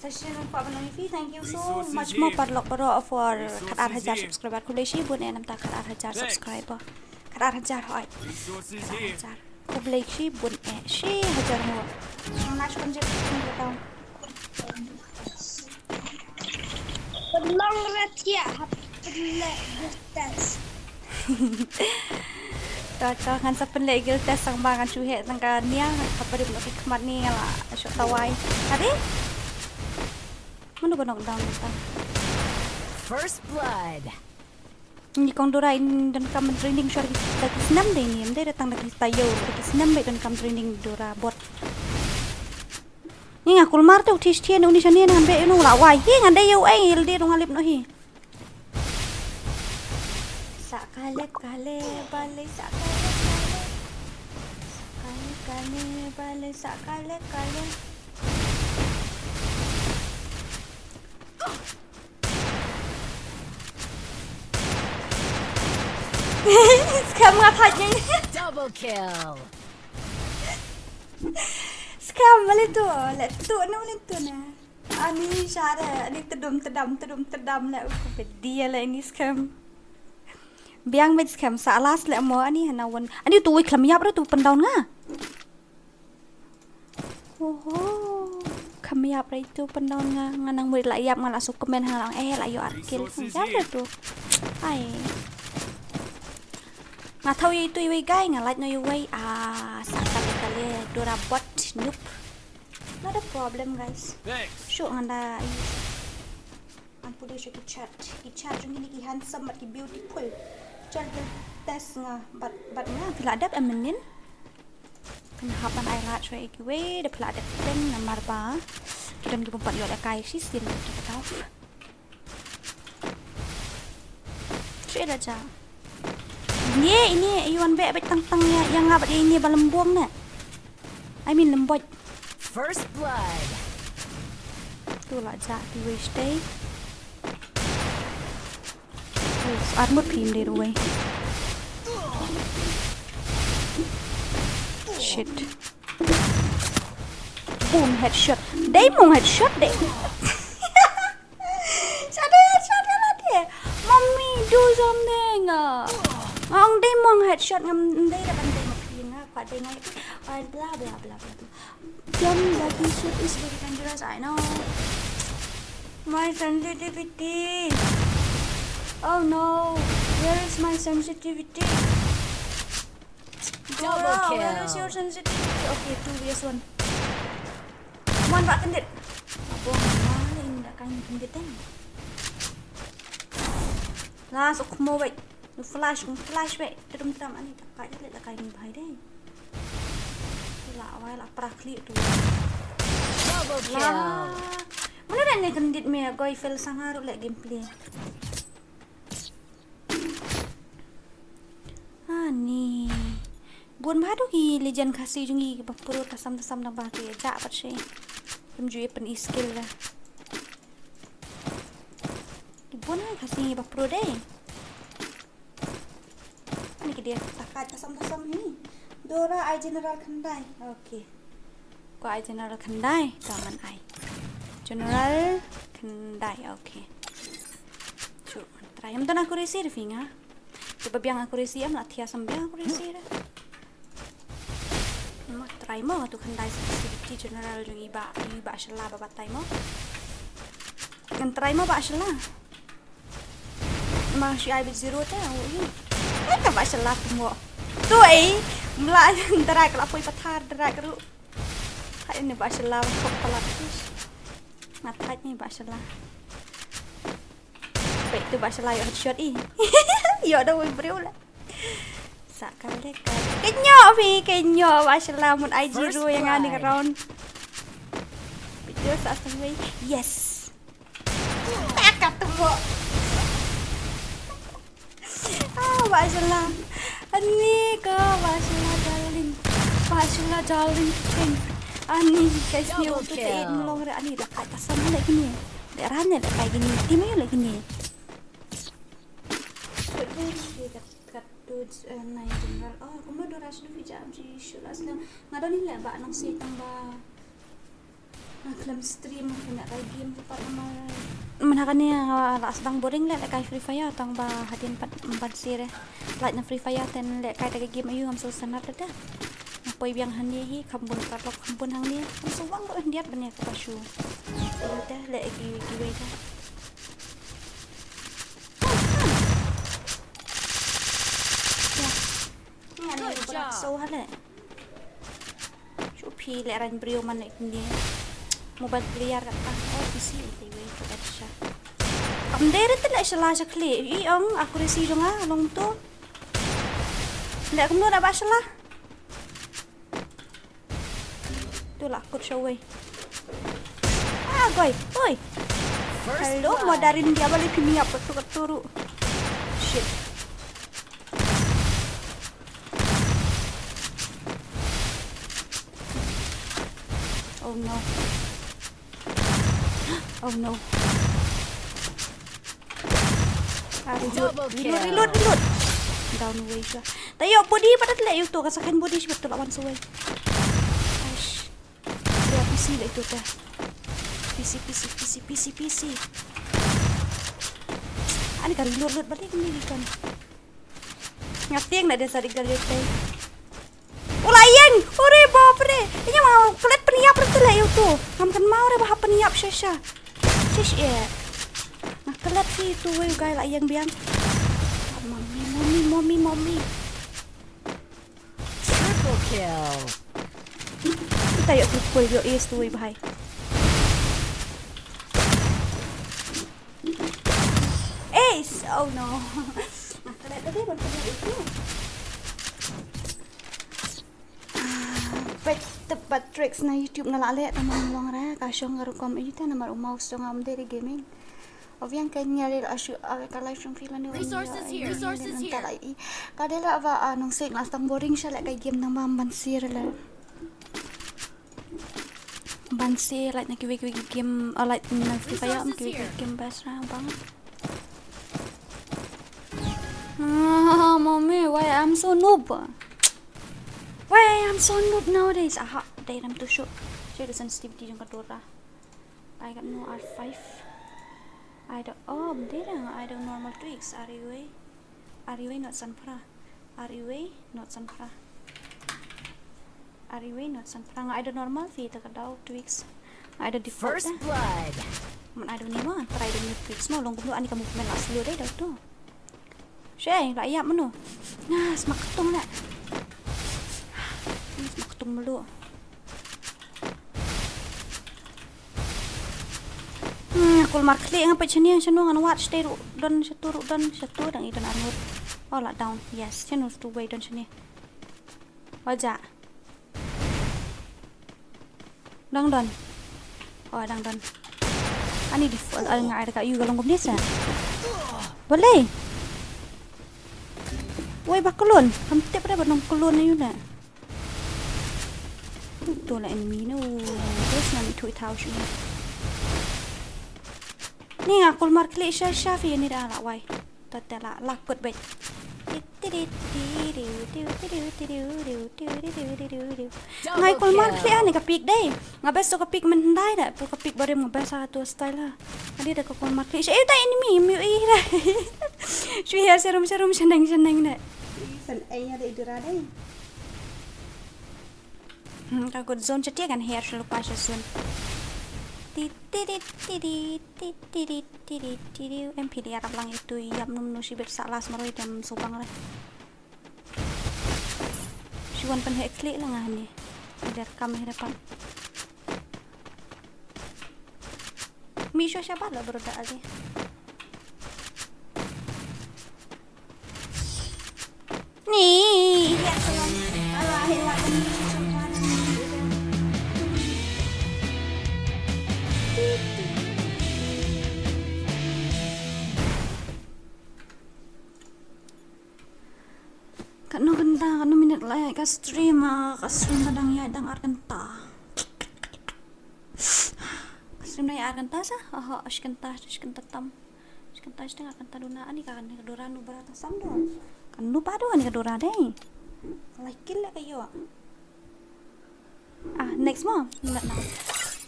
Session kwa ban wi, thank you so much mo parlok bro for khat ar hajar subscriber. Khublei shibun eh namta khat ar hajar subscriber. Khat ar hajar hoi. Resources Khat ar here. hajar. Khublei shibun eh shi hajar mo. Nash kan jep kan jep tau. Long rat ya hap pynleh test. Ta ta kan sa pynleh guild test sang ba kan shu heh tang ka nia ka pyrip noh ki khmat ni nga la shot tawai. Tadi? Mano ba knockdown ta? First blood. Ni kong Dora in donkam training shor ki da ki snam de ni em de tang da ki tayo da ki snam ba donkam training Dora bot. Ni nga kulmar te u thish thien uni shane ngan be inu la wai hi ngan de yu ai il de rung alip no hi. Sa kale kale bale sa kale kale. Sa kale kale bale sa kale kale. Scam nga thait ngi. Double kill. Scam mali tu le tu na mali tu na. Ani share ani tedum tedam tedum tedam le ku pedia le ini scam. Biang bad scam sa alas le mo ani hana wan. Ani tu wik lam yap re tu pendaun nga. Oho. Kham ïap ra itu pendon nga nga nang muid la ïap nga la suk kmen ha lang eh la ïoh arkil. Ïap ra tu. Ai. Nga thaw ïa itu iwei guy nga lait no iwei ah sa kale kale dura bot noob. Not a problem guys. Thanks. Shu nga da. Am pule sha ki chat. Ki chat jong kine ki handsome bad ki beautiful. Chat ki test nga bad bad nga phi la dep em mynnin. Phin hap ban ai lad shuwa ïa kiwei da phi la dep teng namar ba ki don ki bym pat ïoh lehkai shisien ki kitaw. Shu ïa da ja. Ine ine ïa wan beh beh tang tang ïa ïa nga bad ïa ine ba lembong ne. I mean lemboj. First blood. Tu la ja ti wei stay. Uf, armut phim dei ruwei. Shit. Boom headshot. Dei mung headshot dei. Shot dei headshot ya lati. Headshot ngam dei da ban dei ma phi nga kwah dei ngai. Ai, bla bla bla bla. Gun buggy shit is very dangerous, I know. My sensitivity. Oh no. Where is my sensitivity? Double Dora, where is kill. Your sensitivity? Okay, two V S one. One ba kyndit. Abong ma in da kan kyndit dang. Last, oh, mo wait. Nu flash, nu flash wait. Tudum tam ani tak kai le la kai ni bhai dei. La wai la pra kli tu. Double kill. Mana dah ni kyndit me goi fel sangar le gameplay. Ani. Bun bha tu ki legend Khasi jong ngi ba pro tasam tasam da ba ki ja pat shi. Kum ju pen skill la. Ki bun ha Khasi ba pro dei. Ni ki dia takat tasam tasam ni. Dora ai general khyndai. Okay. Ko ai general khyndai, ko ngan ai. General khyndai, okay. Chu, try. Em don accuracy re phi nga. Te ba biang accuracy em la thia sam biang accuracy re. Mo try mo tu khyndai sensitivity general jong i ba, i ba shala ba batai mo. Ngan try mo ba shala. Ma shi ai bit zero te, oh, i. Ai ka ba shala tu mo. Tu ai, mla dara ka la poi pathar dara ka ru. Hai ni ba shala khop pala tu. Ngat hai ni ba shala. Wait, tu ba shala yo headshot i. Yo da wei breu la. Sa ka le ka. Kenyo phi, kenyo ba shala mun ai zero yang ani round. Video sa sa wei. Yes. Ka tu mo. Ah, ba shala. Ani ka ba shala darling. Ba shala darling king. Ani guys ni utu te in long re ani da kai tasam le kini. De ran ne da kai kini. Tim ayo le kini. Kat kat tu nai general. Oh, kumno do ras du fi jam ji shulas na. Ngadon ni le ba nang si tang ba. Nga khlem stream, nga khlem lehkai game tu pat namar. Mynta kane nga la sdang boring leh lehkai Free Fire tang ba hadien pat ban sir eh. Lait na Free Fire ten lehkai da ka game ayu ngam sngewsynei lada. Nga poi biang hangne hi kham bun ka lok kham bun hangne. Ngam sngewbang ba handiat ban ïa ka ba shu. Te leh ki kiwei te. Ïa. Ni ani ba so ha leh. Shu phi leh rang briew man leh kine. Mobile player kata. Oh, P C te wei tu ka sha. Kam dei re te leh shala sha khlieh. I ong accuracy jong nga long tu. Leh kumno da ba shala. Tu la kut sha wei. Ah, goi. Oi. Hello, mo darin dia balik kini apa tu keturu. Shit. Oh no. Oh no. Ah, reload, reload, reload, reload. Down away sha. Tayo body padat le yu to ka sakan body shi betul lawan suwai. Aish. Ya P C le yu to ta. P C, P C, P C, P C, P C. Ani ka reload, reload balik ni kan. Nga tieng na dia sa di gal ïa tai. Ula ïeng, ore bapre. Ïa ma klet pynïap re te la ïa uto. Ngam kynmaw re ba hap pynïap shisha. Shish eh. Nga klet phi tu wei u guy la ïeng biang. Mommy, mommy, mommy, mommy. Triple kill. Kita ïa tu kul ïa is tu wei bahai. Ace! Oh no. Nga klet tadi ban kena itu. Ah, peit tep ba tricks na YouTube na la leh tamam long ra ka shong ka rukom ita namar u mouse jong nga um dei re gaming. Obiang ka nyari la shu, ah, ka live stream phi lane. Resources here. Resources here. Ka dei la ba, ah, nong sik la tang boring sha leh ka game nang bam ban sir le. Ban sir like na kiwi kiwi game, ah, like na Free Fire, um kiwi kiwi game best round bang. Ah, mommy, why I'm so noob? Why I'm so noob nowadays? Aha, dai ram tu shoot. Check the sensitivity jong ka Dora. I got no R five. I don't, oh, dai ram, I don't normal tweaks. Are you, are you not Sanpra? Ar iwei, not san phra. Ar iwei, not san phra. Nga ai da normal phi ta ka daw, tweaks. Nga ai da default. First da. Blood. Man ai da ni ma, try da ni tweaks ma, long kumno ani ka movement la slow dei da tu. Shei, la ïap mano. Nah, smak ketung la. Smak ketung melo. Hmm, kulmar khlieh nga peit shane, shano ngan wad shatei ruh don, shatu ruh don, shatu dang i don armut. Oh, la down. Yes, shano tu wei don shane. Waja. Dang don. Oh, dang don. Ani default, al nga ai da ka yu ka long kumne sa. Boleh. Wei ba kulun. Kam tip da ba nong kulun ayu na. Tu la enemy no. Terus nang itu itau sini. Ni nga kulmar klik sha sha fi ni da la wai. Ta ta la la kut bet. Ngai kulmar klik ani ka pik dei. Nga best to ka pik men dai da. Tu ka pik barim nga best ha tu style ha. Ani da ka kulmar klik sha. Eh, ta enemy mi i da. Shu ya serum serum shaneng shaneng da. San ai ya da idura dei. Hmm, ka good zone chatia kan hair sha lupa sha zone. Ti ti ti ti ti ti ti ti ti ti ti. Em phi ïarap lang itu ïap num nu shibit sa las maroi tem subang re. Shi wan pen hek klik lang ah ni. Biar kam hera pam. Mi shu shabat la broda ali. Ni, iya, tolong. Alah, hilang. Katno kynta, katno minit la ïaid ka stream, ah, ka stream ka dang ïaid dang ar kynta. Ka stream dang ïaid ar kynta sa? Oho, shi kynta, shi kynta tam. Shi kynta shi dang ar kynta duna, ani ka, ani ka dura nu bra ta sam do. Kan nu pa do ani ka dura dei. Like la ka yo. Ah, next mo. Ngat na.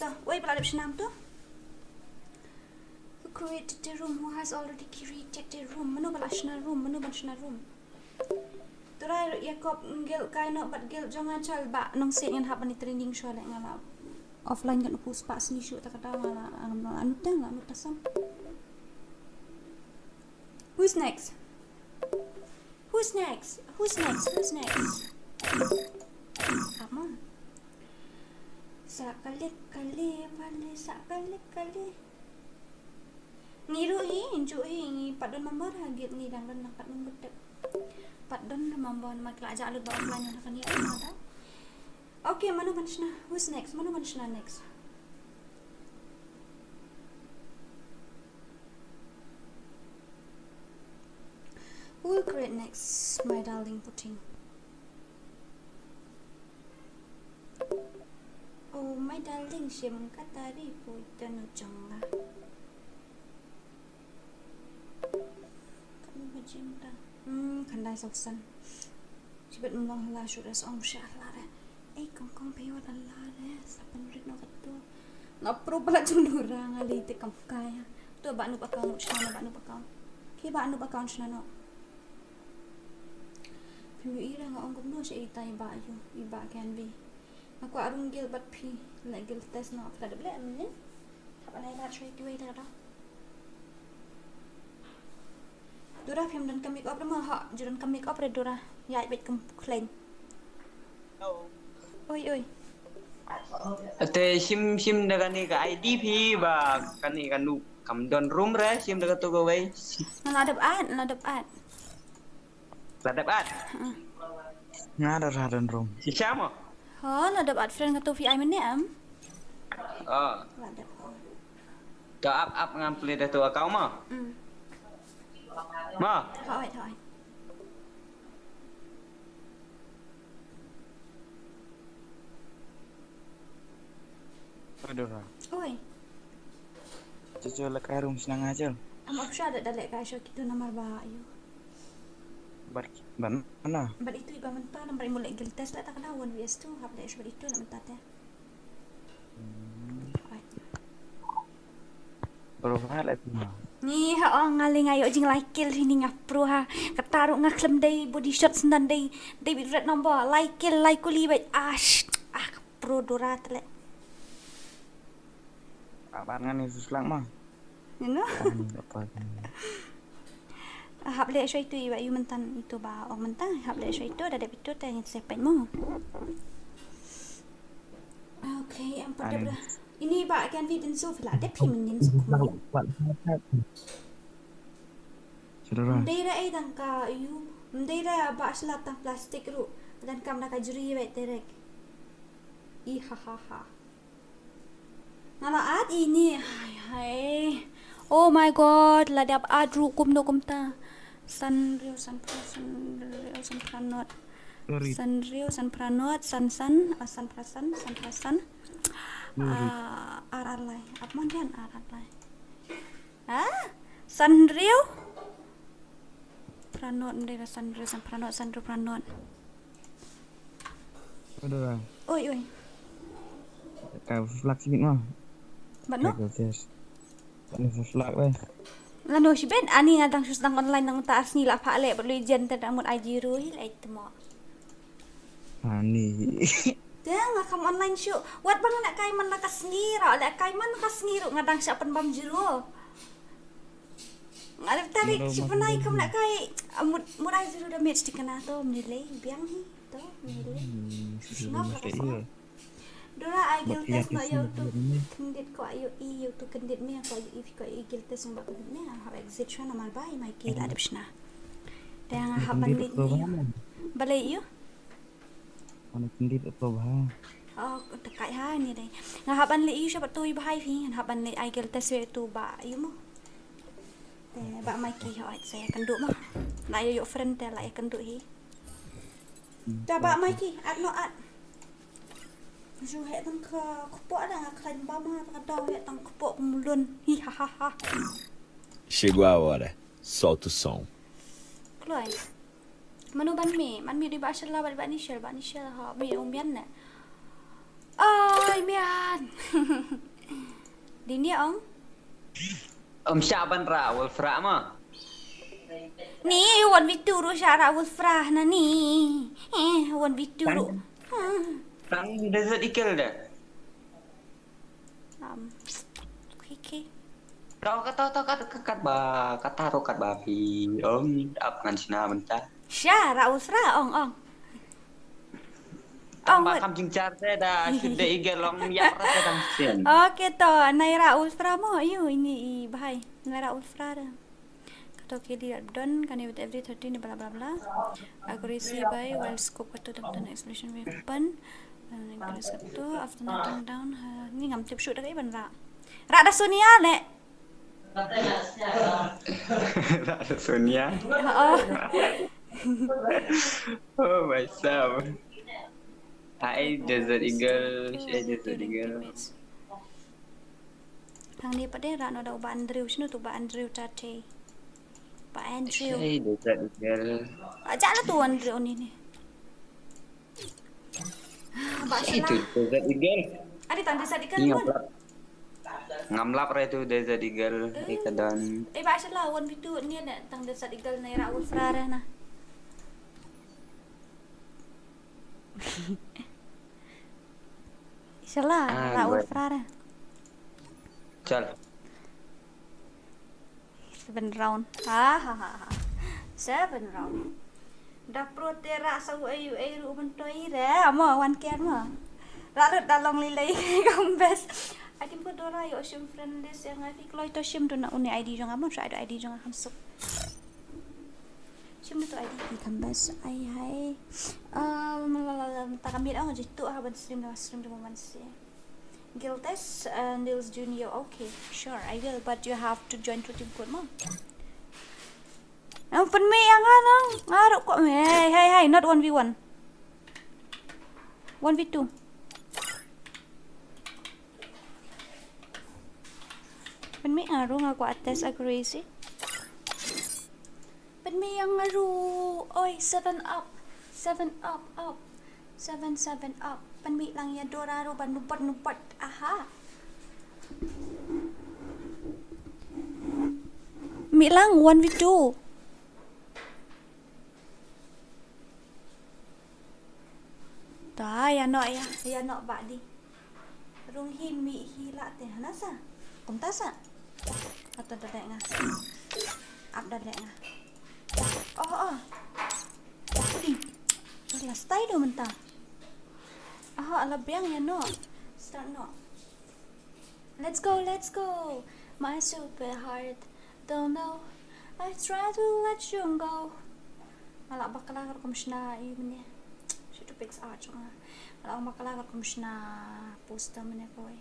To, wei pala dep shnam tu. Who created the room? Who has already created the room? Mano ba la shna room? Mano ban shna room? Turai Jacob ngel kai no bat gel jongan chal ba nong sit ngan hap ani training shuwa le nga la offline kan upus pa sni shu ta kata nga la ngam la anut ta la anut ta sam. Who's next? Who's next? Who's next? Who's next? Come on. Sa kalik kali pali sa kalik kali. Ngi ruh hi, ngi ruh hi, ngi pat don member ha guild ngi dang don lang pat nong betek. Pat don member ma kla ja lut ba offline na kani ai mata. Okay, mano ban shna? Who's next? Mano ban shna next? Who will create next? My darling puting. Oh, my darling, shim ka tari pu tanu changa. Kan ba jim ta. Hmm, khandai soksan. Sibet mlong la shu res ong sha la re. Ei, kong kong pe wat la re. Sapan rit no katu. Na pro pala chung dura nga li te kam kaya. Tu ba nu ba account shna ba nu ba account. Ki ba nu ba account shna no. Phi ira nga ong kumno sha ita i ba yu, i ba kan bi. Aku arung gil bat phi, la gil test no, phi la dep le min. Thap anai bat shwai kiwai da da. Dura phim don ka make up re ma ha, ju don ka make up re Dura. Ya bet kum khleng. Oi oi. Te shim shim da kani ka I D phi ba kani ka nu kam don room re shim da ka tu ka wei. Na la dep at, na la dep at. La dep at. Nga da ra don room. Shisha mo? Ho, la dep at friend ka tu phi ai mene am? Oh. La dep. To ap ap ngam pli da tu account mo? Mm. Mo? Hoi, hoi. Adora. Oi. Cucu la kai room sna nga jel. Am opsha da dalek kai sho kitu namar ba yu. Bar ban mana? Bar itu iba menta namar imu lek gil test la takana one V S two hap lek sho bar itu la menta te. Hmm. Oi. Pro ha la tu. Ni ha ong nga leh nga ïoh jing lai kill hi ni nga pro ha. Kata ruh nga khlem dei body shot sendang dei. Dei bit red number lai kill lai kuli bait ash. Ah ka pro Dora tle. Aban ngan ni suslak ma. You know? Ani apa? Hap leh shoi tu iwa yu mentan itu ba ong mentan hap leh shoi tu da dep itu te ngin sepet mo. Okay, em pada Ani. Bra. Ini ba kan vi din so vla dep hi mendin so kuma. Saudara. Mendai ra ai dang ka yu, mendai ra ba sla tang plastik ru dan kam na ka juri wai terek. I ha ha ha. Nala at ini hai hai. Oh my god, la dap at ru kum no kum ta. San riu san pra san riu san pra not. Sorry. San riu san pra not san san ah, san pra san san pra san. Sorry. Ah, ar ar lai. Ap mon dan ar ar lai. Ha? San riu? Pra not mendai ra san riu san pra not san riu pra not. Aduh. Oi oi. Ka flak sibit ma. Bat no? Ka test. Ni flak weh. Lano sibit ani nga dang sus dang online nang ta asni la pha le bat lui jen ta dang mut ai jiru hi le ai tmo. Ani. Te nga kam online shu. Wat bang na kai man na ka sngi ro le kai man na ka sngi ru nga dang sha pen bam jiru. Nga dep tarik. Hello, shu pynai kam na kai. Mut mut ai jiru da met stikana to mni lei biang hi to mni lei. Hmm, shu Ngap shu la ka shu. Shu. Dora ai guilt test no ïoh tu kendit ko ïoh i ïoh tu kendit me ko ïoh i ko i guilt test ba kendit me ha exit shwa namar ba i mai ki la dep shna. Te nga hap ban leh i. Balei ïoh? Ana kendit to ba. Oh, ta kai ha ni dei. Nga hap ban leh i sha ba tu i ba hai phi ngan hap ban leh ai guilt test we tu ba ïoh mo. Te ba mai ki ho ai sa ïa kendu mo. La ïoh ïoh friend te la ïa kendu hi. Da ba mai ki at no at. Ju he tang ka kpoh da nga khlaiñ ba ma ta ka dau he tang kpoh kumlun. Hi ha ha ha. Chegou a hora. Solta o som. Kloi. Manu ban mi, man mi di ba shel la ba ni shel ba ni shel ha mi um mian ne. Oi mian. Dini ong. Um sha ban ra wal fra ma. Ni wan vitu ru sha ra wal fra na ni. Eh wan vitu ru. Tang desert eagle da. Um, okay, okay. Tau ka tau tau kat kat kat ba kat taro kat ba phi om ap ngan sina benta. Sha ra usra ong ong. Ong ba kam jingchar te da shu de ige long ya ra te dang sin. Okay to nai ra usra mo yu ini i bhai nai ra usra da. Kato ki di don kane with every thirty ni bla bla bla. Accuracy by while scope kato dang dang explosion weapon. Kato after knocking down ni ngam tip shoot da kai ban ra. Ra da Sonia ne. Ra da Sonia. Oh. Oh my sam. Ai Desert Eagle, ai Desert Eagle. Thang ni pade ra no da uba Andrew shinu tu uba Andrew tate. Ba Andrew. Ai Desert Eagle. Aja la tu Andrew ni ni. Ba shala. Itu Desert Eagle. Adi tang Desert Eagle. Ngam lap re tu Desert Eagle. Eh ka don. Eh ba shala one v two ni ne tang Desert Eagle na ira ulfra re na. Shala ra ulfra re. Chal. Seven round. Ha ha ha ha. Seven round. Da pro te ra sa u ayu ayu ru ban toi re. Amo wan ker mo. Ra rut da long lilei kam bes. Adim ko dora yo shim friend list yang afi kloi to shim do na uni I D jong amo sha I D jong ham suk. Shim do I D kam bes ai hai. Um, ta kamit ang jitu ha ban stream da stream do man si. Guild test, uh, Nils Junior. Okay, sure, I will, but you have to join to team code mo. Ang pynmih ïa nga nang. Nga ruh ko. Hey, hey, hey, not one v one. One v two. Pynmih nga ruh nga kwah test accuracy. Pynmih ïa nga ruh. Oi, seven up. Seven up, up. Seven, seven up. Pynmih lang ïa Dora ruh ban nubat nubat. Aha. Mih lang one v two. Ta, ïa noh, ïa, ïa noh bah di. Rung hi mih hi lah te hana sa. Kumta sa. Ato da dek nga. Ap da dek nga. Oh, oh. Di. Last time do mentang. Oh, ala biang ïa noh. Start noh. Let's go, let's go. My super heart don't know. I try to let you go. Nga lah bakla ka rukom shna i mene. Shi tu pix art nga. Nga lah bakla ka rukom shna poster mene koi.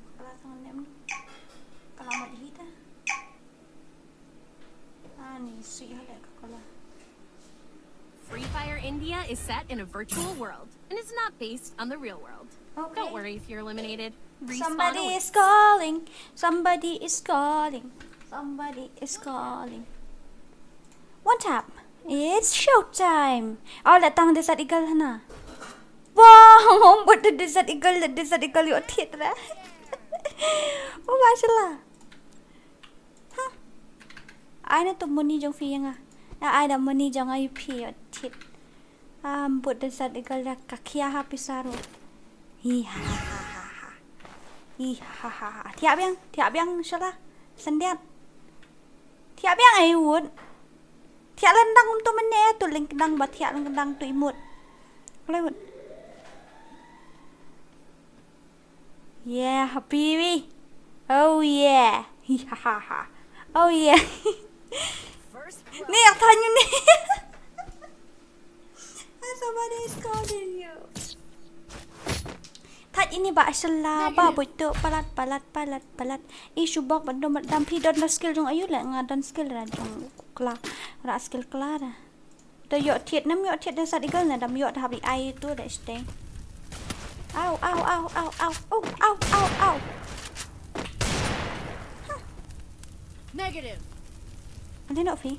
Bakla tang nem. Kala mat hita. Ani sih halek kala. Free Fire India is set in a virtual world and is not based on the real world. Okay. Don't worry if you're eliminated. Respawn Somebody awaits. Is calling. Somebody is calling. Somebody is calling. One tap. It's showtime. Oh, la tang Desert Eagle hana. Wow, but the Desert Eagle, the Desert Eagle ïoh thied ra. Oh, mashallah. Huh. Ai na tu moni jong phi ïa nga. Na ai da moni jong nga ïa phi ïoh thied. Am, but Desert Eagle da ka khia ha pisa ruh. Hi ha ha ha ha. Hi ha ha ha ha. Thiah biang, thiah biang shala. Sendiat. Thiah biang ai wut. Thiah lendang um tu mene tu lengdang ba thiah lengdang tu imut. Lai wut. Yeah, happy wi. Oh yeah. Hi ha ha ha. Oh yeah. Ni yak thanyu ni. Somebody is calling you. Thad ini ba ashala ba boito palat palat palat palat. I shubok ba dom dam phi don skill jong ayu le nga don skill ra jong kla ra skill kla ra. Da ïoh thied nam ïoh thied Desert Eagle na dam ïoh da hap i ai tu da stay. Au au au au au. Oh, au au au. Negative. Ande no phi.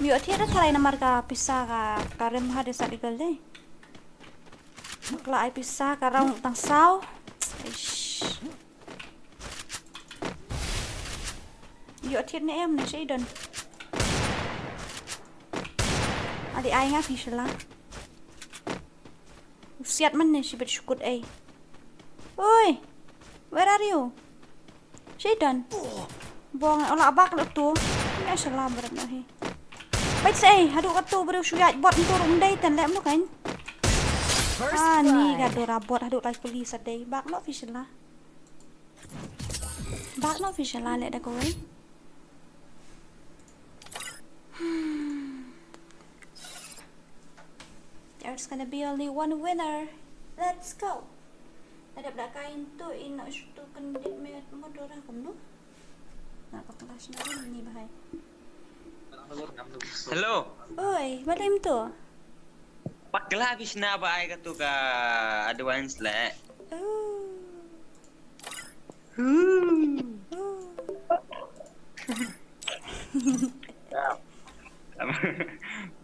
Ïoh thied da tharai namar ka pisa ka ka rem ha Desert Eagle de. Kla ai pisa ka raung tang saw. Eish. Ïoh thied ne em ne shi don. Adi ai nga phi shala. Usiat man ne shi bet shukut ei. Oi. Where are you? Shi don. Bong ola bak le tu. Ne shala berat no hi. Bait sei hadu ka tu beru shuyat bot ntu rum dei ten lem no kan. Ah ni ka dora bot hadu lai kuli sa dei bak no phi shala. Bak no phi shala le da kawei. There's gonna be only one winner. Let's go. Nadap da kain tu ino shutu kendit me modora kumno. Na pa kelas na ni bahai. Hello. Oi, balim tu. Pakla bisna ba ai ka tu ka advance le. Oh.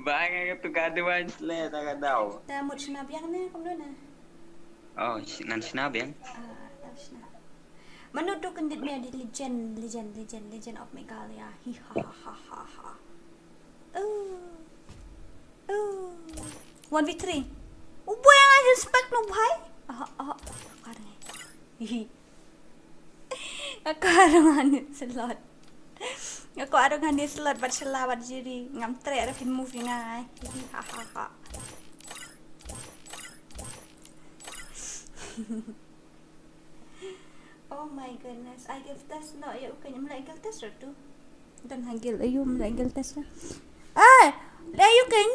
Ba ai ka tu ka advance le ta ka dau. Ta mut shna biang ne kumno na. Oh, shi- nan shna biang. Ah, ta shna. Manu tu kendit me di legend, legend, legend, legend of Meghalaya. Hi ha ha ha ha ha. Oh. Oh. One v three. Ubwe nga je spek no bhai. Ah ah. Kar ngai. Hi. Nga kar ngan slot. Nga ko arung hani slot bat shela bat jiri ngam trek ada pin movie ngai. Hi ha ha ha. Oh my goodness. I give test no ya ukan mla gil test tu. Dan hagil ayu mla gil test. Ai, le ayu kan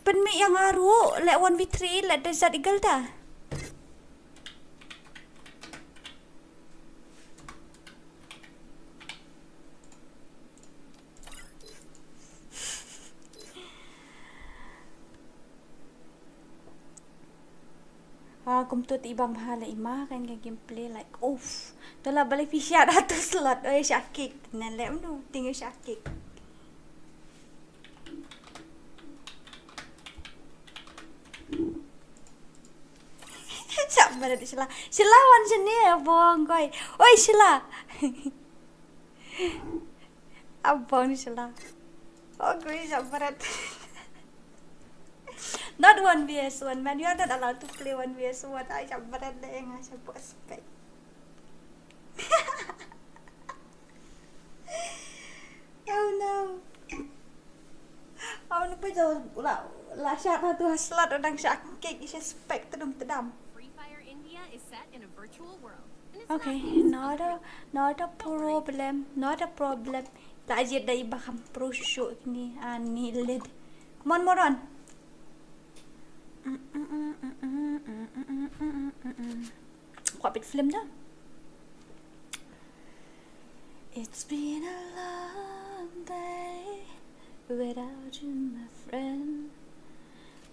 pen mi yang aru le one v three le desert eagle ta. Ha kum tu ti bang bha la ima kan ka gameplay like uff. Tu la balik phi sha da tu slot oi sha kick. Na lem nu ting sha kick. Sha balik sila. Sila wan sini ya bong koi. Oi sila. Abang ni shala. Oh, Grace, I'm berat. Not one v one, man. You are not allowed to play one v one. I am berat deh, nga sha prospect. Oh no. Oh no, pa jaw la la sha ta tu slot, u dang sha kek, sha spek, tedum tedam. Free Fire India is set in a virtual world. And it's Okay, not a, not a problem, not a problem. La jit da iba kham pro shu ni, ani lid. Come on, moron. Kwah peit film da. It's been a long day without you, my friend.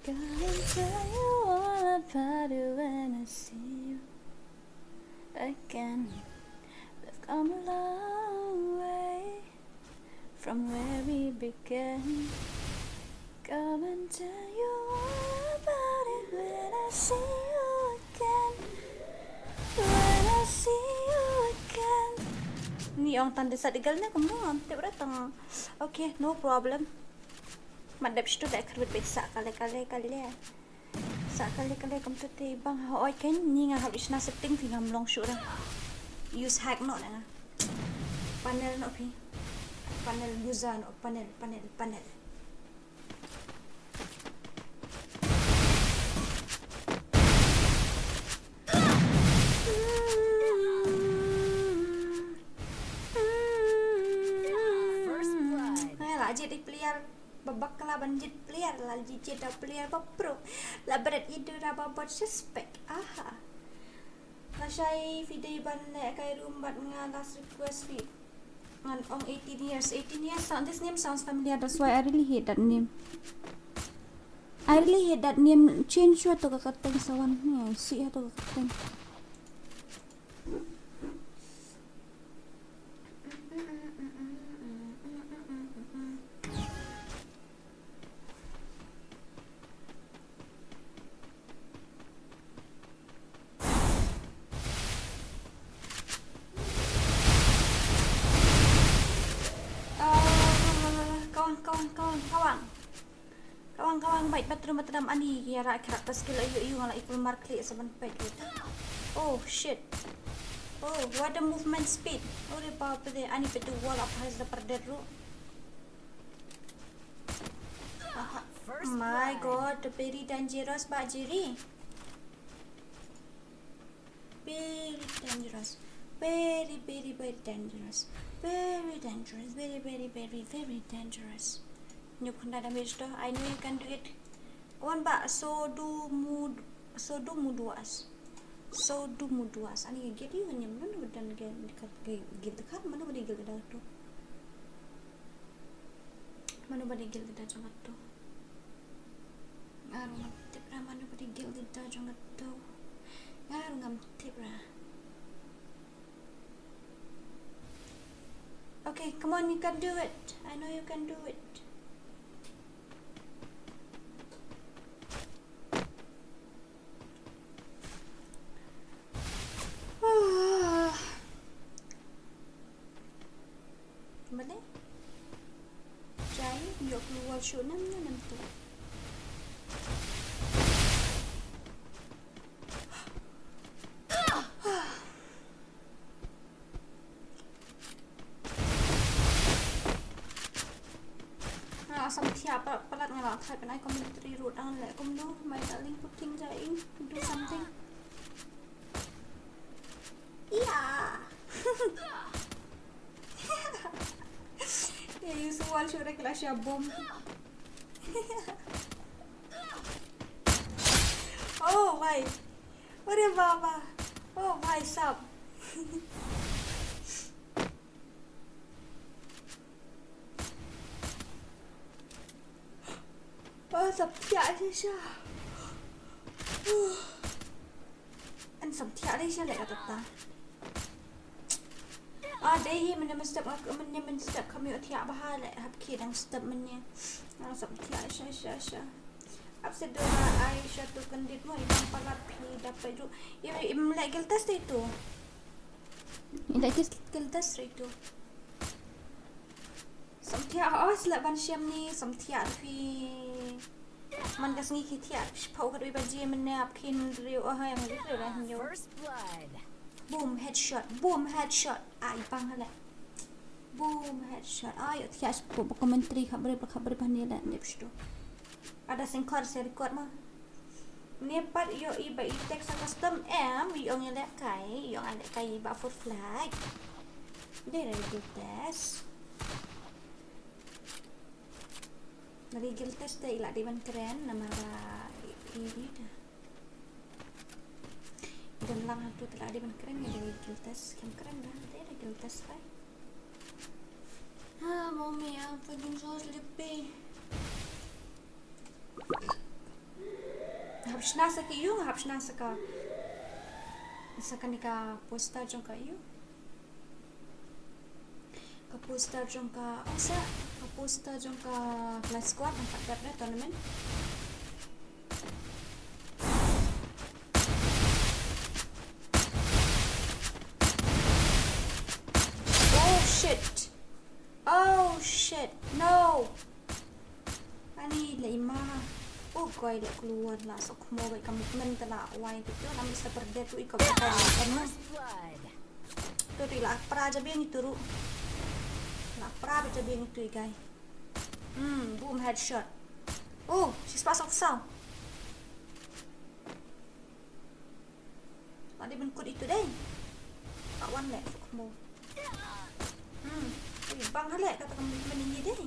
Gonna tell you all about it when I see you again. We've come a long way from where we began. Come and tell you all about it when I see you again. When I see you again. Ni ong tang de sa digal ne kumno am te bra tang. Okay, no problem. Madep sto da karbit bit sa kale kale kale. Sa kale kale kumto te bang ha oi ken ni nga hap isna setting phi ngam long shu ra. Use hack no na nga. Panel no phi. Panel user no, panel, panel, panel. First blood. Hai la jit i player ba bakla ban jit player, la jit jit da player ba pro. La bret i dura ba bot suspect. Aha. Lashai phi dei ban leh kai room bad nga, last request phi. Ngan ong eighteen years, eighteen years. Sound, this name sounds familiar. That's why I really hate that name. I really hate that name. Change hato ka kateng sawan. Ni ai si hato ka kateng. Ah, kawang, kawang, kawang, kawang. Kawang, kawang, bait, bathroom, bathroom, ani, ki ara, character skill, ayu, ayu, nga la equal mark, klik, seven, page, wait. Oh, shit. Oh, what a movement speed. Oh, re, pa, pa, de, ani, petu wall, apa, has the perder, ru. Aha. My God, very dangerous, ba, jiri. Very dangerous. Very, very, very dangerous. Very dangerous. Very, very, very, very dangerous. Nyuk hunda damage to. I know you can do it. Wan ba, so do mud, so do muduas. So do muduas. Ani gil yu nyam manu dan gil dekat gil dekat manu bani gil dekat tu. Manu bani gil dekat jong tu. Nga ruh ngam tip ra mano ba dei guild leader jong kato. Nga ruh ngam tip ra. Okay, come on, you can do it. I know you can do it. Mane? Jai, ïoh keluar shuh nam nam tu. Nga sam thiah pa-, palat nga la thait ban ai commentary ruh dang leh kumno, my darling puting jai, do something. Iya. Ya, you semua sudah kelas ya bom. Oh, why? Ore baba. Oh, bhai sahab. Oh, sab thiah shisha. An sam thiah dei sha leh ka tata. Ah, dei hi mynne mynstep, mynne mynstep kam ïoh thiah bha leh hap khie dang step mynne. Ah, sam thiah sha sha sha. Ap se dora ai sha tu kendit mo, ibang palat phi dapat ju. Im leh guild test dei tu. Im leh guild test dei tu. Samthiah, oh, sla ban shem ni, samthiah phi. Man ka sngi ki thiah, phi pau ka dui ba ji men ne ap kin riu, oh, yang riu lah nyo. First blood. Boom, headshot, boom, headshot. Ai, bang hala. Boom, headshot. Ai, thiah spo ba commentary khabar ba khabar ba ni la, ni pstu. Ada singkor se record ma. Ni pat ïoh i ba i text sa custom em, ïoh ngi leh kai, ïoh ngi leh kai ba for flag. Dei re guild test. Lada guild test te i la dei ban kren, namar ba i, i, i da. I don lang hangtu te la dei ban kren, i da guild test, kam kren da, te da guild test kai. Ah, mommy, I'm feeling so sleepy. Hap shna sa ka ïu, hap shna sa ka. Sa kane ka poster jong ka ïu. Ka poster jong ka, oh, sa, ka poster jong ka Clash Squad, namar ka dep da tournament. Oh, shit. Oh, shit. No. Ani le ima. Oh, koi le kluan la sok mo bai ka movement la wai tu tu la mesti perdet tu iko bakal kan. Tu tu la pra ja biang itu ru. La pra ja biang itu, guys. Hmm, boom, headshot. Oh, she's pas of sound. Tadi ben kut itu dei. Tak wan le sok mo. Hmm, ui, bang hale kata kami menini dei.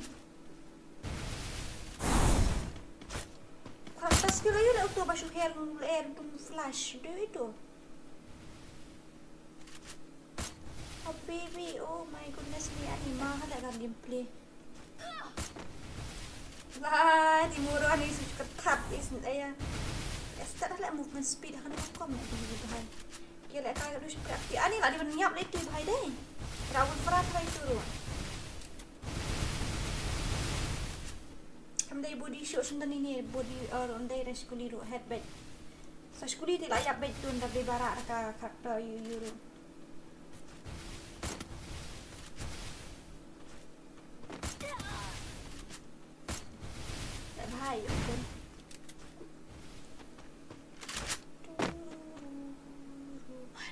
Khartas kira yu le uto ba shu her le er tum flash do itu. Oh baby, oh my goodness me, ani ma hale ka gameplay. Lai, di muru ani su kat kat is aya. Estat hale movement speed hale kom ne di bahai. Kira ka du shu kati ani la di ban nyap le tu bahai dei. Rawul frat lai turu. Am dei body show sendani ni body or am dei reskuli ru headbed. Sa skuli ti la yap bed tun da beli bara ka karakter yu yu ru. Bye, okay.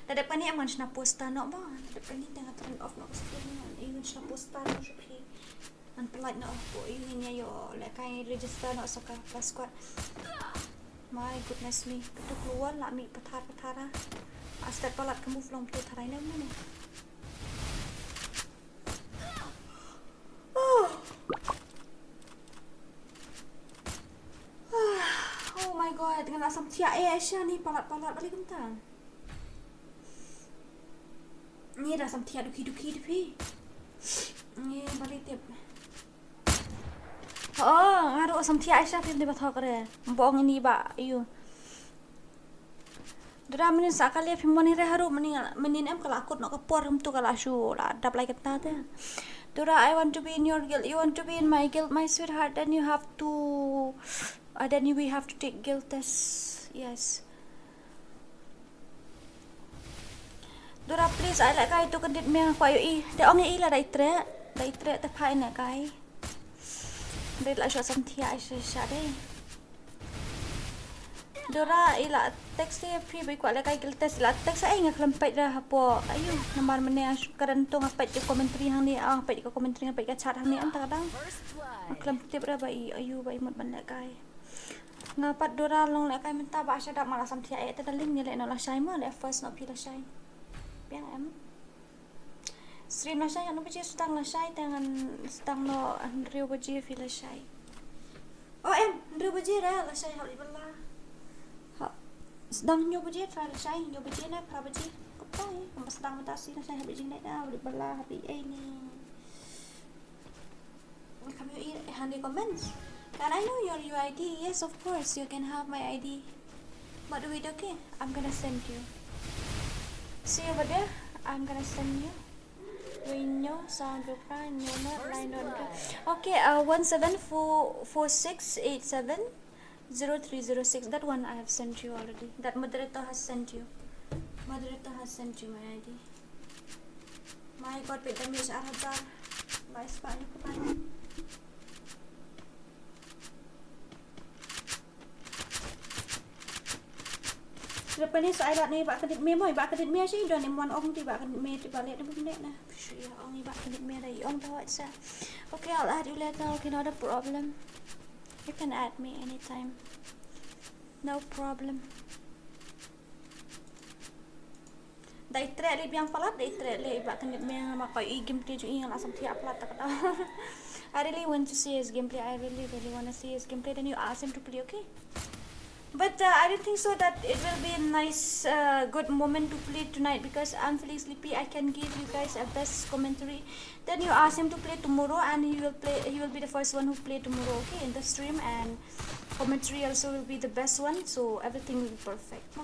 Da dep kane em ngan shna poster noh ba. Da dep kane te nga turn off noh screen, ngan ïa ngan shna poster noh shuh phi. Ngan pynlait noh ko ïa ngin ïa ïoh lehkai register noh sa ka Clash Squad. My goodness me, katu kluan la mih pathar pathar ah. Astet palat ka move long tu tharai ne mane. Oh. Oh my god, nga la samthiah eh Aisha ni palat palat balik kumta. Ni la samthiah duki duki duki. Ni balik tip. Oh, nga ruh samthiah Aisha phim dei ba thok re. Bong ini ba yu. Dura menin sa ka liap hi moni re haru menin, menin em ka la kut noh ka por kum tu ka la shu la dap lai kata te. Dura, I want to be in your guild. You want to be in my guild, my sweetheart? Then you have to, uh, then we have to take guild test. Yes. Dura, please, ai lehkai tu kyndit me nga kwah ïohi. Te ong ïa i la dei treh, dei treh te phai ne kai. Dei la shu samthiah ai sha sha dei. Dura, i la text ïa phi ba i kwah lehkai guild test, i la text ai nga khlem peit ra hapoh. Ayu, namar mynne ka dang to nga peit ka commentary hangne, ah, nga peit ka commentary, nga peit ka chat hangne, anta ka dang. Nga khlem tip ra ba i, ayu, ba i mut ban lehkai. Nga pat Dura long lehkai mynta ba sha dap ma la samthiah eh te darling, ngi leh noh lashai mo, leh first noh phi lashai. Biang em. Stream lashai, hynriew baje sdang lashai, te ngan sdang noh hynriew baje phi lashai. Oh em, hynriew baje re lashai hap bala. Ha, sdang hynñiew baje try lashai, hynñiew baje ne phra baje. Katai, kam sdang mynta shi lashai hap jingnaik da, hap bala, hap ei ni. Welcome you in, hand your comments. Can I know your U I D? Yes, of course, you can have my I D. But wait, okay, I'm gonna send you. See over there, I'm gonna send you. Winyo, sound, Rupra, Nyono, Line, Rupra. Okay, uh, one seven four four six eight seven zero three zero six. That one I have sent you already. That moderator has sent you. Moderator has sent you my I D. My God, peit damage ar hajar. Bye, bye, bye. Sila pynlong sa ai lad ne i Bah Kyndit Me mo, i Bah Kyndit Me shi don im wan ong te i Bah Kyndit Me te ba leh ne bym leh na. Shi ong i Bah Kyndit Me da i ong da wat sa. Okay, I'll add you later. Okay, not a problem. You can add me anytime. No problem. Dei treh leh biang palat, dei treh leh i Bah Kyndit Me nga ma koi i game te ju i nga la sam thiah palat ta kata. I really want to see his gameplay. I really, really want to see his gameplay. Then you ask him to play, okay? But uh, I don't think so that it will be a nice, uh, good moment to play tonight because I'm feeling sleepy. I can give you guys a best commentary. Then you ask him to play tomorrow, and he will play. He will be the first one who play tomorrow, okay, in the stream, and commentary also will be the best one. So everything will be perfect.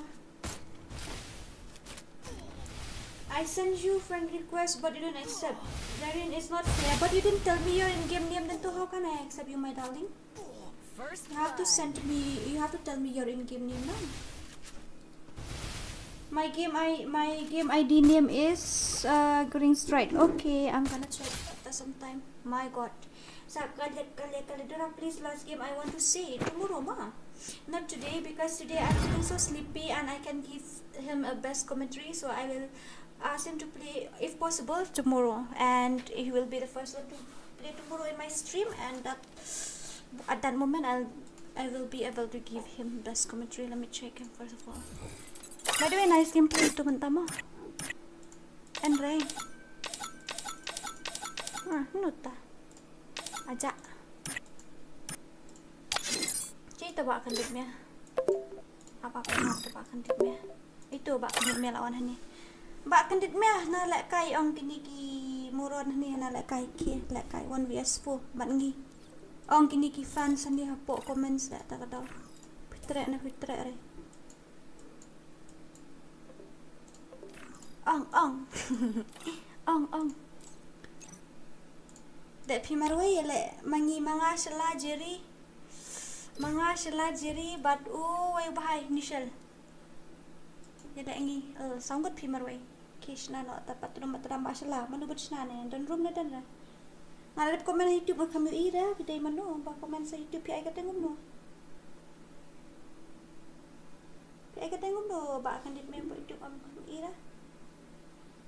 I send you friend request, but you don't accept. Darren, it's not fair. But you didn't tell me your in-game name. Then to how can I accept you, my darling? You have to send me. You have to tell me your in-game name, no? My game I my game I D name is uh, Green Strike. Okay, I'm gonna check after some time. My God. Sa kale kale kale Dora, please, last game I want to see tomorrow, ma. Not today because today I'm feeling so sleepy and I can give him a best commentary. So I will ask him to play if possible tomorrow, and he will be the first one to play tomorrow in my stream. And that at that moment I'll I will be able to give him best commentary. Let me check him first of all. By the way, nice gameplay tu mynta mo. Enre. Ah, nuta. Aja. Cita Bah Kyndit Me. Apa apa na tu Bah Kyndit Me. Itu Bah Kyndit Me lawan hani. Bah Kyndit Me na lehkai ong kini ki muron hani na lehkai ki lehkai one V S four bad ngi. Ong kini ki fans hani hapoh comments da ta ka dau. Pitrek na pitrek re. Ong ong. Ong ong. Dep phi marwei le mangi manga sela jeri. Manga sela jeri bad u wei bahai nishel. Ïa da ngi, eh, sangkut phi marwei. Ki shna no ta pat rum ta dam ba shla, manu bad shna ne, don rum ne don ra. Nga la dep comment ha YouTube, kam ïohi ra, phi dei manu ba comment sa YouTube, phi ai ka teng kumno. Phi ai ka teng kumno, Bah Kyndit Me ba YouTube, am kam ïohi ra.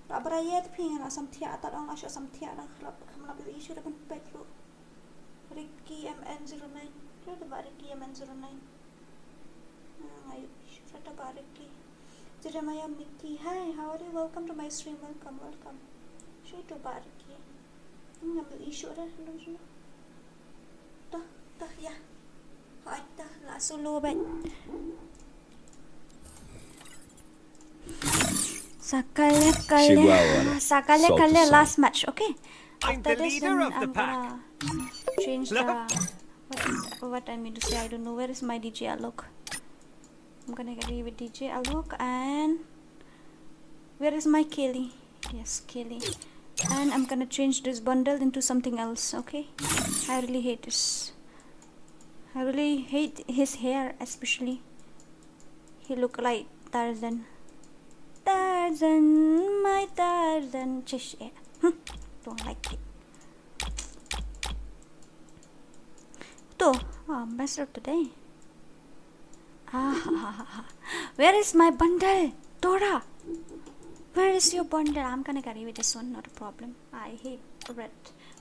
Ba bra ïa te phi nga la sam thiah, tat ong la shu sam thiah, dang khlap, kam lap ïohi shu da ban peit ruh. Ricky M N zero nine. Shu da ba Ricky M N zero nine. Ah, nga ïohi shu da ba Ricky. Jeremiah Mickey. Hi, how are you? Welcome to my stream. Welcome, welcome. Shu da ba Ricky. Ngam ïohi shu da, hello, shu. Toh, toh, ya. Hooid, toh, la solo bad. Sa kale kale, Chihuahua. Sa kale kale, Salty last match, okay? I'm After the this, leader then of the I'm pack. Gonna change the, what, what I mean to say, I don't know. Where is my D J Alok? I'm gonna get rid with D J Alok and where is my Kelly? Yes, Kelly. And I'm gonna change this bundle into something else, okay? I really hate this. I really hate his hair, especially. He look like Tarzan. Tarzan, my Tarzan. Chish, eh. Hmm. Don't like it. To, ah, best of today. Ah, ha, ha, ha, ha. Where is my bundle? Dora, where is your bundle? I'm gonna carry with this one, not a problem. I hate red.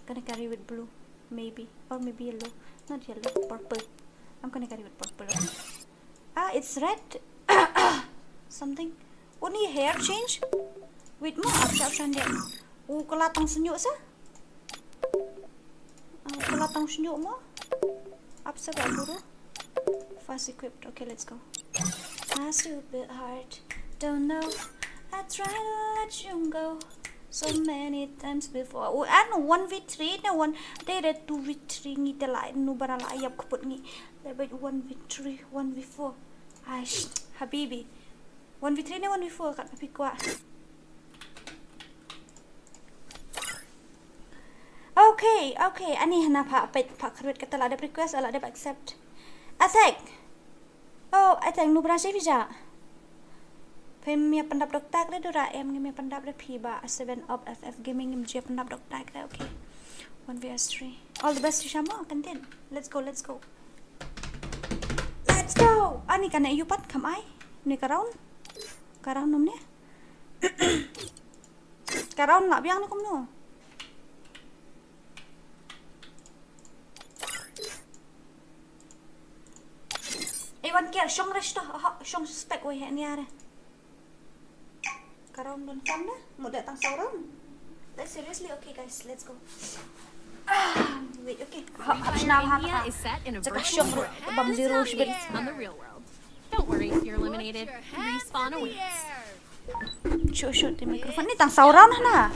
Gonna carry with blue, maybe. Or maybe yellow. Not yellow, purple. I'm gonna carry with purple, okay? Ah, it's red. Something. Uni hair change? Wait mo, ap sha, ap sha, ndia. U kala tang senyuk sa? Ah, kala tang senyuk mo? Ap sa ka guru? Fast equipped. Okay, let's go. My stupid heart, don't know. I try to let you go so many times before. Oh, ano, one v three na one. Dei da two v three ngi te la nu bara la ïap kput ngi. Dei ba one v three, one v four. Aish, habibi. One v three ne one v four kat phi kwah. Okay, okay. Ani hana pha pet pha khrut kata la dep request, la dep accept. Attack. Oh, attack nu bra shi visa. Phim ïa pyndap dok tak le Dora em ngim ïa pyndap le phi ba seven up F F gaming ngim ju ïa pyndap dok tak le, okay. One V S three. All the best, Shama. Continue. Let's go, let's go. Let's go. Ani kane yu pat kam ai. Ni ka round. Ka round num ne. Ka round la biang ni kum no. Ai wan kiar shong rest to. Ha, shong spek wei he ni are. Ka round don kam na. Mu da tang saw round. Like seriously, okay guys, let's go. Ah, wait, okay. Ha, ha, shna ha, ha. Is set in a Jaka virtual shong world. Bam di Just rush not bit. Based on the real world. Don't worry if you're eliminated. Respawn awaits. Shu shu di microphone ni tang saw round na.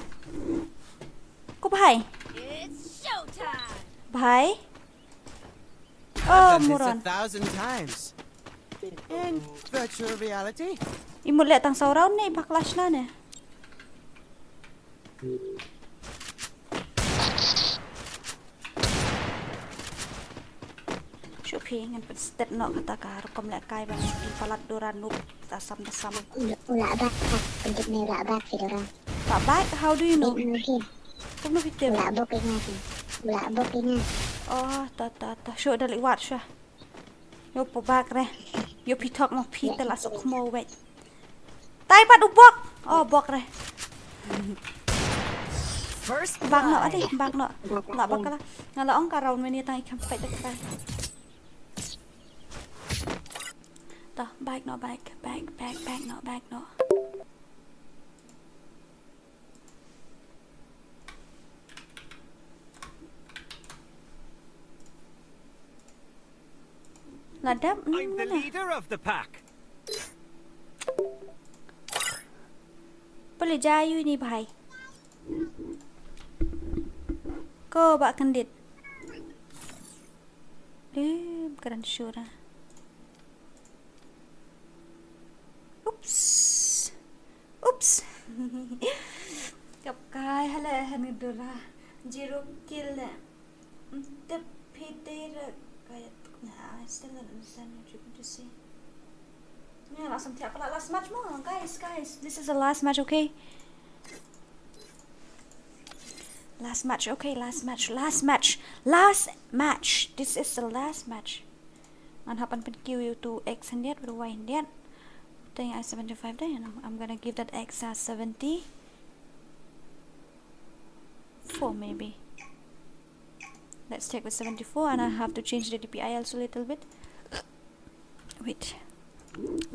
Ko bhai. It's showtime. Bhai. Oh, I've done this a moron. Thousand times. In virtual reality? Imut le tang saw round ne bak lash na ne. Shu phi ngan pynstep noh kata ka rukom lehkai ba ngi palat dura nup ta sam ta sam. U la, u la bak, pynjit ne u la bak phi dura. Bak bak, how do you know? Kum no phi tip? U la bok ina phi. U la bok ina. Oh, ta ta ta. Shu da liwat shu. Yo po bak re. Yo phi thok mo phi te la sok mo wet. Tai pat u bok. Oh, bok re. First Bak no blood. Adi, bak no. La bak kala. Nga la ong ka round mini tang i kam pet de kala. Ta, bak no, bak, bak, bak, bak no, bak no. La dep, I'm the mm, leader of the pack. Pale jayu ni bhai. Ko ba kendit. Em, kren shura. Oops. Oops. Kap kai hala han dura. Zero kill. Tip phi te ra kaya tuk na, I still don't understand what you're going to say. Yeah, last, last match mo, guys, guys. This is the last match, okay? Last match, okay, last match, last match, last match. This is the last match. Ngan hap ban pynkiw ïa utu X hyndiat, utu Y hyndiat. Utu ïa seventy-five dei, and I'm, I'm gonna give that X a seventy-four maybe. Let's check with seventy-four, and I have to change the D P I also a little bit. Wait.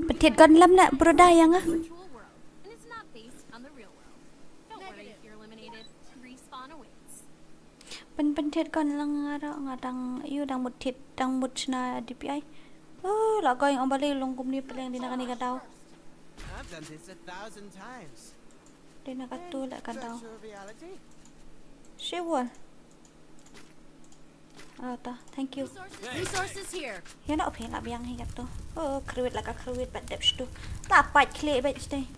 Pynthit gun lam na broda ïa nga. Virtual world, and it's not based on the real world. Don't worry if you're eliminated. Respawn awaits. Pyn, pynthit gun lang nga ro, nga dang, ïu dang mut thit, dang mut shna D P I. Oh, la going on bali long kumni peleng dina kani ka daw. I've done this a thousand times. Dina ka tu la ka daw. Virtual reality? She wall. Ah, ta. Thank you. Resources here. Ïa na ophi la biang hi kat tu. Oh, kruit la ka kruit bat dep shtu. La pat khle bat shte.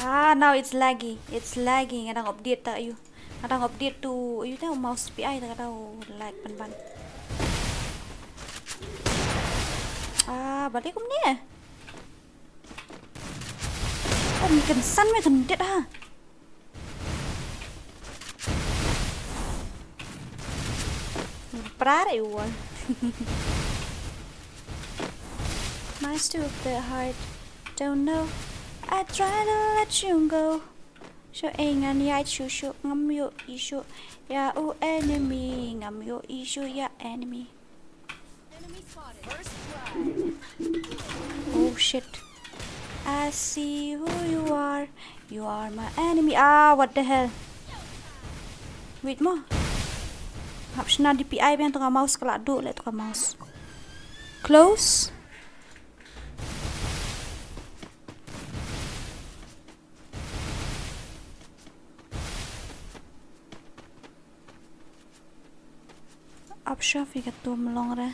Ah, now it's laggy. It's laggy. Nga dang update ta ïu. Nga dang update tu ïu ta mouse P I ta ka dau lag pynban. Ah, balik kumne. Oh, mi kynsan mi kyndit ha. Prar ïa u. My stupid heart don't know. I try to let you go. Shu ei ngan ïaid shu shu ngam ïoh issue ïa u enemy, ngam ïoh issue ïa enemy. Enemy spotted. First blood. Oh shit. I see who you are. You are my enemy. Ah, what the hell? Wait mo. Hap shna D P I biang tu ka mouse ka la duh leh tu ka mouse. Close. Ap sha phi ka tum long re.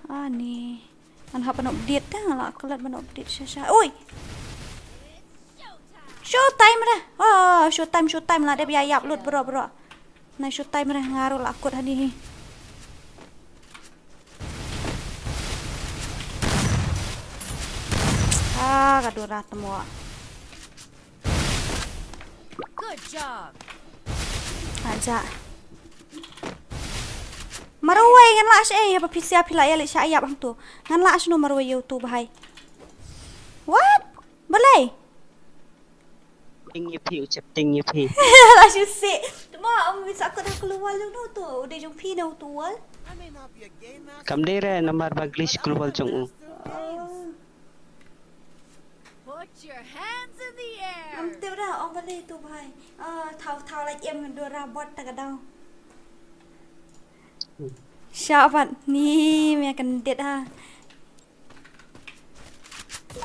Ani. Ngan hap ban update te, nga la klet ban update sha sha. Oi! Show time re. Ah, show time, show time la dep ïa ïap lut bro, bro. Na show time re nga ruh la kut hani hi. Ah, ka dura tmo. Good job. Aja. Marwei ngan lah sha, eh, haba phi sia phi lah ïa leh sha ïap hangto. Ngan lah sha no marwei ïa uto bahai. What? Balei? Ting ïa phi, u chep ting ïa phi. La shu sih. Tuma, um, sa kut ha klewal jong no to. U dei jong phi na uto wal. Kam dei re, namar ba glitch klewal jong u. Oh. Put your hands in the air. Ngam tip da, ong balei tu bhai. Ah, thaw, thaw la jem ngan dura bot ta ka daw. Sha pat ni me kan det ha.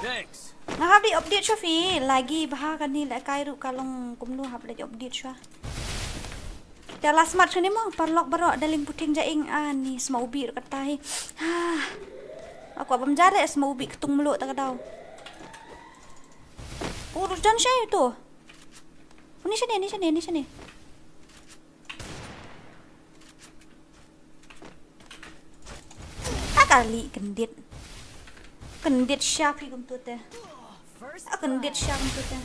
Thanks. Nga hap dei update shuwa phi, lagi bha kane lehkai ruh ka long kumno hap dei update shuwa. Te last match kane mo, paralok baroh da lyngputing ja ing ani sma ubi ruh kata hi. Ha. Aku abam jare sma ubi ketung melo ta ka daw. Oh, ruh jan shai tu. Ni shane, ni shane, ni shane. Ta kali kendit. Kendit sha phi kumtu te. Ah, kendit sha kumtu te.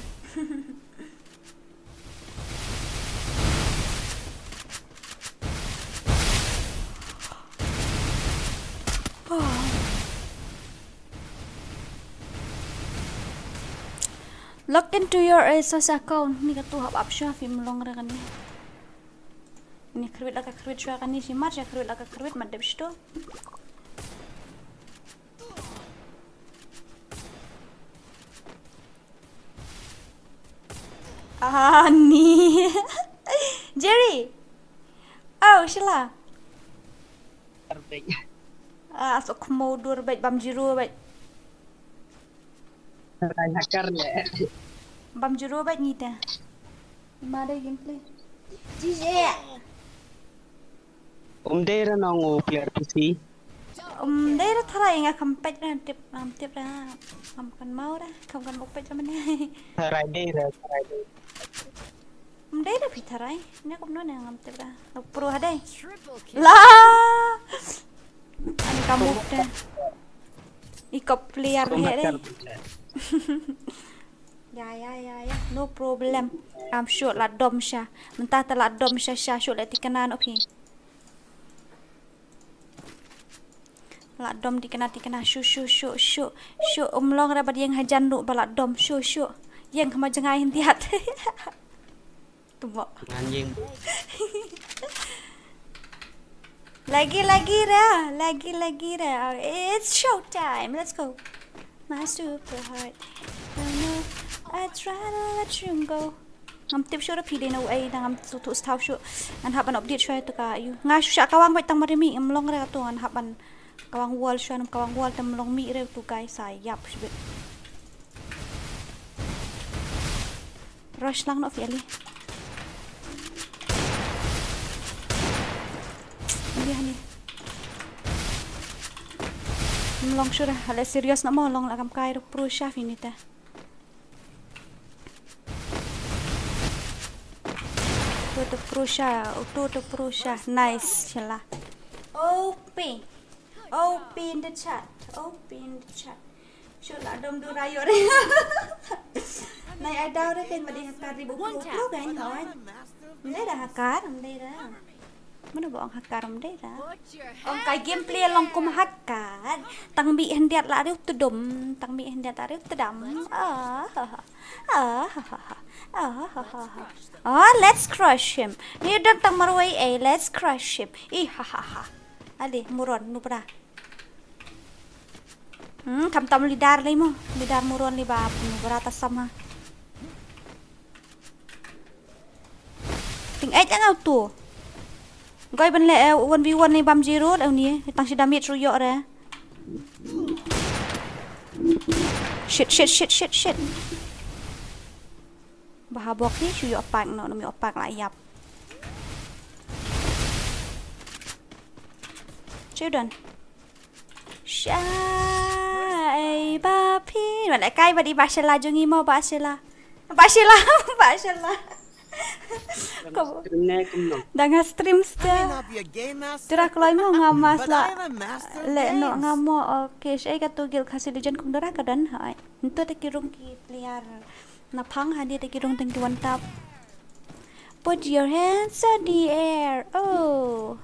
Log into your Asus account. Ni katu hap ap shuwa phi mlong re kane. Ni khrwit la ka khrwit shuwa kane shi mar sha khrwit la ka khrwit mat dep shto. Ah, ni. Jerry. Oh, Sheila. Arbek. Ah, sok mo dur bek bam jiru bek. Rai hakar le. Bam jiru bek ni te. Ma dei gameplay. Jije. Um dei ra nong u player P C. Um dei ra tharai nga kam peit ra tip, ngam tip ra. Ngam kan mau ra, kam kan mau peit ra mane. Tharai dei ra, tharai dei. Um dei ra phi tharai. Ne kumno ne ngam tip ra. Lo pro ha dei. Triple kill. La. Ani ka move te. I ka player he dei. Ya, ya, ya, ya. No problem. Am shu la dom sha. Mynta ta la dom sha sha shu la tikna no phi. La dom tikna tikna shu shu shu shu shu um long ra ba dieng hajan ru ba la dom shu shu. Yang kama jengai hyndiat. Tubok. Ngan ïeng. Lagi, lagi ra, lagi, lagi ra. It's show time. Let's go. My super heart. I know I try to let you go. Ngam tip shuh ra phi dei na u ei da ngam tu tu staw shuh. Ngan hap ban update shuh tu ka yu. Nga shuh sha kawang bait tang mari mi ngam long re tu ngan hap ban kawang wall shuh ngam kawang wall tam long mi re tu guys sa yap shuh. Rush lang noh phi ali. Ini hani. Long shuh re, hale serious na mo long la kam kai ru pro sha phi ni te. Tu tu pro sha, tu tu pro sha. Nice, shala. O P. O P in the chat. O P in the chat. Shu la dom du rayo re. Nai ai dau re ken madi hakar ri bu klo klo kan hoi. Mdei da hakar, mdei da. Mana ba ong hakar mdei da. Ong ka gameplay long kum hakar. Tang bi hendiat la riu tudum, tang bi hendiat la riu tudam. Ah, ha, ha. Ah, ha, ha, ha. Ah, ha, ha, ha. Oh, let's crush him. Ni dang tang marwei eh, let's crush him. Ih, ha, ha, ha. Ali, muron, nubra. Hmm, kam tam leader lei mo. Leader muron lei ba, nubra ta sama. Ting eh tang auto. Goi ban le eh, one v one lei bam zero lei ni. Tang shi damage ru yo re. Shit, shit, shit, shit, shit. Ba ha bok hi shu ïoh pak noh, nym ïoh pak la ïap. Shu don. Shai ba phi. Mana kai ba di ba shela jong i mo ba shela. Ba shela, ba shela. Ko Stream ne kumno? Dang ha stream sta. Tira kloi mo nga mas la. Le no nga mo. Okay, shai ka tu guild Khasi Legend kum dara ka don. Hai. Ntu te ki rung ki player. Na phang ha dia te ki rung teng ki one tap. Put your hands in the air. Oh.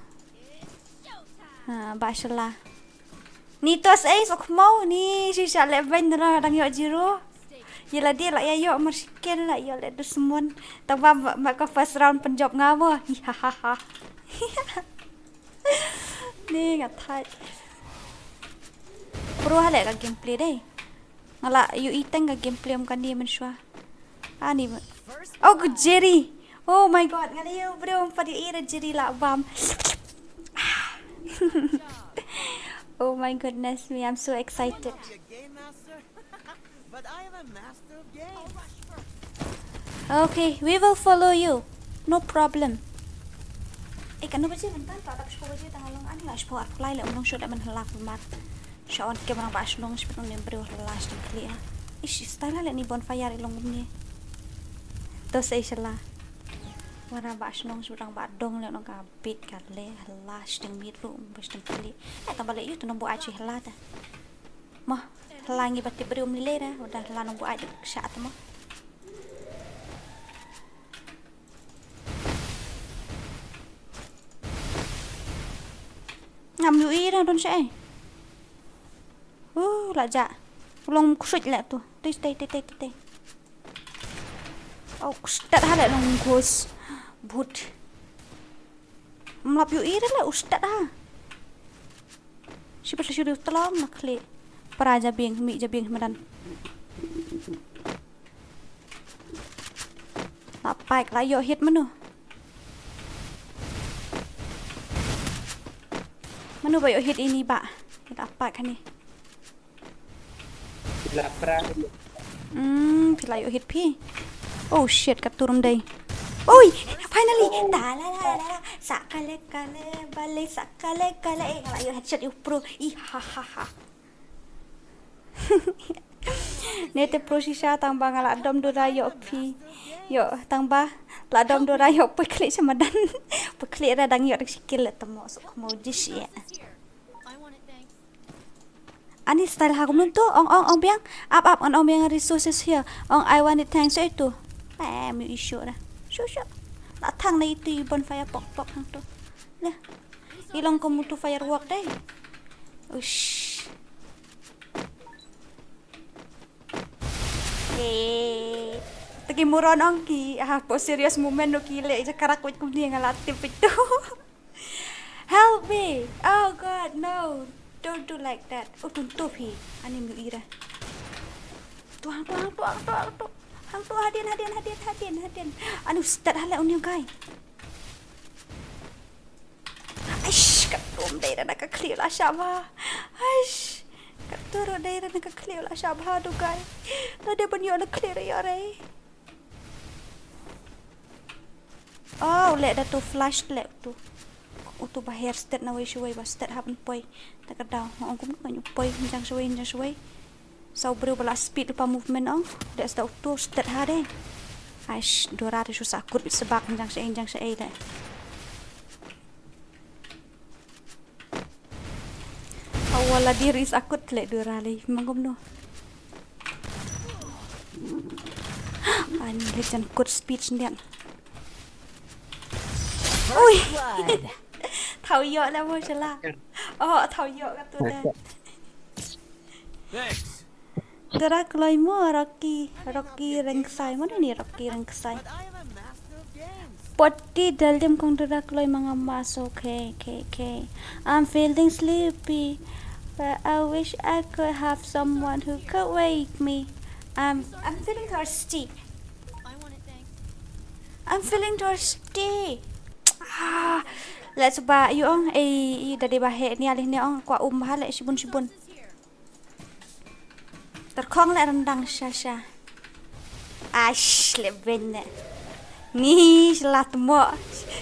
Ha, ba shala. Ni tos ei sok mau ni shisha le ben ra dang yo zero. Ye la di la ya yo mar shikel la yo le dusmon. Tang ba ma ka first round pen job nga mo. Hihahaha. Ni nga thai. Pro ha le ka gameplay dei. Nga la yu iteng ka gameplay um ka ni men shwa. Ani. Oh, ka Jerry. Oh my god, nga la yu bro um padi ira Jerry la bam. Oh my goodness me, I'm so excited. But I am a master of games. Okay, we will follow you. No problem. Eh, kano baje ban tan ta tak shpo baje tang long ani la shpo ar plai le long shot man halak mar. Shawan ke marang ba shnong shpet ne bru la shtang kli ha. Ish, style le ni bonfire long ni. To sei shala. Wara ba shnong shpet ba dong le nong ka bit ka le la shtang mit ru ba shtang kli. Eh, tang ba le yu to nong bu achi hala ta. Mo, hala ngi ba tip bru mi le ra, wada hala nong bu achi sha ta mo. Ngam yu i ra don sha ei. Uh, la ja. Long kusut le tu. Tei tei tei tei tei. Oh, kusut ha le long kus. But. Mlap yu i ra le ustat ha. Shi pat shi riu tlong na khli. Para jabieng mi jabieng madan. La paik la yo hit manu. Manu ba yo hit ini ba. La paik hani. La pra. Hmm, phi la yo hit phi. Oh shit, ka turum dei. Oi, finally. Ta la la la la. Sa kale kale bale sa kale kale. Eh, la yo headshot yo pro. Ih ha ha ha. Ne te pro shisha tang ba nga la dom dura yo phi. Yo tang ba la dom dura yo pui klik sama dan. Pui klik ra dang yo dak sikil le tamo sok mau jis ya. Ani style ha kumnun tu ong ong ong biang. Ap ap ong ong biang resources here. Ong I want it thanks itu. Eh, mi issue ra. Shu shu. La thang na itu i bonfire pok pok hang tu. Lah. Ilong ko mutu firework dai. Ush. Eh. Tagi muron ong ki ah po serious moment no ki le ja karak wit kumni nga la tip itu. Help me. Oh god, no. Don't do like that. Oh, don't do he. Ani mu ira. Tuang tuang tuang tuang tuang. Hang tuang hadin hadin hadin hadin hadin. Anu start hala uni kai. Aish, ka tum dei na ka kliu la shaba. Aish, ka turu dei na ka kliu la shaba du kai. La de ban yo na kliu yo re. Oh, le da tu flash le tu. Utu ba her stet na wei shuwei ba stet ha ban poi. Ta ka daw ong kum ka nyu poi jang shuwei jang shuwei. Sa u briew ba la speed pa movement ong. Dei stet utu stet ha dei. Aish, dura tu shu sa kut bit sebak jang shuwei jang shuwei dei. Awala diri sa kut le dura le mangum no. Ani le jan kut speed sendek. Ui. Thau yo la mo shala. Oh, thau yo ka tu da. Thanks. Dara kloi mo Rocky, Rocky Rengsai mo ni Rocky Rengsai. Poti dalim kong dara kloi manga maso ke ke ke. I'm feeling sleepy, but I wish I could have someone who could wake me. I'm I'm feeling thirsty. I'm feeling thirsty. Ah, let's ba yu ong ei da de ba he ni alih ni ong kwa um ha le shibun shibun. Terkhong le rendang sha sha. Ash le ben ne. Ni shla tmo.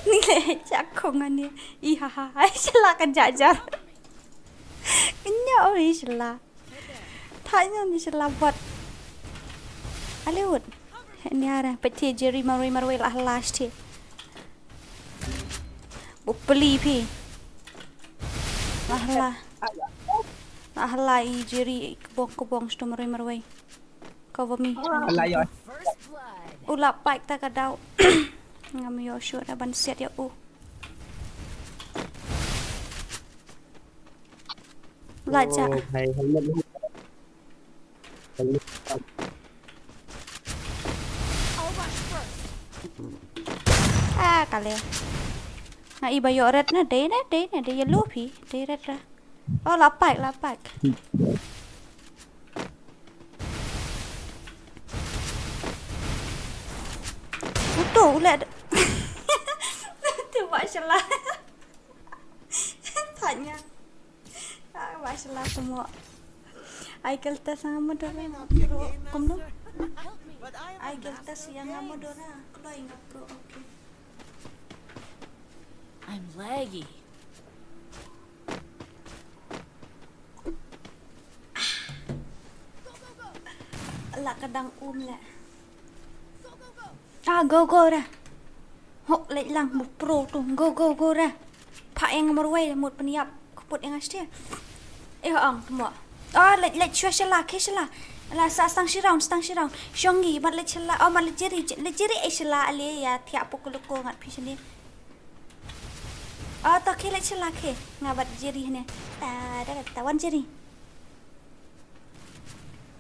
Ni le chak khong ani. I ha ha. Ash la ka jajar. Nya o i shla. Thanya ni shla bot. Hollywood. Ni ara pati Jerry marwei marwei la last hi. Bupli phi. Mahla. Mahla i Jerry kebong kebong sto marwei marwei. Cover me. Hala yo. Ula paik ta ka daw. Ngam ïoh shuh da ban siat ïa u. Lait ja. Oh, hai, helmet lu. Helmet. Ah, kale. Nga i ba ïoh red na, dei na, dei na, dei yellow phi, dei red ra. Oh, la pack, la pack. Uto, u leh. Tu ba shala. Tanya. Ah, ba shala semua. Ai gelta sa nga modora. Bro, kumno? Ai gelta sa nga modora. Kloi nga bro, okay. I'm laggy. La ka dang um le. Ah, go, go, ra. Hok, leit lang, bu pro tu. Go, go, go, ra. Pha eng marwei, mut pynïap. Kput eng astia. Eh, ong, tmo. Oh, leit, leit, shwa shala, khe shala. La sa stang shi round, stang shi round. Shongi, mat leit shala. Oh, mat leit jeri, leit jeri, eh, shala, ale, ya, thiak pok loko ngat phi sini. Oh, to khe leit shala khe. Nga bat jeri hne. Ta, da, da, ta, wan jeri.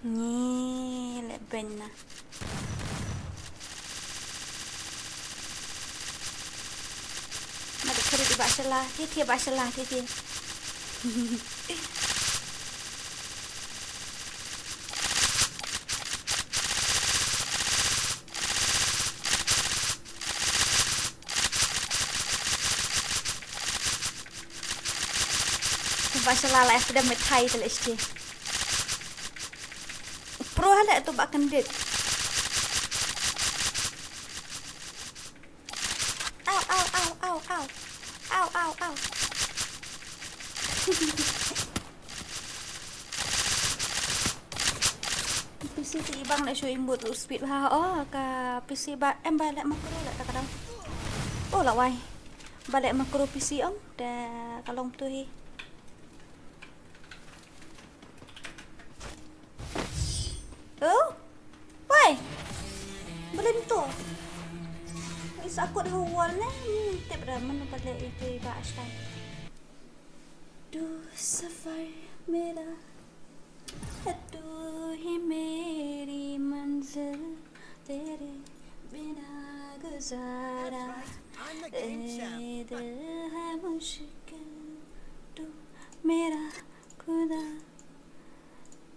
Ni, leh ben na. Mada khurit i ba shala, ti ti ba shala, ti ti. Ba shala la, eh, pdem methai te leh siti. Pro hale tu ba kendit. Au, au, au, au, au. Au, au, au. P C te i bang leh shu imbut u speed ha, oh, ka P C ba, em ba leh macro leh ta ka dang. Oh, la wai. Ba leh macro P C ong, te ka long tu hi. Oh? Wai? Balei mynta? Is akut ha wall ne? Hmm, tip da mano balei itu iba astai. Tu safar mera, tu hi meri manzil, tere bina guzara. That's right. I'm the game champ. Ye dil hai mushkil, tu mera Khuda,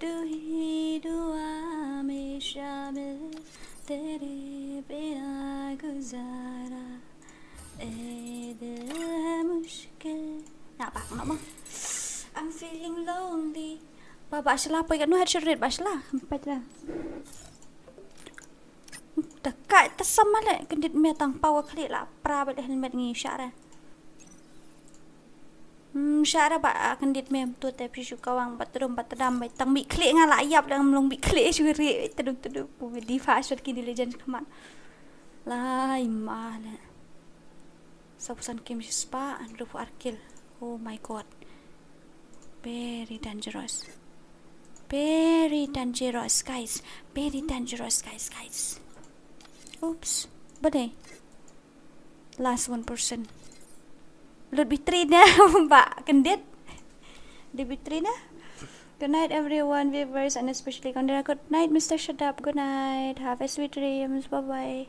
tu hi dua mein shamil, tere bina guzara, ye dil hai mushkil. Na bak na ma. I'm feeling lonely. Ba ba shala poi ka nu headshot red ba shala. Empat lah. Ta kai ta sama le kendit me tang power kali la pra ba le helmet ngi shara. Hmm, shara ba, ah, kendit me tu te phi shu kawang ba tdum ba tdam ba tang bi klik nga la yap dang mlong bi klik shu ri tdum tdum pu di fa shot ki di legend khmat. Lai ma le. Saw phew san kim shispah, hynriewphew ar kill. Oh my God. Very dangerous. Very dangerous, guys. Very dangerous, guys, guys. Oops. Ba dei. Last one person. Lut bi three na ba kendit. Dei bi three na. Good night, everyone, viewers, and especially Kondra. Good night, Mister Shadap. Good night. Have a sweet dreams. Bye bye.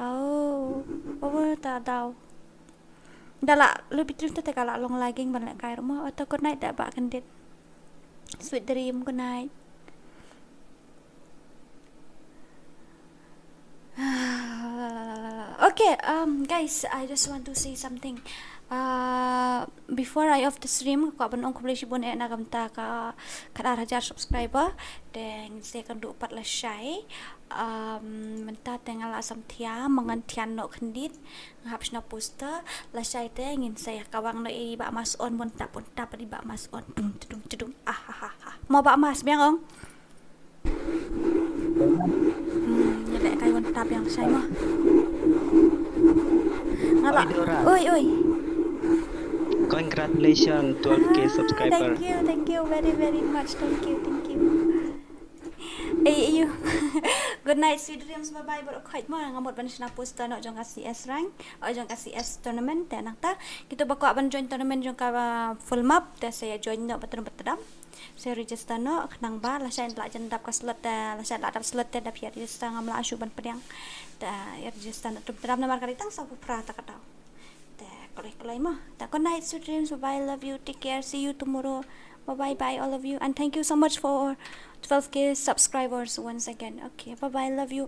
Oh, oh, ta daw. Da la, lu bitrim ta te ka la long lagging ban leh kai ruh mo. Oh, ta good night da ba kendit. Sweet dream, good night. Okay, um, guys, I just want to say something. Uh, before I off the stream, kwah ban ong khublei shibun eh na ka bynta ka khatar hajar subscriber. Te ngin sa ïakynduh pat lashai. Um, mynta te nga la sam thiah, ma ngan thiah noh khyndiat, nga hap shna poster, lashai te ngin sa ïa kawang noh ïa i Bah Mas On, bun tap, bun tap ïa i Bah Mas On, tum, tum, tum. Ah, ha, ha, ha. Mo Bah Mas, biang ong. Hmm, ïa leh kai bun tap biang lashai mo. Nga la. Oi, Dora. Oi, oi. Congratulations, twelve K subscriber. Ah, thank you, thank you very, very much. Thank you, thank you. Eh, you. Good night, sweet dreams. Bye bye baroh khoit mo. Nga mut ban shna poster noh jong ka C S rank, oh, jong ka C S tournament. Te nangta kito ba kwah ban join tournament jong ka, uh, full map, te sa ïa join noh ba trum ba tdap. Sa register noh, khnang ba lashai la jan dap ka slot, te lashai la dap slot te dap ïa register, ngam lah shuh ban pdiang. Te ïa register noh trum tdap namar ka dei tang sawphew phra ta ka daw. Te kloi kloi mo. Te good night, sweet dreams. Bye bye, love you, take care, see you tomorrow. Bye bye bye all of you, and thank you so much for twelve K subscribers once again. Okay, bye bye, love you.